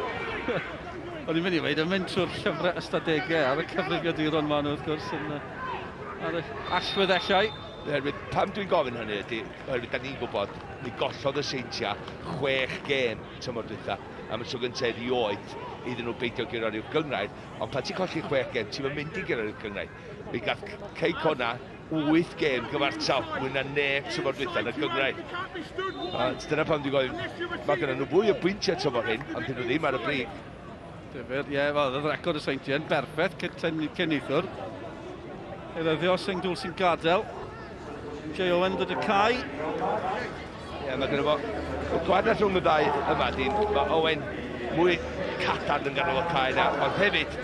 O'n i'n mynd i weud, yn mynd trwy'r llyfrau ystadegau ar y cyfrifiaduron maen nhw, wrth gwrs, yn, ar y allweddellau. Oherwydd, pam dwi'n gofyn hynny ydy, oherwydd da ni'n gwybod, mi gollodd y Seintiau chwech gêm tymor dwytha, am y tro gyntaf erioed iddyn nhw beidio guro'r uwch gynghrair, ond pan ti'n colli chwech gêm, ti'm yn mynd i guro'r uwch gynghrair. Mi gath Cei Connah wyth gêm gyfartal, mwy na neb tymor dwytha yn y gynghrair. A dyna pam dwi'n gofyn, mae gynnon nhw fwy o bwyntiau tymor hyn, ond dyn nhw ddim ar y brig. Difyr, ie, wel, oedd record y Seintiau yn berffaith cyn, cyn neithiwr. Eilyddio, Singh Dwl sy'n gadael. Jay Owen dod y cae. Ie, mae gyda fo... Y gwahaniaeth rhwng y ddau yma di, mae Owen mwy cadarn yn ganol y cae na, ond hefyd,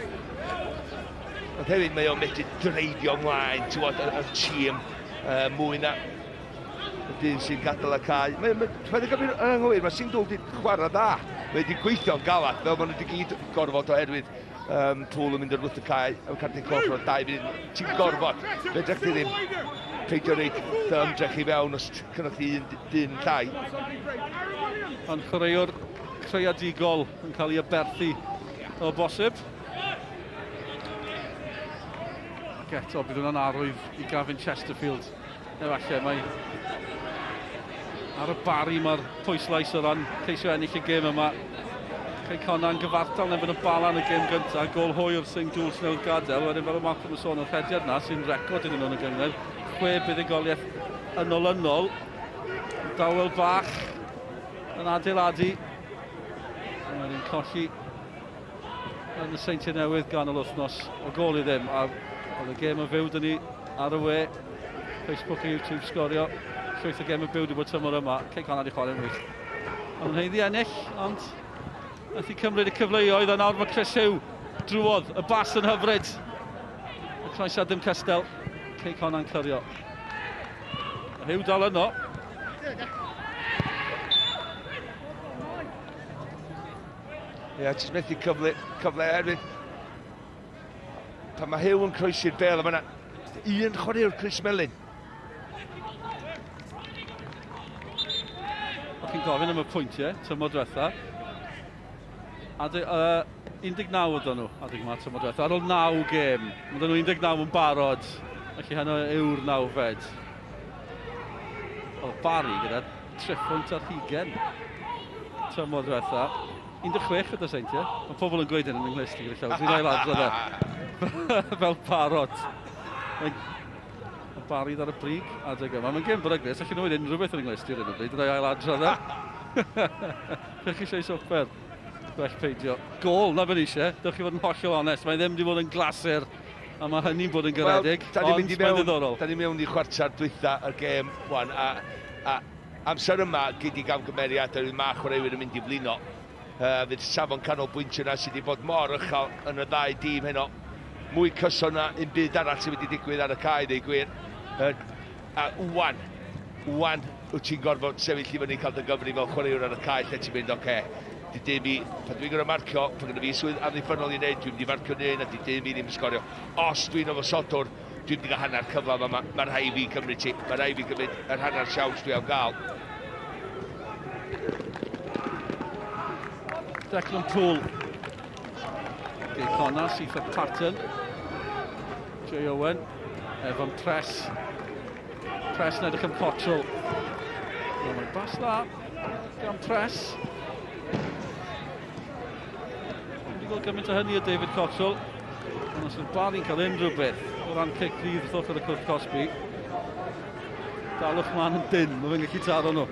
ond hefyd mae o'n medru dreifio ymlaen, ti'n gwybod, y, y tîm uh, mwy na y dyn sy'n gadael y cae. Mae, mae, mae, mae, yn anghywir, mae Singh Dwl wedi chwarae dda. Mae wedi gweithio'n galad, fel maen nhw wedi gyd gorfod oherwydd um, Pŵl yn mynd o'r wrth y cae, am cardyn coch o'r dau funud. Ti'n gorfod, fedrech chi ddim peidio reid dy ymdrech i fewn os cynnwch chi un dyn llai. Ond chwaraewr creadigol yn cael ei aberthu o bosib. Ac eto, bydd hwnna'n arwydd i Gavin Chesterfield. Efallai mae ar y Barri mae'r pwyslais o ran ceisio ennill y gêm yma. Cei Connah yn gyfartal yn erbyn y Bala yn y gêm gyntaf. Gôl hwyr Singh Dwls newydd gadael. Wedyn fel y Malcolm yn sôn, y rhediad na sy'n record iddyn nhw yn y gynghrair. Chwe buddugoliaeth yn olynol. Dawel bach yn adeiladu. Wedyn colli yn y Seintiau Newydd ganol wythnos o gôl i ddim. A oedd y gêm yn fyw dyn ni ar y we, Facebook a YouTube sgorio. Llwyth o gêm yn byw wedi bod tymor yma. Cei Connah wedi chwarae'n wych. Ond yn heiddi ennill, ond nath i cymryd y cyfleoedd a nawr mae Chris Hugh drwodd. Y bas yn hyfryd. Y croesiad ddim cystel. Cei Connah'n clirio. Hugh dal yno. Ie, yeah, jyst methu cyfle, cyfle oherwydd pan mae Hugh yn croesi'r bel, mae yna un chwaraewr Chris Melyn. O'ch chi'n gofyn am y pwyntiau, tymor diwetha. Ade, uh, 19 oedden nhw adeg yma tymor diwetha, ar ôl 9 gêm. Mae nhw 19 yn barod, felly heno yw'r nawfed. Oedd Barry gyda triphwynt ar hugen tymor diwetha. 16 gyda Seintiau. Mae pobl yn gweud hyn yn yng nghlust i gyda llaw. Dwi'n ail adrodd e. Fel parot. Mae Barry ar y brig adeg yma. Mae'n gêm beryglus. Allan nhw wedi unrhyw beth yn yng nghlust i ar hyn o bryd. Dwi'n ail adrodd e. Bych chi eisiau swper. Gwell peidio. Gol, na beth eisiau. Dewch chi fod yn hollol onest. Mae ddim wedi bod yn glasur. A mae hynny'n bod yn garedig, well, ond mae'n ddiddorol. Da ni mewn i chwarter dwytha yr gêm, wan, a, a amser yma, gyd i gamgymeriad, oherwydd mae chwaraewyr yn mynd i flino. Uh, fydd safon canolbwyntio yna sydd wedi bod mor uchel yn y ddau dîm heno. Mwy cyson na un byd arall sydd wedi digwydd ar y cae, dweud gwir. Uh, a wwan, wwan, wyt ti'n gorfod sefyll i fyny cael dy gyfri fel chwaraewr ar y cae lle ti'n mynd, oce, okay, di dim i, pan dwi'n gorfod marcio, pan gyda fi swydd amddiffynnol i wneud, dwi'n mynd i farcio un a di dim i ddim sgorio. Os dwi'n ymosodwr, dwi'n mynd i gael hanner cyfle yma, mae rhaid fi cymryd ti, mae rhaid fi gymryd yr hanner siawns dwi am gael. Declan Poole. Gay Connor, syth at Patton. Jay Owen, Evan Press. Press yn edrych am Cottrell. Wel, mae bas dda gan Press. Wedi gweld gymaint o hynny o David Cottrell. Ond os yw'r Barry'n cael unrhyw beth o ran cic rydd wrth ochr y cwrt cosbi, dalwch mlaen yn dyn, mae fe'n gallu taro nhw.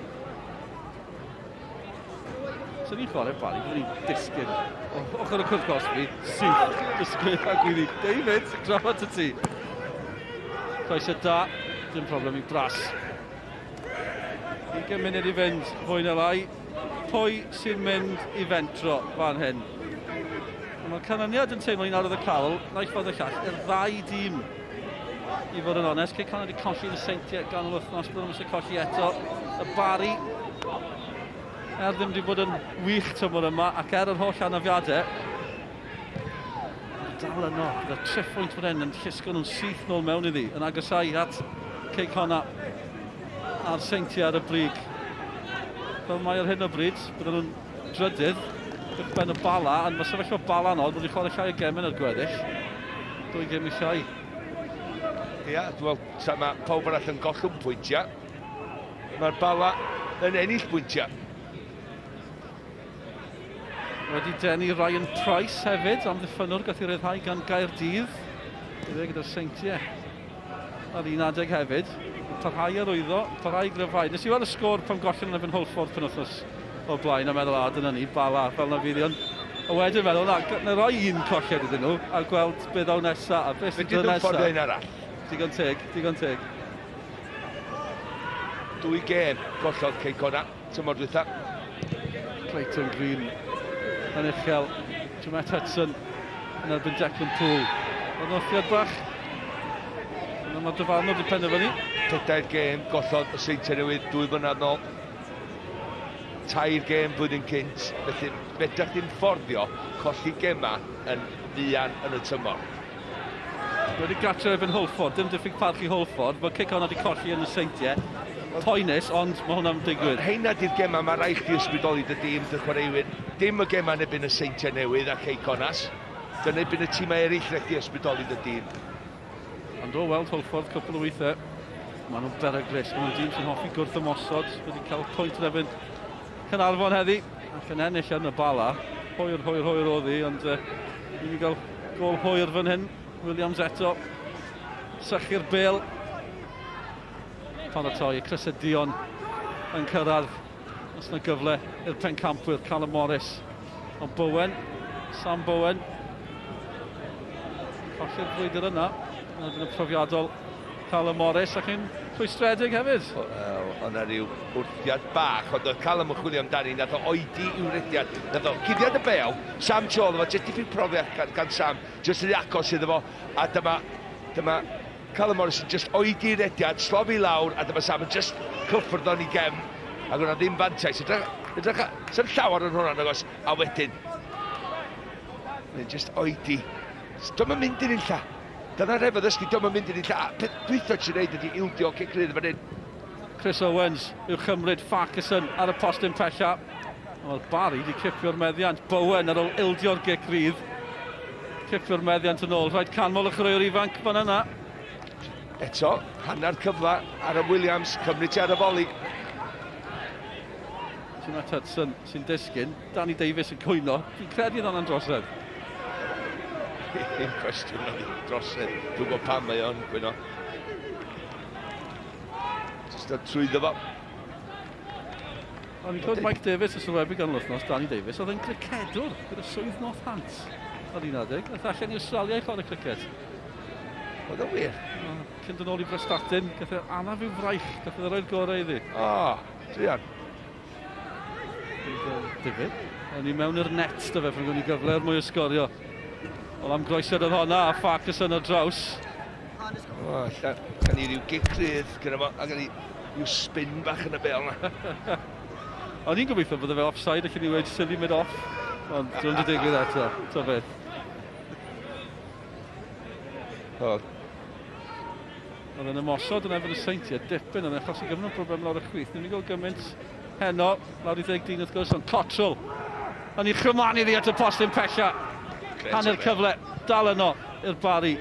Swn i'n chwarae Barry, byddwn i'n disgyn o ochr y cwrt cosbi, syth, disgyn a gwyddi. David, draw at y ti. Croeso da, dim problem i Bras. 20 munud i fynd, fwy na lai. Pwy sy'n mynd i fentro fan hyn? Mae'r canlyniad yn teimlo un arwydd y cawl, naill ffordd y llall, i'r ddau dîm. I fod yn onest, Cei Connah wedi colli yn y Seintiau ganol wythnos, byddwn nhw eisiau colli eto. Y Barri, er ddim wedi bod yn wych tymor yma, ac er yr holl anafiadau, dal yno, gyda triphwynt fan hyn yn llusgo nhw'n syth nôl mewn iddi, yn agosau at Cei Connah a'r Seintiau ar y brig. Fel mae ar hyn o bryd, bydden nhw'n drydydd, uwch ben y Bala, ond mae sefyllfa Bala yn od, wedi chwarae llai o gemau na'r gweddill. Dwy gem i llai. Ia, dwi'n meddwl, tra mae pawb arall yn gollwng pwyntiau, mae'r Bala yn ennill pwyntiau. Wedi denu Ryan Price hefyd, amddiffynnwr gath ei ryddhau gan Gaerdydd. Bydd e gyda'r Seintiau ar un adeg hefyd. Parhau arwyddo, parhau i gryfhau. Nes i weld y sgôr pan gollon yn erbyn Hwlffordd penwythnos o'r blaen a meddwl, a dyna ni, Bala, fel na fydd i. Ond a wedyn meddwl, na, na roi un colled iddyn nhw a gweld beth ddaw nesa a beth sy'n dod nesa. Ffordd un arall. Digon teg, digon teg. Dwy gêm gollodd Cei Connah tymor dwytha. Clayton Green yn uchel. Jamet Hudson yn erbyn Declan Poole. Oedd wrthiad bach. Yna mae'r dyfarnwr wedi penderfynu. Pedair gêm gollodd y Seintiau Newydd dwy flynedd nôl. Tair gêm blwyddyn cynt. Felly fedrech ddim fforddio colli gema yn fuan yn y tymor. Wedi gartre erbyn Hwlffordd, dim diffyg parch i Hwlffordd, mae Cic wedi colli yn y Seintiau. Poenus, ond mae hwnna'n digwydd. Heina di'r gemau mae rhaid chdi ysbrydoli dy dîm, dy chwaraewyr. Dim y gemau yn erbyn y Seintiau Newydd a Cei Conas. Dyna erbyn y tîmau eraill rhaid chdi ysbrydoli dy dîm. Ond o weld Hwlffordd cwpl o weithiau, maen nhw'n beryglus. Maen nhw'n dîm sy'n hoffi gwrth ymosod, wedi cael pwynt yn erbyn Caernarfon heddi, ac yn ennill yn y Bala. Hwyr, hwyr, hwyr oedd hi, ond uh, ni wedi cael gol hwyr fan hyn. Williams eto, sychu'r bel. Paratoi, y crysau duon yn cyrraedd. Os yna gyfle i'r pencampwyr, Callum Morris. Ond Bowen, Sam Bowen, colli'r frwydr yna. Yn y profiadol Callum Morris ac yn rhwystredig hefyd. Wel, oedd 'na ryw wrthiad bach, ond oedd Callum yn chwilio amdani, nath o oedi i'w rediad, nath o guddiad y bêl, Sam tu ôl iddo fo, jyst dipyn profiad gan, gan Sam, jyst rhy agos iddo fo, a dyma, dyma Callum Morris yn jyst oedi i rediad, slofi lawr, a dyma Sam yn jyst cyffwrdd o'n i gefn, ac o'na ddim fantais. Edrych, edrych, sy'n llawer yn hwnna, nagos, a wedyn, mae'n jyst oedi. Dyma mynd i'r unlla. Dyna rhef addysgu, dio'm yn mynd i nunlla. A peth dwytha ti'n neud ydi ildio cic rydd fan hyn. Chris Owens yw chymryd Farquharson ar y postyn pella. Mae'r Barry wedi cipio'r meddiant. Bowen ar ôl ildio'r gic rydd. Cipio'r meddiant yn ôl. Rhaid canmol y chwaraewr ifanc fan yna. Eto, hanner cyfle ar y Williams, cymryd ti ar y foli. Timothy Hudson sy'n disgyn. Danny Davies yn cwyno. Fi'n credu oedd hwnna'n drosedd. Dim cwestiwn oedd hi'n drosedd. Dwi'n gwybod pam mae o'n cwyno. Just dod trwyddo fo. O'n i'n clywed Mike Davies y sylwebu gan wythnos, Danny Davies, oedd yn cricedwr gyda swydd Northants ar un adeg. Nath allan i Australia i chwarae criced. Oedd o'n wir? Cyn dod nôl i Brestatyn, gath e anaf i'w fraich, gath e roi'r gorau iddi. O, oh, druan. Difyr. O'n i mewn i'r net dy fe, pan gwni gyfle er mwy o sgorio. Wel, am groesiad oedd honna, a Farquharson ar draws. O, allan, gan i ryw gic rhydd gyda fo, a gan i ryw spin bach yn y bel na. O'n i'n gobeithio bydde fe offside, allan ni wedi silly mid off, ond dwi'n wedi digwydd eto, ta beth. O. Oedd yn ymosod yn erbyn y Seintiau, dipyn yn achosi gymaint o broblem lawr y chwith. Ni'n mynd i gael gymaint heno, lawr i ddeg dyn wrth gwrs, ond Cottrell yn ei chrymanu iddi at y postyn pella. Hanner cyfle, dal yno i'r Barri.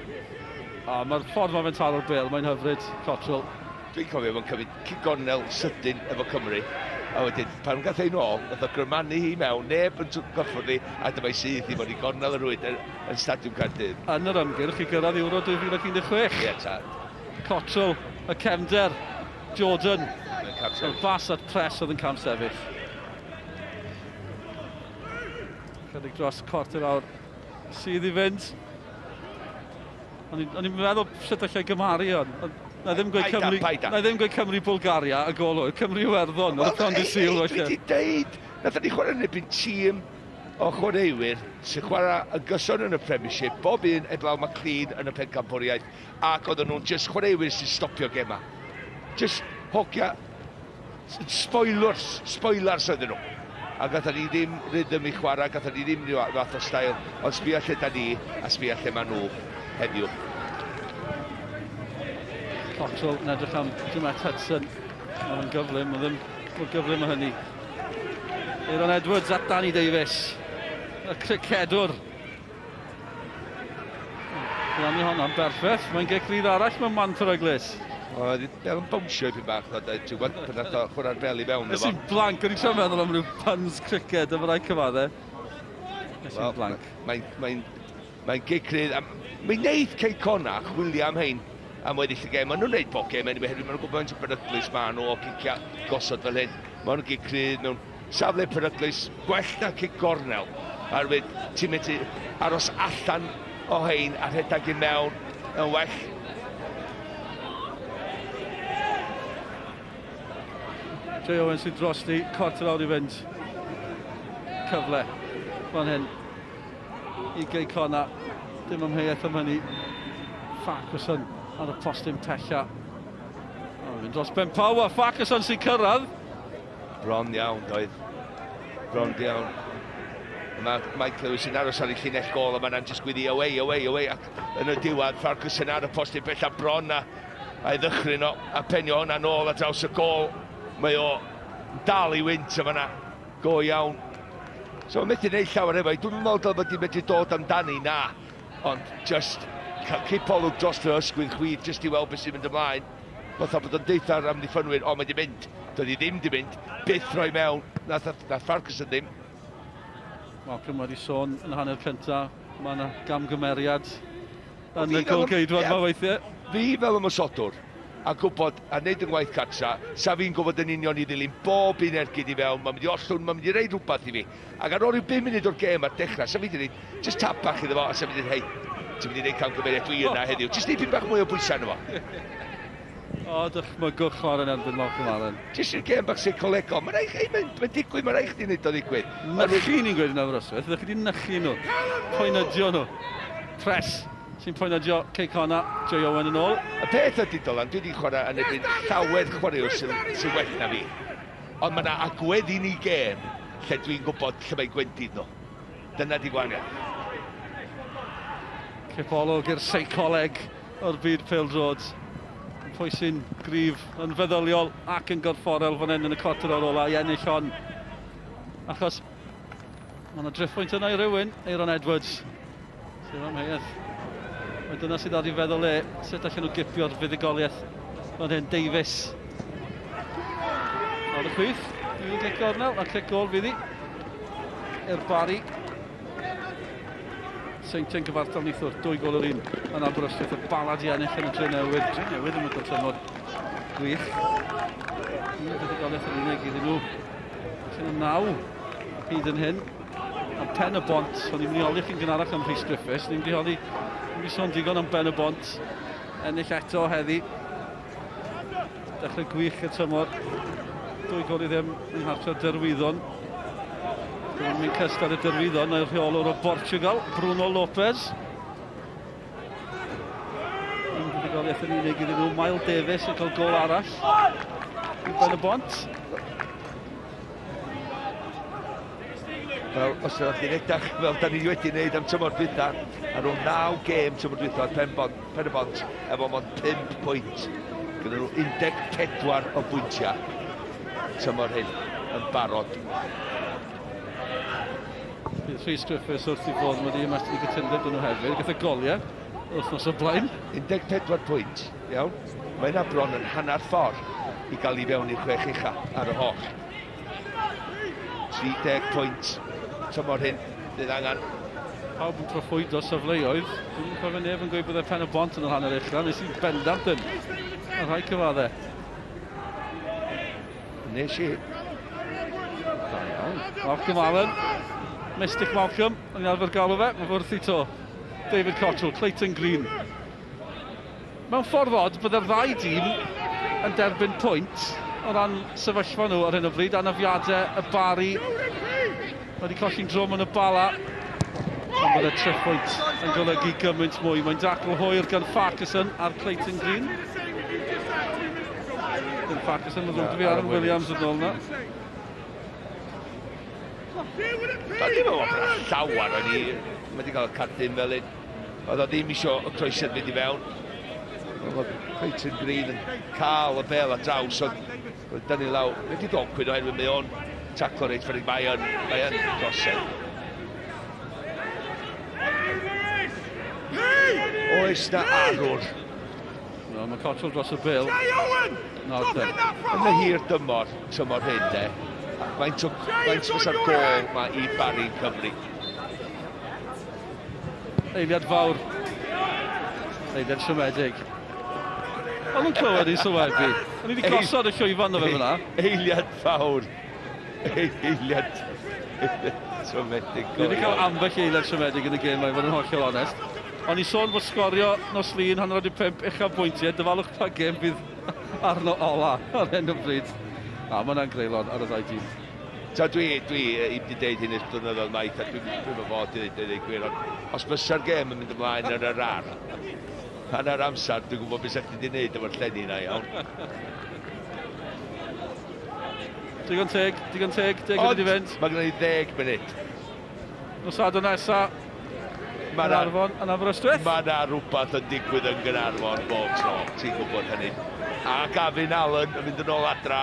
A mae'r ffordd mae fe'n taro'r bêl, mae'n hyfryd, Cottrell. Dwi'n cofio fo'n cymryd cic gornel sydyn efo Cymru, a wedyn pan gath ei nôl, nath o grymanu hi mewn, neb yn gyffwrdd hi, a dyma'i syth i fod i gornel y rwyd yn, yn Stadiwm Caerdydd. Yn yr ymgyrch i gyrraedd Euro 2016. Ie, tad. Cottrell, y cefnder, Jordan. Yr bas at Press oedd yn camsefyll. Chydig dros cwarter awr sydd i fynd. O'n i'n meddwl sut allai gymharu hwn. Na ddim gweud Cymru, na ddim gweud Cymru Bulgaria y gol oedd, Cymru Iwerddon, oedd y pnawn dydd Sul. Dwi wedi deud, nathon ni chwarae yn erbyn tîm o chwaraewyr sy'n chwarae yn gyson yn y Premiership, bob un eblaw McLean yn y pencampwriaeth, ac oedden nhw'n just chwaraewyr sy'n stopio gema. Just hogia Spoilers, spoilers oedden nhw. A gatho ni ddim rhythm i chwarae, gatho ni ddim rhyw fath o stael, ond sbia lle da ni a sbia lle maen nhw heddiw. Cottrell yn edrych am Jamet Hudson. Mae'n gyflym, ond ddim mor gyflym o hynny. Aaron Edwards at Danny Davies. Y cricedwr. Rannu honna'n berffaith. Mae'n gic rydd arall mewn man peryglus. O, oedd yn bownsio ipyn bach, ddo, ti'n gwybod, pan nath o chwarae'r bel i mewn. Nes i'n blank, o'n i'n trio meddwl am ryw puns cricket, a fyddai cyfadde. Nes i'n blank. Mae'n mae, mae gic rydd, a mae'n neud Cei Connah chwilio am hein am weddill y gêm. Maen nhw'n neud bob gêm anyway, hefyd maen nhw'n gwybod faint o beryglus maen nhw o gicia gosod fel hyn. Maen nhw'n gic rydd mewn Safle peryglus, gwell na cic gornel, oherwydd ti'n medru aros allan o hein a rhedeg i mewn yn well. Jay Owen sydd dros ni, cwarter awr i fynd. Cyfle fan hyn i Gei Connah. Dim amheuaeth am hynny. Farquharson ar y postyn pella. Oh, mynd dros Ben Power, Farquharson sy'n cyrraedd. Bron iawn, doedd. Bron iawn. Mae Mike Lewis yn aros ar ei llinell gol a mae'n jyst gwyddi away, away, away ac yn y diwedd Farquharson ar y postyn bella bron a a'i ddychryn o a penio hwnna nôl ar draws y gol. Mae o dal i wynt yma yna. Go iawn. So mae'n methu gwneud llawer efo. Dwi'n meddwl dylai bod wedi dod amdani, na. Ond just cael cipolwg dros yr ysgwydd chwith just i weld beth sy'n mynd ymlaen. Fatha bod o'n deutha'r amddiffynwyr, o, mae di mynd. Doedd hi ddim di mynd. Byth rhoi mewn. Nath, nath Farquharson ddim. Malcolm wedi sôn yn hanner cynta, mae yna gamgymeriad yn y golgeidwad yma weithiau. Fi fel ymosodwr, a gwybod, a wneud yng ngwaith cartra, sa fi'n gwybod yn union i ddilyn bob un ergyd i fewn, mae'n mynd i ollwng, mae'n mynd i reid rhywbeth i fi. Ac ar ôl rhyw bum munud o'r gêm ar dechrau, sa fi wedi dweud, just tap bach iddo fo, a sa fi wedi dweud, hei, ti'n mynd i wneud camgymeriad, dwi yna heddiw. Just dipyn bach mwy o bwysau arno fo. O, dychmygwch chwarae yn erbyn Malcolm Allen. Just i'r gêm bach seicolegol. Mae'n rhaid, ei, mae'n mae digwydd, mae'n rhaid chdi wneud o ddigwydd. Nychu ni'n gweud yn Aberystwyth, ydych chi wedi nychu nhw. Poenydio nhw. Pres sy'n poenydio Cei Connah, Jay Owen yn ôl. Y peth ydy, Dylan, dwi wedi chwarae yn erbyn llawer chwaraewr sy'n sy well na fi. Ond mae yna agwedd i ni gêm lle dwi'n gwybod lle mae gwendid nhw. Dyna di gwahaniaeth. Cipolwg i'r seicoleg o'r byd pêl-droed. Pwy sy'n gryf yn feddyliol ac yn gorfforol fan hyn yn y cwarter o'r ola i ennill hon. Achos mae yna driphwynt yna i rywun, Aaron Edwards. Sydd amheuaeth. Mae dyna sydd ar ei feddwl e, sut allan nhw gipio'r fuddugoliaeth fan hyn, Davies. Ar y chwith, un cic gornel, a cic gol fydd hi. I'r Bari. Seintiau'n gyfartal neithiwr, dwy gol yr un yn Aberystwyth, y Bala di ennill yn y Drenewydd. Drenewydd yn y tymor gwych. Un fuddugoliaeth yn unig iddyn nhw. Allan o naw hyd yn hyn. A Pen y Bont, o'n i'n mynd i holi chi'n gynharach am Rhys Griffiths, ni'n mynd i holi, ni'n mynd i sôn digon am Ben y Bont, ennill eto heddi. Dechrau gwych y tymor, dwy gol i ddim yng nghartref Derwyddon. Dwi'n mynd cystal y dyrwyddo, neu'r rheolwr o Portugal, Bruno Lopez. Un fuddugoliaeth yn unig iddyn nhw. Miles Davis yn cael gol arall. I Ben y Bont. Wel, os ydych chi'n edrych fel da ni wedi wneud am tymor dwytha, ar ôl 9 gêm tymor dwytha, Pen, Bont, Pen y Bont efo mond 5 pwynt. Gyda nhw 14 o bwyntiau tymor hyn yn barod. Bydd Rhys Griffiths wrth i fod wedi ymestyn i gytundeb dyn nhw hefyd. Gath y goliau wythnos o blaen. 14 pwynt, iawn. Mae yna bron yn hanner ffordd i gael i fewn i'r chwech ucha ar y holl. 30 pwynt tymor hyn fydd angen. Pawb yn proffwydo safleoedd. Dwi'n cofio neb yn gweud byddai Pen y Bont yn yr hanner ucha. Nes i'n bendant ddim. Mae rhaid cyfadde. Nes i. Da iawn. Malcolm Allen. Mystic Malcolm, o'n i'n arfer galw fe. Mae wrth i to. David Cottrell, Clayton Green. Mewn ffordd od, byddai'r ddau dîm yn derbyn pwynt o ran sefyllfa nhw ar hyn o bryd. Anafiadau y Bari wedi colli'n drwm yn y Bala. Ond byddai triphwynt yn golygu gymaint mwy. Mae'n dacl hwyr gan Farquharson ar Clayton Green. Dim Farquharson, mae'n ddrwg fi Aaron Williams yn ôl yna. Da ddim yn meddwl llawer o'n i. Mae wedi cael y cardyn fel un. Oedd o ddim isio y croesiad fynd i fewn. Oedd Clayton Green yn cael y bel ar draws, ond oedd dynnu lawr. Mae wedi dod cwyn oherwydd mae o'n taclo reit ffyrig. Mae o'n, mae o'n drosedd. Oes na arwr? No, mae Cottrell dros y bel. Nawr te. Yn y hir dymor, tymor hyn de, faint, o, faint fysa'r gol mae i Barry'n Cymru? Eiliad fawr. Eiliad siomedig. O'n nhw'n clywed i sylwebu. O'n i wedi gosod y llwyfan o fe fyna. Eiliad fawr. Eiliad siomedig. Ni wedi cael ambell eiliad siomedig yn y gêm, i fod yn hollol onest. O'n i sôn bod sgorio nos Lun 5:30 uchafbwyntiau, dyfalwch pa gêm fydd arno ola ar hyn o bryd. Na, mae hwnna'n greulon ar y ddau dîm. Ta dwi, dwi i wedi deud hyn ers blynyddoedd maith a dwi'n dwi fod i ddeud dweud gwir, ond os bysa'r gêm yn mynd ymlaen yn yr ar, hanner amser, dwi'n gwybod beth sa'ch chi wedi gwneud efo'r llenni yna, iawn. Digon teg, digon teg, deg munud i fynd. Mae gen i ddeg munud. Nos Sadwrn nesa, Gaernarfon yn Aberystwyth. Mae yna rhywbeth yn digwydd yn Gaernarfon bob tro, ti'n gwybod hynny. A Gavin Allen yn mynd yn ôl adra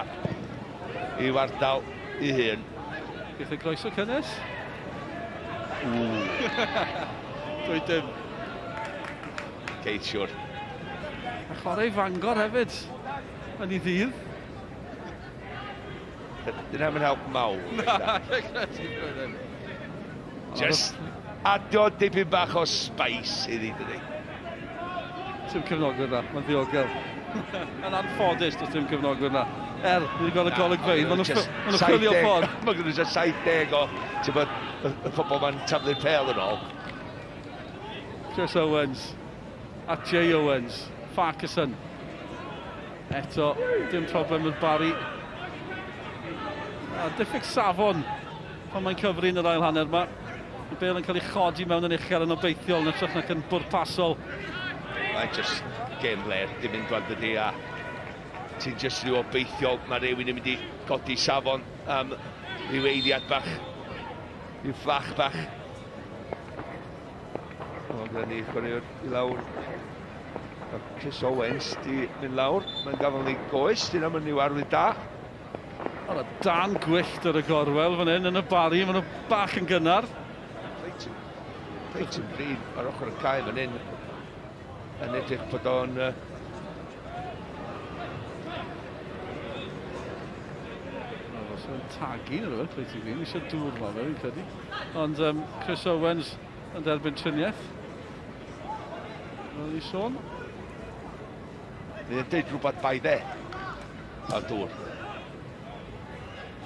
i'w ardal i hun. Geith e groeso cynnes? Dwy dim. Ceith siwr. A chwarae i Fangor hefyd yn ei ddydd. Dyna ddim yn help mawr. Na, ddim. Just adio dipyn bach o spice iddi, dydi. Dim cefnogwyr na, mae'n ddiogel. Yn anffodus, does dim cefnogwyr na. Er, ni wedi gweld y golygfeydd, maen nhw'n chwilio ffordd. Mae gen nhw jyst 70 o, ti'n bod, y pobl ma'n taflu'r pêl yn ôl. Chris Owens a Jay Owens, Farquharson. Eto, dim problem with Barry. A diffyg safon pan mae'n cyfri yn yr ail hanner yma. Y bel yn cael ei chodi mewn yn uchel yn obeithiol yn hytrach nac yn bwrpasol. Mae'n just game blêr, dim mynd gweld ydi a ti'n just rhyw obeithiol mae rhywun yn mynd i godi safon am rhyw eiliad bach, rhyw fflach bach. O, gyda ni chwaraewr i lawr. Mae Chris Owens di mynd lawr. Mae'n gafel ni goes, dyn nhw'n mynd i'w arwydd da. Ond y dan gwyllt ar y gorwel fan hyn yn y Bari, maen nhw bach yn gynnar. Clayton, Clayton Green ar ochr y cae fan hyn yn edrych bod o'n... Os yw'n tagu neu rhywbeth, Clayton Green, eisiau dŵr ma fe, fi'n credu. Ond Chris Owens yn derbyn triniaeth. Fel ni sôn. Fydd yn deud rhywbeth bai dde. A dŵr.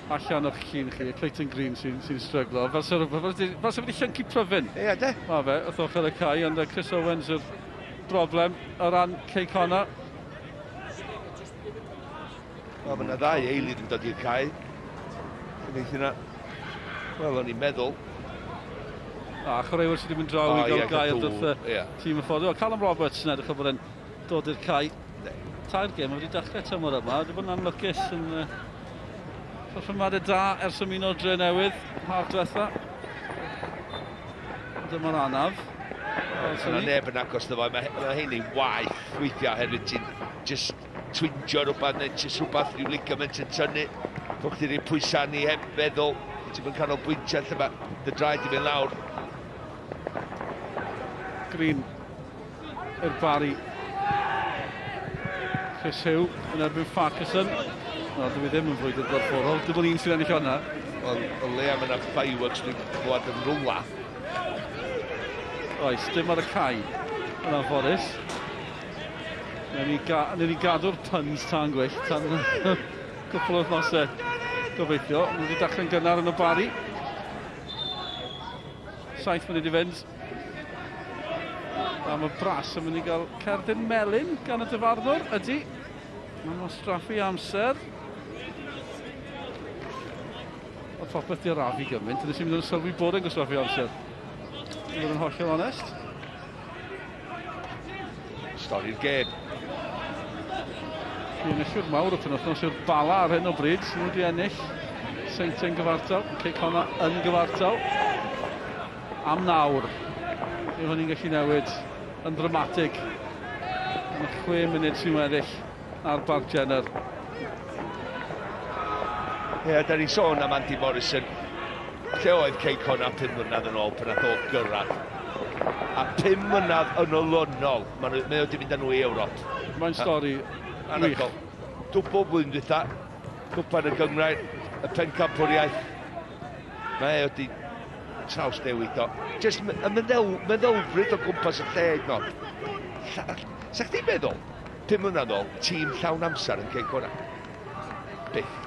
Allan o'ch llun chi, Clayton Green sy'n sy stryglo. Fel sy'n fel, fel sy wedi llyncu pryfyn. Ie, de. Ma fe, wrth ochr y cae, ond Chris Owens yw'r broblem o ran Cei Connah. Wel, mae yna ddau eilydd yn dod i'r cae. Gobeithio na. Wel, o'n i'n meddwl. A chwaraewyr sydd wedi mynd draw i gael gair wrth y tîm y ffordd. Wel, Callum Roberts yn edrych o bod yn dod i'r cae. Tair gêm wedi dechrau tymor yma, wedi bod yn anlwcus yn perfformiadau da ers ymuno dre newydd, haf diwetha. Dyma'r anaf. Yna neb yn agos ddo fo, mae, mae hyn i'n waith weithiau oherwydd ti'n just twingio rhywbeth neu just rhywbeth, rhyw ligament yn tynnu. Bod chdi rhoi pwysau ni heb feddwl, ti'n mynd canolbwyntio lle mae dy draed i fynd lawr. Green i'r Barry. Chris Hugh yn erbyn Farquharson. No, dwi ddim yn frwydr gorfforol. Dim ond un sy'n ennill hwnna. Wel, o leia mae yna fireworks dwi'n clywed yn rwla. Oes, dim ar y cae yn anffodus. Newn ni, ga ni gadw'r puns tan gwyllt tan cwpl o wythnosau. Gobeithio. Mae wedi dechrau'n gynnar yn y Barry. 7 munud i fynd. A mae Brass yn mynd i gael cerdyn melyn gan y dyfarnwr, ydy. Mae'n wastraffu amser. Oedd popeth di arafu gymaint, nes i'n mynd yn sylwi bod e'n gwastraffu amser. I fod yn hollol onest. Stori'r gêm. Fi enillwyr mawr y penwythnos yw'r Bala ar hyn o bryd. Nhw wedi ennill. Seintiau'n gyfartal. Cei Connah yn gyfartal. Am nawr. Yw hynny'n gallu newid yn ddramatig. Yn y chwe munud sy'n weddill ar Barc Jenner. Ie, yeah, da ni'n sôn am Andy Morrison. Lle oedd Cei Connah 5 mlynedd yn ôl pan nath o gyrraedd? A 5 mlynedd yn olynol, mae nhw, mae o wedi mynd â nhw i Ewrop. Mae'n stori wych. Anhygoel. Dwbl blwyddyn dwytha, cwpan y gynghrair, y pencampwriaeth. Mae o wedi traws newid o. Just y meddwl, meddylfryd o gwmpas y lle hyd yn oed. Sa chdi'n meddwl, 5 mlynedd ôl, tîm llawn amser yn Cei Connah? Byth.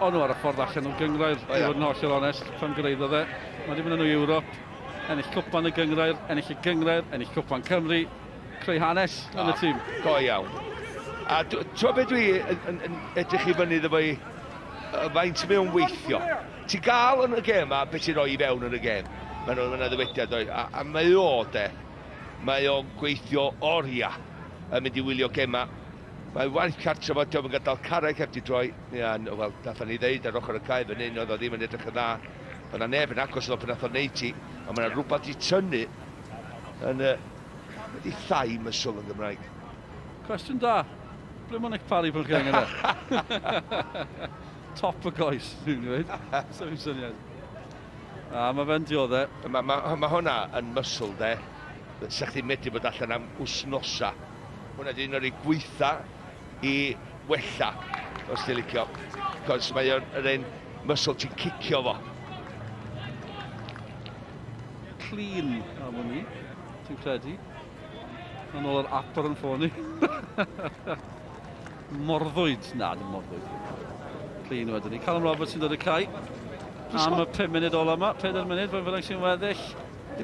O'n nhw ar y ffordd allan o'r gynghrair, i fod yn hollol onest, pan gyraeddodd e. Mae wedi mynd â nhw i Ewrop, ennill cwpan y gynghrair, ennill y gynghrair, ennill cwpan Cymru, creu hanes yn y tîm. Go iawn. A ti'n beth dwi yn, yn, yn edrych i fyny iddo fo i faint mae o'n weithio. Ti'n gael yn y gêm ma beth ti'n rhoi i fewn yn y gêm. Mae nhw'n yna ddywediad oed. A, a mae o de, mae o'n gweithio oriau yn mynd i wylio gemau. Mae waith cartref o, dio'm yn gadael carreg heb di droi. Ia, wel, nathon ni ddeud ar ochr y cae fan hyn, oedd o ddim yn edrych yn dda. Oedd na neb yn agos iddo pan nath o neud ti, ond mae yna rhywbeth di tynnu yn y... Be di thigh muscle yn Gymraeg? Cwestiwn da. Ble mae Nick Parry pan chi angen e? Top y goes, dwi'n dweud. Sef i'n syniad. A mae fe'n diodde. Mae ma, ma hwnna yn muscle, de. Sa chdi'n medru bod allan am wsnosa. Hwnna 'di un o'r rei gweitha i wella, os ti'n licio. Cos mae o'n yr un muscle ti'n cicio fo. Clean am wn i, ti'n credu. Yn ôl yr app ar yn ffôn i. Morddwyd. Na, dim morddwyd. Clean wedyn ni. Callum Roberts sy'n dod y cae. Am y 5 munud ola yma, 4 munud, fe'n fynnag sy'n weddill.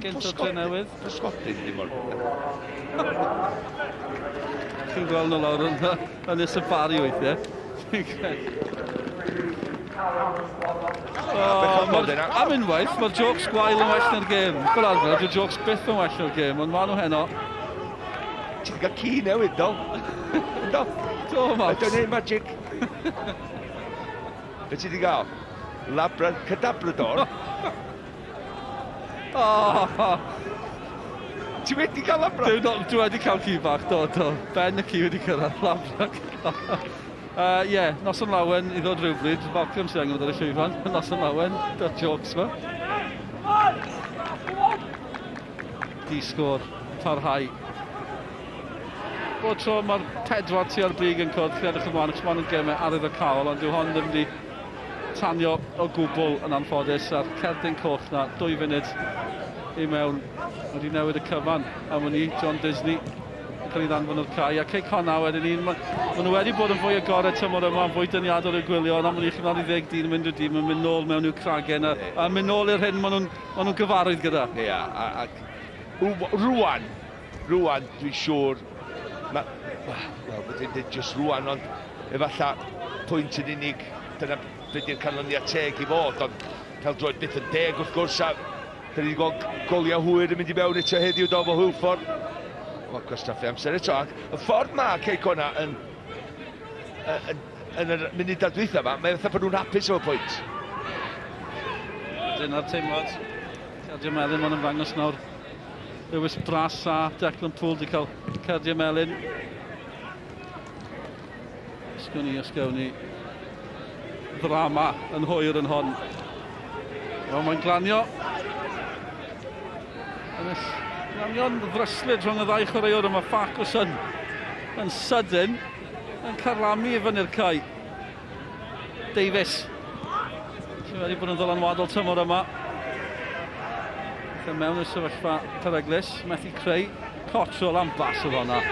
Gynt o'r Drenewydd. Pysgodyn ddim o'r... Chi'n gweld nhw lawr yn Ynys y Barri weithiau. Oh, am unwaith, mae'r jokes gwael yn well na'r gêm. Fel arfer, dyw'r jokes byth yn well na'r gêm, ond maen nhw heno. Ti wedi cael ci newydd, do? Do? Do, Max. Ydy o'n magic? Be ti wedi cael? Labra... Cadabrador? Oh! Ti wedi cael labra? Dwi, dwi wedi cael ci bach, do, do. Ben y ci wedi cyrraedd labra. Ie, uh, yeah, noson lawen i ddod rhywbryd. Malcolm sy'n angen bod ar y llwyfan. Noson lawen, dy'r jokes ma. Di sgôr, parhau. Bob tro mae'r pedwar tu ar brig yn cod, chi'n edrych ymlaen, achos maen nhw'n gemau arwyddocaol, ond dyw hon ddim wedi tanio o gwbl yn anffodus a'r cerdyn coch na, dwy funud i mewn, wedi newid y cyfan am wn i, John Disney yn cael ei ddanfon o'r cae, a Cei Connah wedyn ni, maen nhw wedi bod yn fwy agored tymor yma, yn fwy dyniadol i'w gwylio, ond am wn i, chi'n i ddeg dyn yn mynd i'r dîm, yn mynd nôl mewn i'w cragen, a, a mynd nôl i'r hyn maen nhw'n ma nhw gyfarwydd gyda. Ie, yeah, a, a rwan, rwan, dwi'n siŵr, ma, wel, fedrwn dweud jyst rwan, ond efallai pwynt yn unig, dyna be di'r canlyniad teg i fod, ond Peldroed byth yn deg wrth gwrs, a da ni wedi gweld goliau hwyr yn mynd i mewn eto heddiw do fo Hwlffordd. Wel, gwastraffu amser eto, ac y ffordd mae Cei Cona yn, yn, yn yr munudau dwytha yma, mae fatha bod nhw'n hapus efo pwynt. Dyna'r teimlad. Cardiau melyn mae'n ymddangos nawr. Lewis Brass a Declan Poole wedi cael cardiau melyn. Sgwn i os gawn ni ddrama yn hwyr yn hon. Wel, mae'n glanio. Yn glanio'n ddryslyd rhwng y ddau chwaraewr yma. Farquharson yn sydyn yn carlamu i fyny'r cae. Davies, sydd wedi bod yn ddylanwadol tymor yma. Fe mewn i'r sefyllfa peryglus, methu creu. Cottrell am bas oedd honna.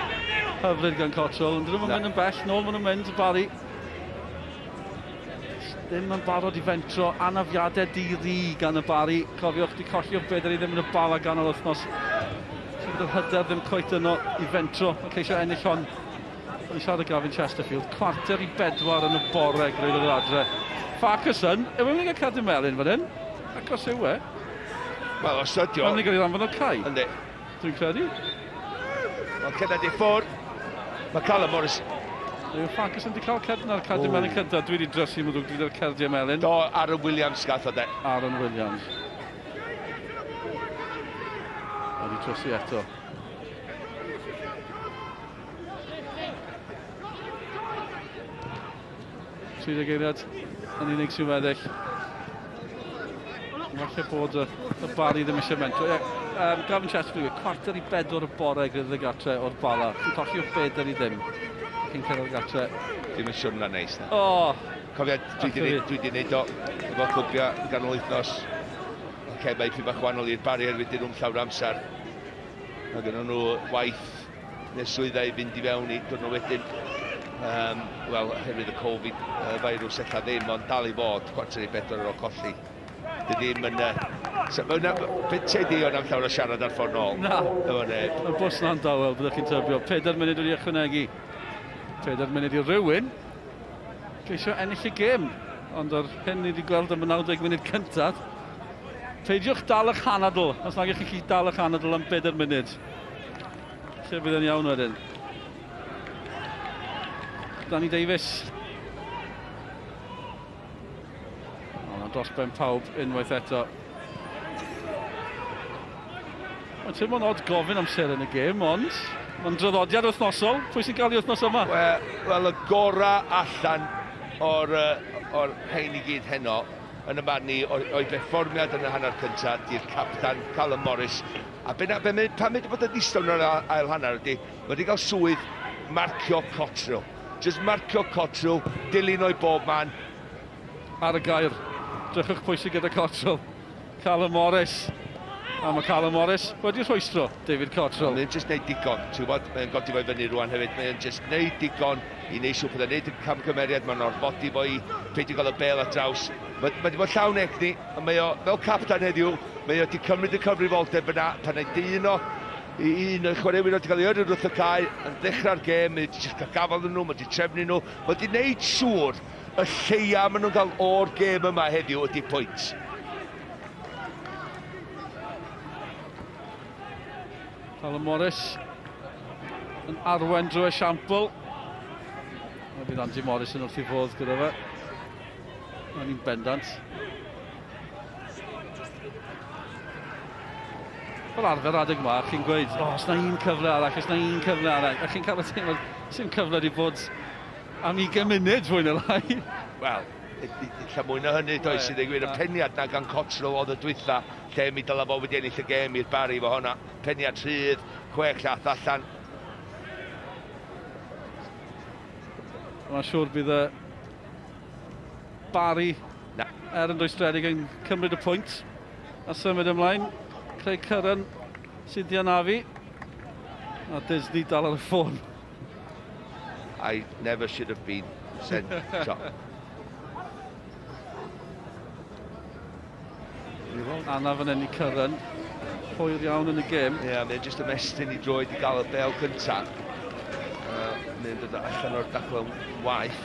Hyfryd gan Cottrell, ond dyn nhw'n mynd yn bell, nôl maen nhw'n mynd, Barry. Ddim yn barod i fentro, anafiadau di-ri gan y Barry. Cofiwch, di colli o bedair i ddim yn y bala ganol wythnos. So bydd yr hyder ddim cweit yno i fentro a ceisio ennill hon. O'n i'n siarad â Gavin Chesterfield, 3:45 yn y bore gwreiddiodd yr adre. Farquharson, yw e'n mynd i gael cerdyn melyn fan hyn? Ac os yw e? Wel, os ydy o... Mae'n mynd i gael ei ddanfon o'r cae. Yndi. Dwi'n credu. Wel, cyrraedd i ffwrdd. Mae Callum Morris... Yw Farquharson wedi cael cerdyn ar cerdyn melyn cyntaf? Dwi wedi drysu, mae'n ddrwg, dwi wedi cael cerdiau melyn. Do, Aaron Williams gath o de. Aaron Williams. Wedi drysu eto. 30 eiliad yn unig sy'n weddill. Falle bod y, y Bari ddim eisiau mentro. Yeah, Gavin Chesterfield, 3:45 y bore gyda gatre o'r Bala. Dwi'n colli o 4 i ddim cyn cyrraedd gatre. Dim yn siwrna neis na. Oh, Cofia, dwi di neud o efo clwbiau ganol wythnos. Oce, okay, mae ipyn bach wahanol i'r Bari oherwydd dyn nhw'n llawer amser. Mae gen nhw waith neu swyddau i fynd i fewn i diwrnod wedyn. Wel, oherwydd y Covid virus ella ddim, ond dal i fod 3:45 ar ôl colli. Dy ddim yn... So, mae yna... Be te di o'n am llawer o siarad ar ffordd nôl? Na. Efo neb. Y bws na'n dawel, byddwch chi'n tybio. 4 munud wedi ychwanegu. 4 munud i rywun geisio ennill y gêm. Ond yr hyn ni wedi gweld am y 90 munud cyntaf, peidiwch dal eich hanadl, os nag ych chi'n gallu dal eich anadl am 4 munud. Lle bydd yn iawn wedyn. Danny Davies. O, dros ben pawb unwaith eto. Mae'n teimlo'n od gofyn am seren y gêm, ond mae'n draddodiad wythnosol. Pwy sy'n cael ei wythnos yma? Wel, well, y gora allan o'r, or rhain i gyd heno yn y marn i o'i berfformiad yn y hanner cyntaf di'r captan Callum Morris. A be, na, be, pan mae wedi bod yn ddistaw yn yr ail hanner ydy, mae wedi cael swydd marcio Cotterill. Just marcio Cotterill, dilyn o'i bob man. Ar y gair, drychwch pwy sydd gyda Cotterill. Callum Morris. A mae Callum Morris wedi rhwystro David Cotterill. Mae'n just neud digon, ti'n gwybod? Mae'n godi fo i fyny rwan hefyd. Mae'n just neud digon i neud siŵr bod e'n neud y camgymeriad. Mae'n orfodi fo i peidio gael y bel ar draws. Mae wedi bod llawn egni, a mae o, fel captan heddiw, mae o wedi cymryd y cyfrifoldeb yna pan ei dyn o i un o'i chwaraewyr wedi cael ei yrru wrth y cae yn ddechrau'r gêm, mae wedi just cael gafael yn nhw, mae wedi trefnu nhw, mae wedi neud siŵr y lleia maen nhw'n cael o'r gêm yma heddiw ydy pwynt. Callum Morris yn arwen drwy esiampl. A bydd Andy Morris yn wrth ei fodd gyda fe. Mae'n ni'n bendant. Fel arfer adeg yma, chi'n gweud, o, oh, os na un cyfle arall, os na un cyfle arall. A chi'n cael y teimlad, sy'n cyfle wedi bod am 20 munud fwy na lai. Wel, ella mwy na hynny, does, i ddweud gwir. Y peniad na gan Cotterill oedd y dwytha, lle mi dylai fo wedi ennill y gêm i'r Barri fo honna. Peniad rhydd, 6 llath allan. Mae'n siŵr bydd y Barri Na. er yn rwystredig yn cymryd y pwynt a symud ymlaen. Craig Curran sydd di anafu. A Disney dal ar y ffôn. I never should have been sent to. Anaf yn enni Curran. Hwyr iawn yn y gêm. Ie, yeah, mae'n jyst ymestyn i droed i gael y bel cyntaf. Mae'n dod allan o'r dacl yn waith.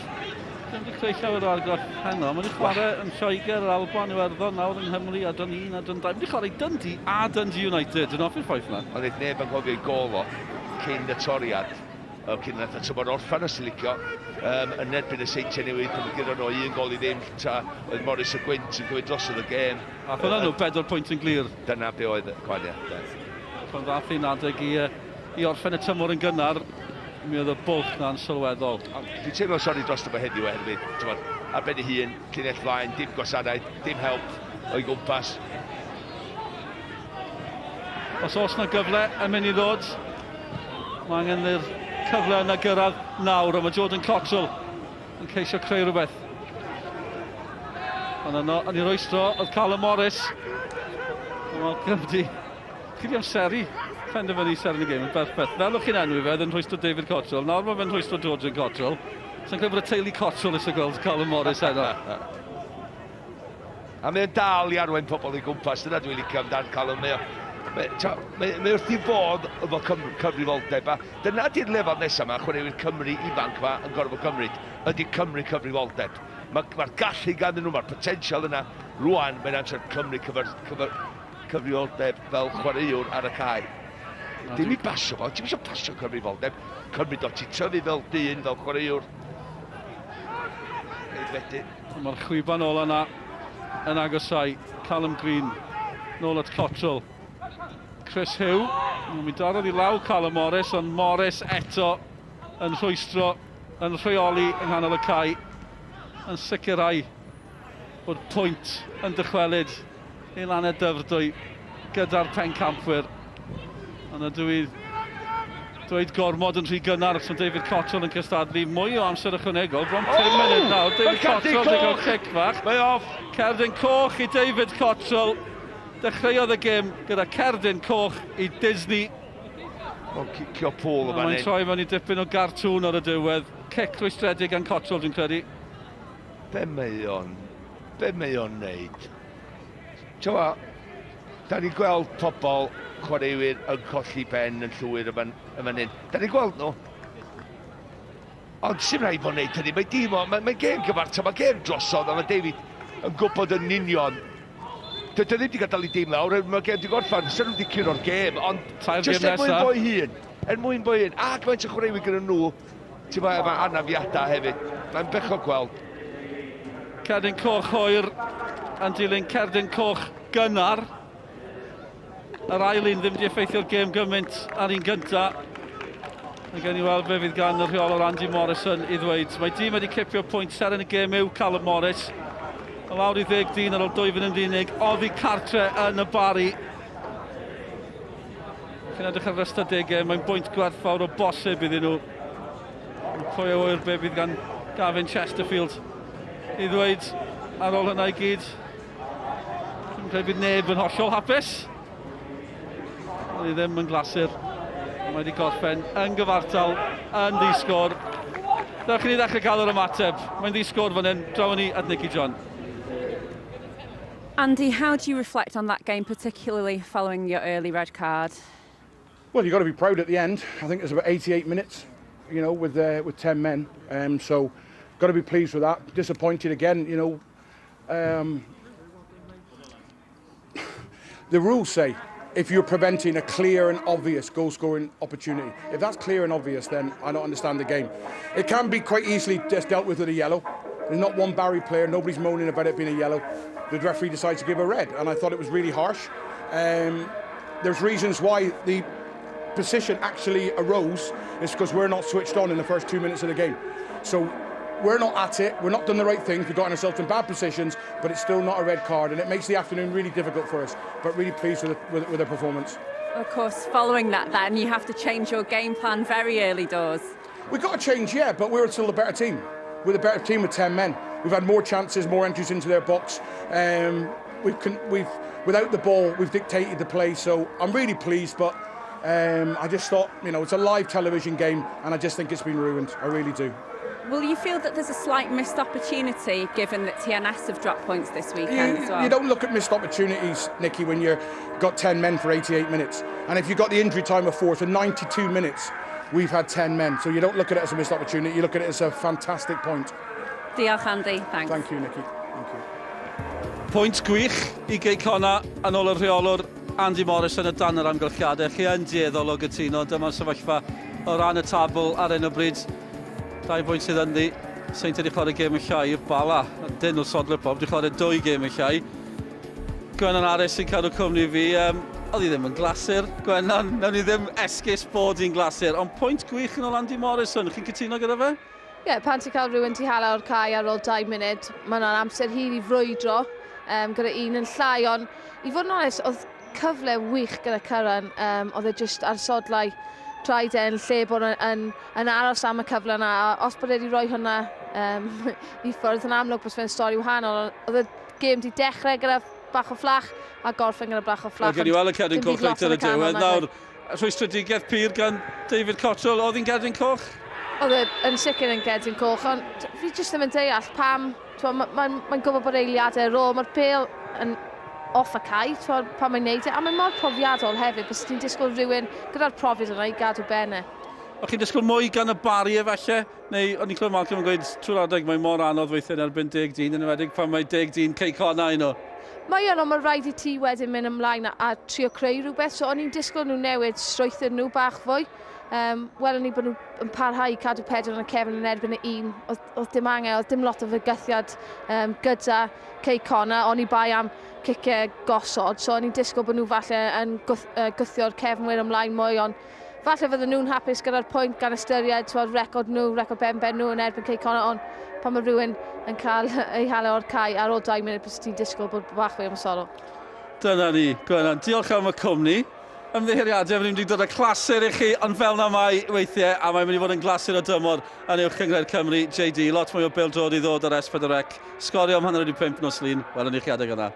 Ddim wedi creu llawer o argraff heno. Mae wedi chwarae yn Lloegr, yr Alban, Iwerddon, nawr yng Nghymru, Adran 1, Adran 2. Mae wedi chwarae i Dundee a Dundee United. Dwi'n hoffi'r ffaith 'na. Ond nid neb yn cofio ei gôl o cyn y toriad, cyn y tymor orffan os ti'n licio, yn erbyn y Seintiau Newydd pan gyda nhw un gol i ddim tra oedd Morris y Gwynt yn cymryd drosodd y gêm. A hwnna nhw bedwar pwynt yn glir. Dyna be oedd y gwahaniaeth. Pan ddath hi'n adeg i, i orffen y tymor yn gynnar, mi oedd y bwlch na'n sylweddol. Dwi'n teimlo sori dros fo heddiw oherwydd, t'mod, ar ben ei hun, llinell flaen, dim gwasanaeth, dim help o'i gwmpas. Os oes 'na gyfle yn mynd i ddod, mae angen i'r cyfle yna gyrraedd nawr, ond mae Jordan Cottrell yn ceisio creu rhywbeth. Ond yno, yn ei rwystro, oedd Callum Morris. Ond Malcolm di... Chi di amseru penderfynu seren y gêm yn berffaith. Fel o'ch chi'n enwi fe, oedd yn rhwystro David Cottrell. Nawr mae fe'n rhwystro Jordan Cottrell. Sa'n credu bod y teulu Cottrell eisiau gweld Callum Morris heno. A mae'n dal i arwain pobl i gwmpas. Dyna dwi'n licio amdan Callum. Mae, mae, mae, mae wrth i fodd efo cyfrifoldeb. A dyna di'r lefel nesaf mae chwaraewyr Cymru ifanc ma yn gorfod cymryd. Ydy cymryd cyfrifoldeb. Mae'r ma gallu ganddyn nhw, mae'r potensial yna. Rwan, mae'n amser cymryd cyfer, cyfer, cyfrifoldeb fel chwaraewr ar y cae. Dim i basio fo, ti'm eisiau pasio cyfrifoldeb. Cymryd o, ti'n tyfu fel dyn, fel chwaraewr. Aeddfedu. Mae'r chwiban ola yna yn agosau. Callum Green nôl at Cottrell. Chris Hugh, mi darodd i law Callum Morris, ond Morris eto yn rhwystro, yn rheoli yng nghanol y cae, yn sicrhau bod pwynt yn dychwelyd i Lannau Dyfrdwy gyda'r pencampwyr. Ond ydw i dweud gormod yn rhy gynnar achos mae David Cottrell yn cystadlu mwy o amser ychwanegol, bron 5 oh! munud nawr. David Cottrell wedi cael cic fach. Mae off. Cerdyn coch i David Cottrell. Dechreuodd y gêm gyda cerdyn coch i Disney. Mae'n cicio pôl yma. Mae'n troi mewn i dipyn o gartŵn ar y diwedd. Cic rwystredig gan Cottrell dwi'n credu. Be mae o'n... Be mae o'n neud? T'mo, da ni'n gweld pobl chwaraewyr yn colli ben yn llwyr yn fan, yn fan hyn. Da ni'n gweld nhw. Ond sy'n rhaid fo'n neud hynny. Mae dim o, mae, mae gêm gyfartal, mae gêm drosodd, a mae David yn gwybod yn union. Dydy ddim wedi gadael i dim lawr, mae gêm wedi gorffan, sy'n nhw wedi curo'r gêm, ond Tair just gêm er mwyn nesa. bo'i hun, er mwyn bo'i hun, a gymaint o chwaraewyr gyda nhw, ti'n bod, efo anafiadau hefyd. Mae'n bechod gweld. Cerdyn coch hwyr yn dilyn cerdyn coch gynnar. Yr ail un ddim wedi effeithio'r gêm gymaint ar un gynta. Mae gen i weld be fydd gan y rheolwr Andy Morrison i ddweud. Mae dîm wedi cipio pwynt seren y gêm yw Callum Morris. Y lawr i ddeg dyn ar ôl dwy funud unig. Oddi cartre yn y Bari. Chi'n edrych ar yr ystadegau, mae'n bwynt gwerthfawr o bosib iddyn nhw. Pwy a ŵyr be fydd gan Gavin Chesterfield i ddweud ar ôl hynna i gyd. Dwi'n credu bydd neb yn hollol hapus. Oedd hi ddim yn glasur. Mae wedi gorffen yn gyfartal, yn ddi-sgôr. Dewch i ni ddechrau gael yr ymateb. Mae'n ddi-sgôr fan hyn. Draw ni at Nicky John. Andy, how do you reflect on that game, particularly following your early red card? Well, you've got to be proud at the end. I think there's about 88 minutes, with 10 men. So, got to be pleased with that. Disappointed again. The rules say if you're preventing a clear and obvious goal-scoring opportunity. If that's clear and obvious, then I don't understand the game. It can be quite easily just dealt with with a yellow. There's not one Barry player, nobody's moaning about it being a yellow. The referee decides to give a red, and I thought it was really harsh. There's reasons why the position actually arose is because we're not switched on in the first 2 minutes of the game. So we're not at it, we're not done the right things, we've gotten ourselves in bad positions, but it's still not a red card, and it makes the afternoon really difficult for us. But really pleased with the performance. Of course, following that, then you have to change your game plan very early doors. We've got to change, yeah, but we're still the better team. We're the better team with 10 men. We've had more chances, more entries into their box. We've, without the ball, we've dictated the play, so I'm really pleased, but I just thought, it's a live television game, and I just think it's been ruined. I really do. Will you feel that there's a slight missed opportunity given that TNS have dropped points this weekend as well? You don't look at missed opportunities, Nicky, when you've got 10 men for 88 minutes. And if you've got the injury time of four, so 92 minutes, we've had 10 men. So you don't look at it as a missed opportunity, you look at it as a fantastic point. Diolch, Andy. Thanks. Thank you, Nicky. Thank you. Pwynt gwych i Gei Connah yn ôl y rheolwr Andy Morrison o dan yr amgylchiadau. Chi yn dueddol o gytuno, dyma'r sefyllfa o ran y tabl ar hyn o bryd. Dau bwynt sydd ynddi. Seintiau wedi chwarae gêm yn llai i'r Bala. Dyn nhw sodle pob, wedi chwarae dwy gêm yn llai. Gwennan Aris sy'n cadw cwmni fi. Um, oedd hi ddim yn glasur, Gwennan. Nawn ni ddim esgus bod hi'n glasur. Ond pwynt gwych yn ôl Andy Morrison. Chi'n cytuno gyda fe? Ie, yeah, pan ti'n cael rhywun ti hala o'r cae ar ôl 2 munud, mae yna'n amser hir i frwydro um, gyda un yn llai, ond i fod yn onest, oedd cyfle wych gyda Curran, um, oedd e jyst ar sodlau traed e yn lle bod yn, yn, yn aros am y cyfle yna, a os bod e wedi rhoi hwnna um, i ffwrdd yn amlwg, bys fe'n stori wahanol, oedd y gêm di dechrau gyda bach o fflach a gorffen gyda bach o fflach. Wel, gen i weld y cerdyn coch reit ar y diwedd. Nawr, rhwystredigaeth pur gan David Cottrell, oedd hi'n gerdyn coch? Oedd e yn sicr yn gerdyn coch, ond fi jyst ddim yn deall pam. Mae'n ma, ma gwybod bod eiliadau ar ôl, mae'r bêl yn off y cae, twel, pan mae'n neud e, a mae'n mor profiadol hefyd, bys ti'n disgwyl rhywun gyda'r profiad yna i gadw ben e. O'ch chi'n disgwyl mwy gan y Barri efallai? Neu o'n i'n clywed Malcolm yn gweud trwy'r adeg mae mor anodd weithiau yn erbyn deg dyn, yn enwedig pan mae deg dyn Cei Connah i nhw. Mae yn, ond mae rhaid i ti wedyn mynd ymlaen a, a trio creu rhywbeth. So o'n i'n disgwyl nhw newid strwythur nhw bach fwy. Um, welwn ni bod nhw yn parhau i cadw pedwar yn y cefn yn erbyn y un. Oedd, oedd dim angen, oedd dim lot o fygythiad um, gyda Cei Connah, oni bai am ciciau gosod. So o'n i'n disgwyl bod nhw falle yn gwth, uh, gwthio'r cefnwyr ymlaen mwy, ond falle fydden nhw'n hapus gyda'r pwynt gan ystyried twod, record nhw, record ben ben nhw yn erbyn Cei Connah, ond pan mae rhywun yn cael ei hala o'r cae ar ôl 2 munud, bys ti'n disgwyl bod bach fwy ymosodol. Dyna ni, Gwennan. Diolch am y cwmni. Ymddiheuriadau, fy ni'n wedi dod â clasur i chi, ond fel na mae weithiau, a mae'n mynd i fod yn glasur o dymor yn Uwch Gynghrair Cymru, JD. Lot mwy o bêl-droed i ddod ar S4C. Sgorio am hanner wedi pump nos Lun. Welwn ni chi adeg yna.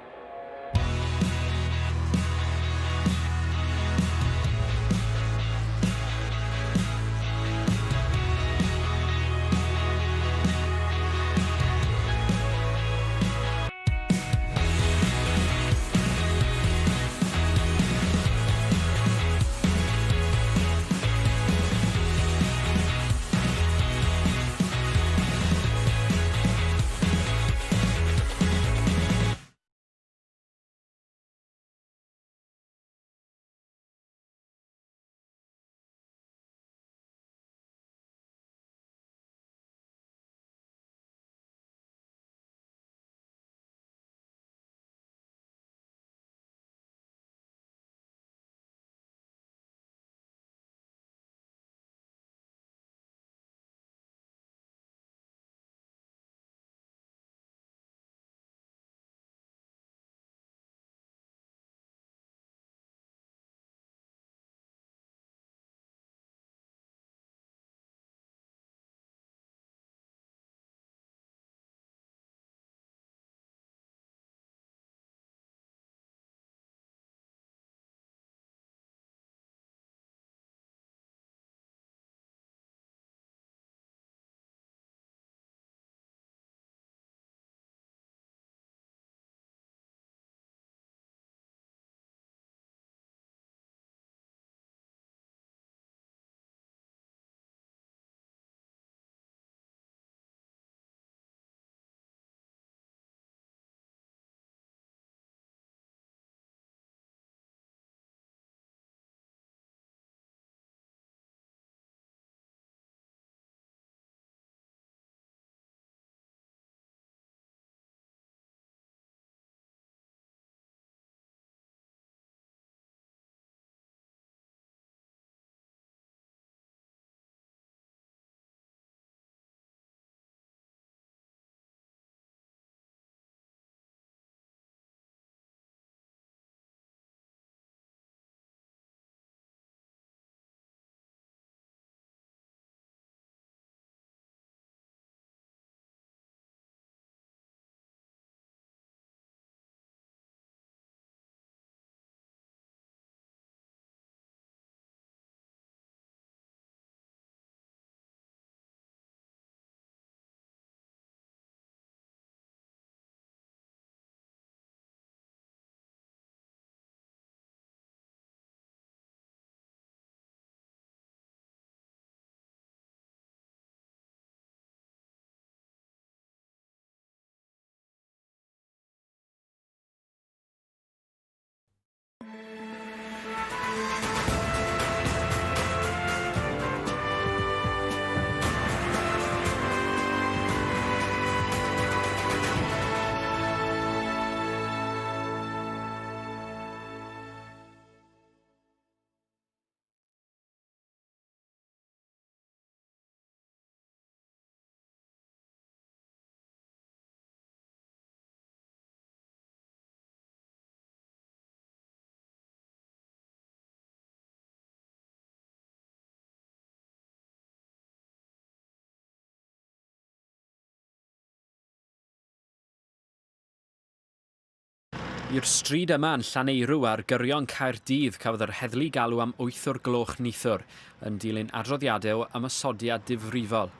I'r stryd yma yn Llaneirw ar gyrion Caerdydd cafodd yr heddlu galw am wyth o'r gloch neithiwr, yn dilyn adroddiadau o ymosodiad difrifol.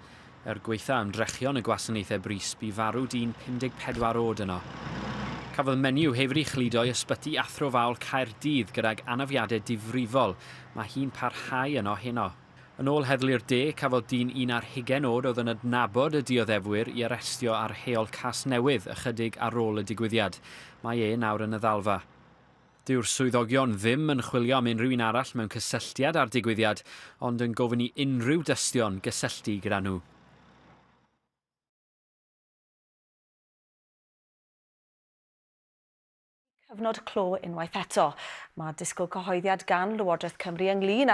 Er gwaetha ymdrechion y gwasanaethau brys, bu farw dyn 54 oed yno. Cafodd menyw hefyd ei chludo i Ysbyty Athrofaol Caerdydd gydag anafiadau difrifol. Mae hi'n parhau yno heno. Yn ôl Heddlu'r De, cafodd dyn un ar hugain oed oedd yn adnabod y dioddefwyr i arestio ar Heol Casnewydd ychydig ar ôl y digwyddiad. Mae e nawr yn y ddalfa. Dyw'r swyddogion ddim yn chwilio am unrhyw un arall mewn cysylltiad â'r digwyddiad, ond yn gofyn i unrhyw dystion gysylltu gyda nhw. Cyfnod clo unwaith eto. Mae disgwyl cyhoeddiad gan Lywodraeth Cymru ynglŷn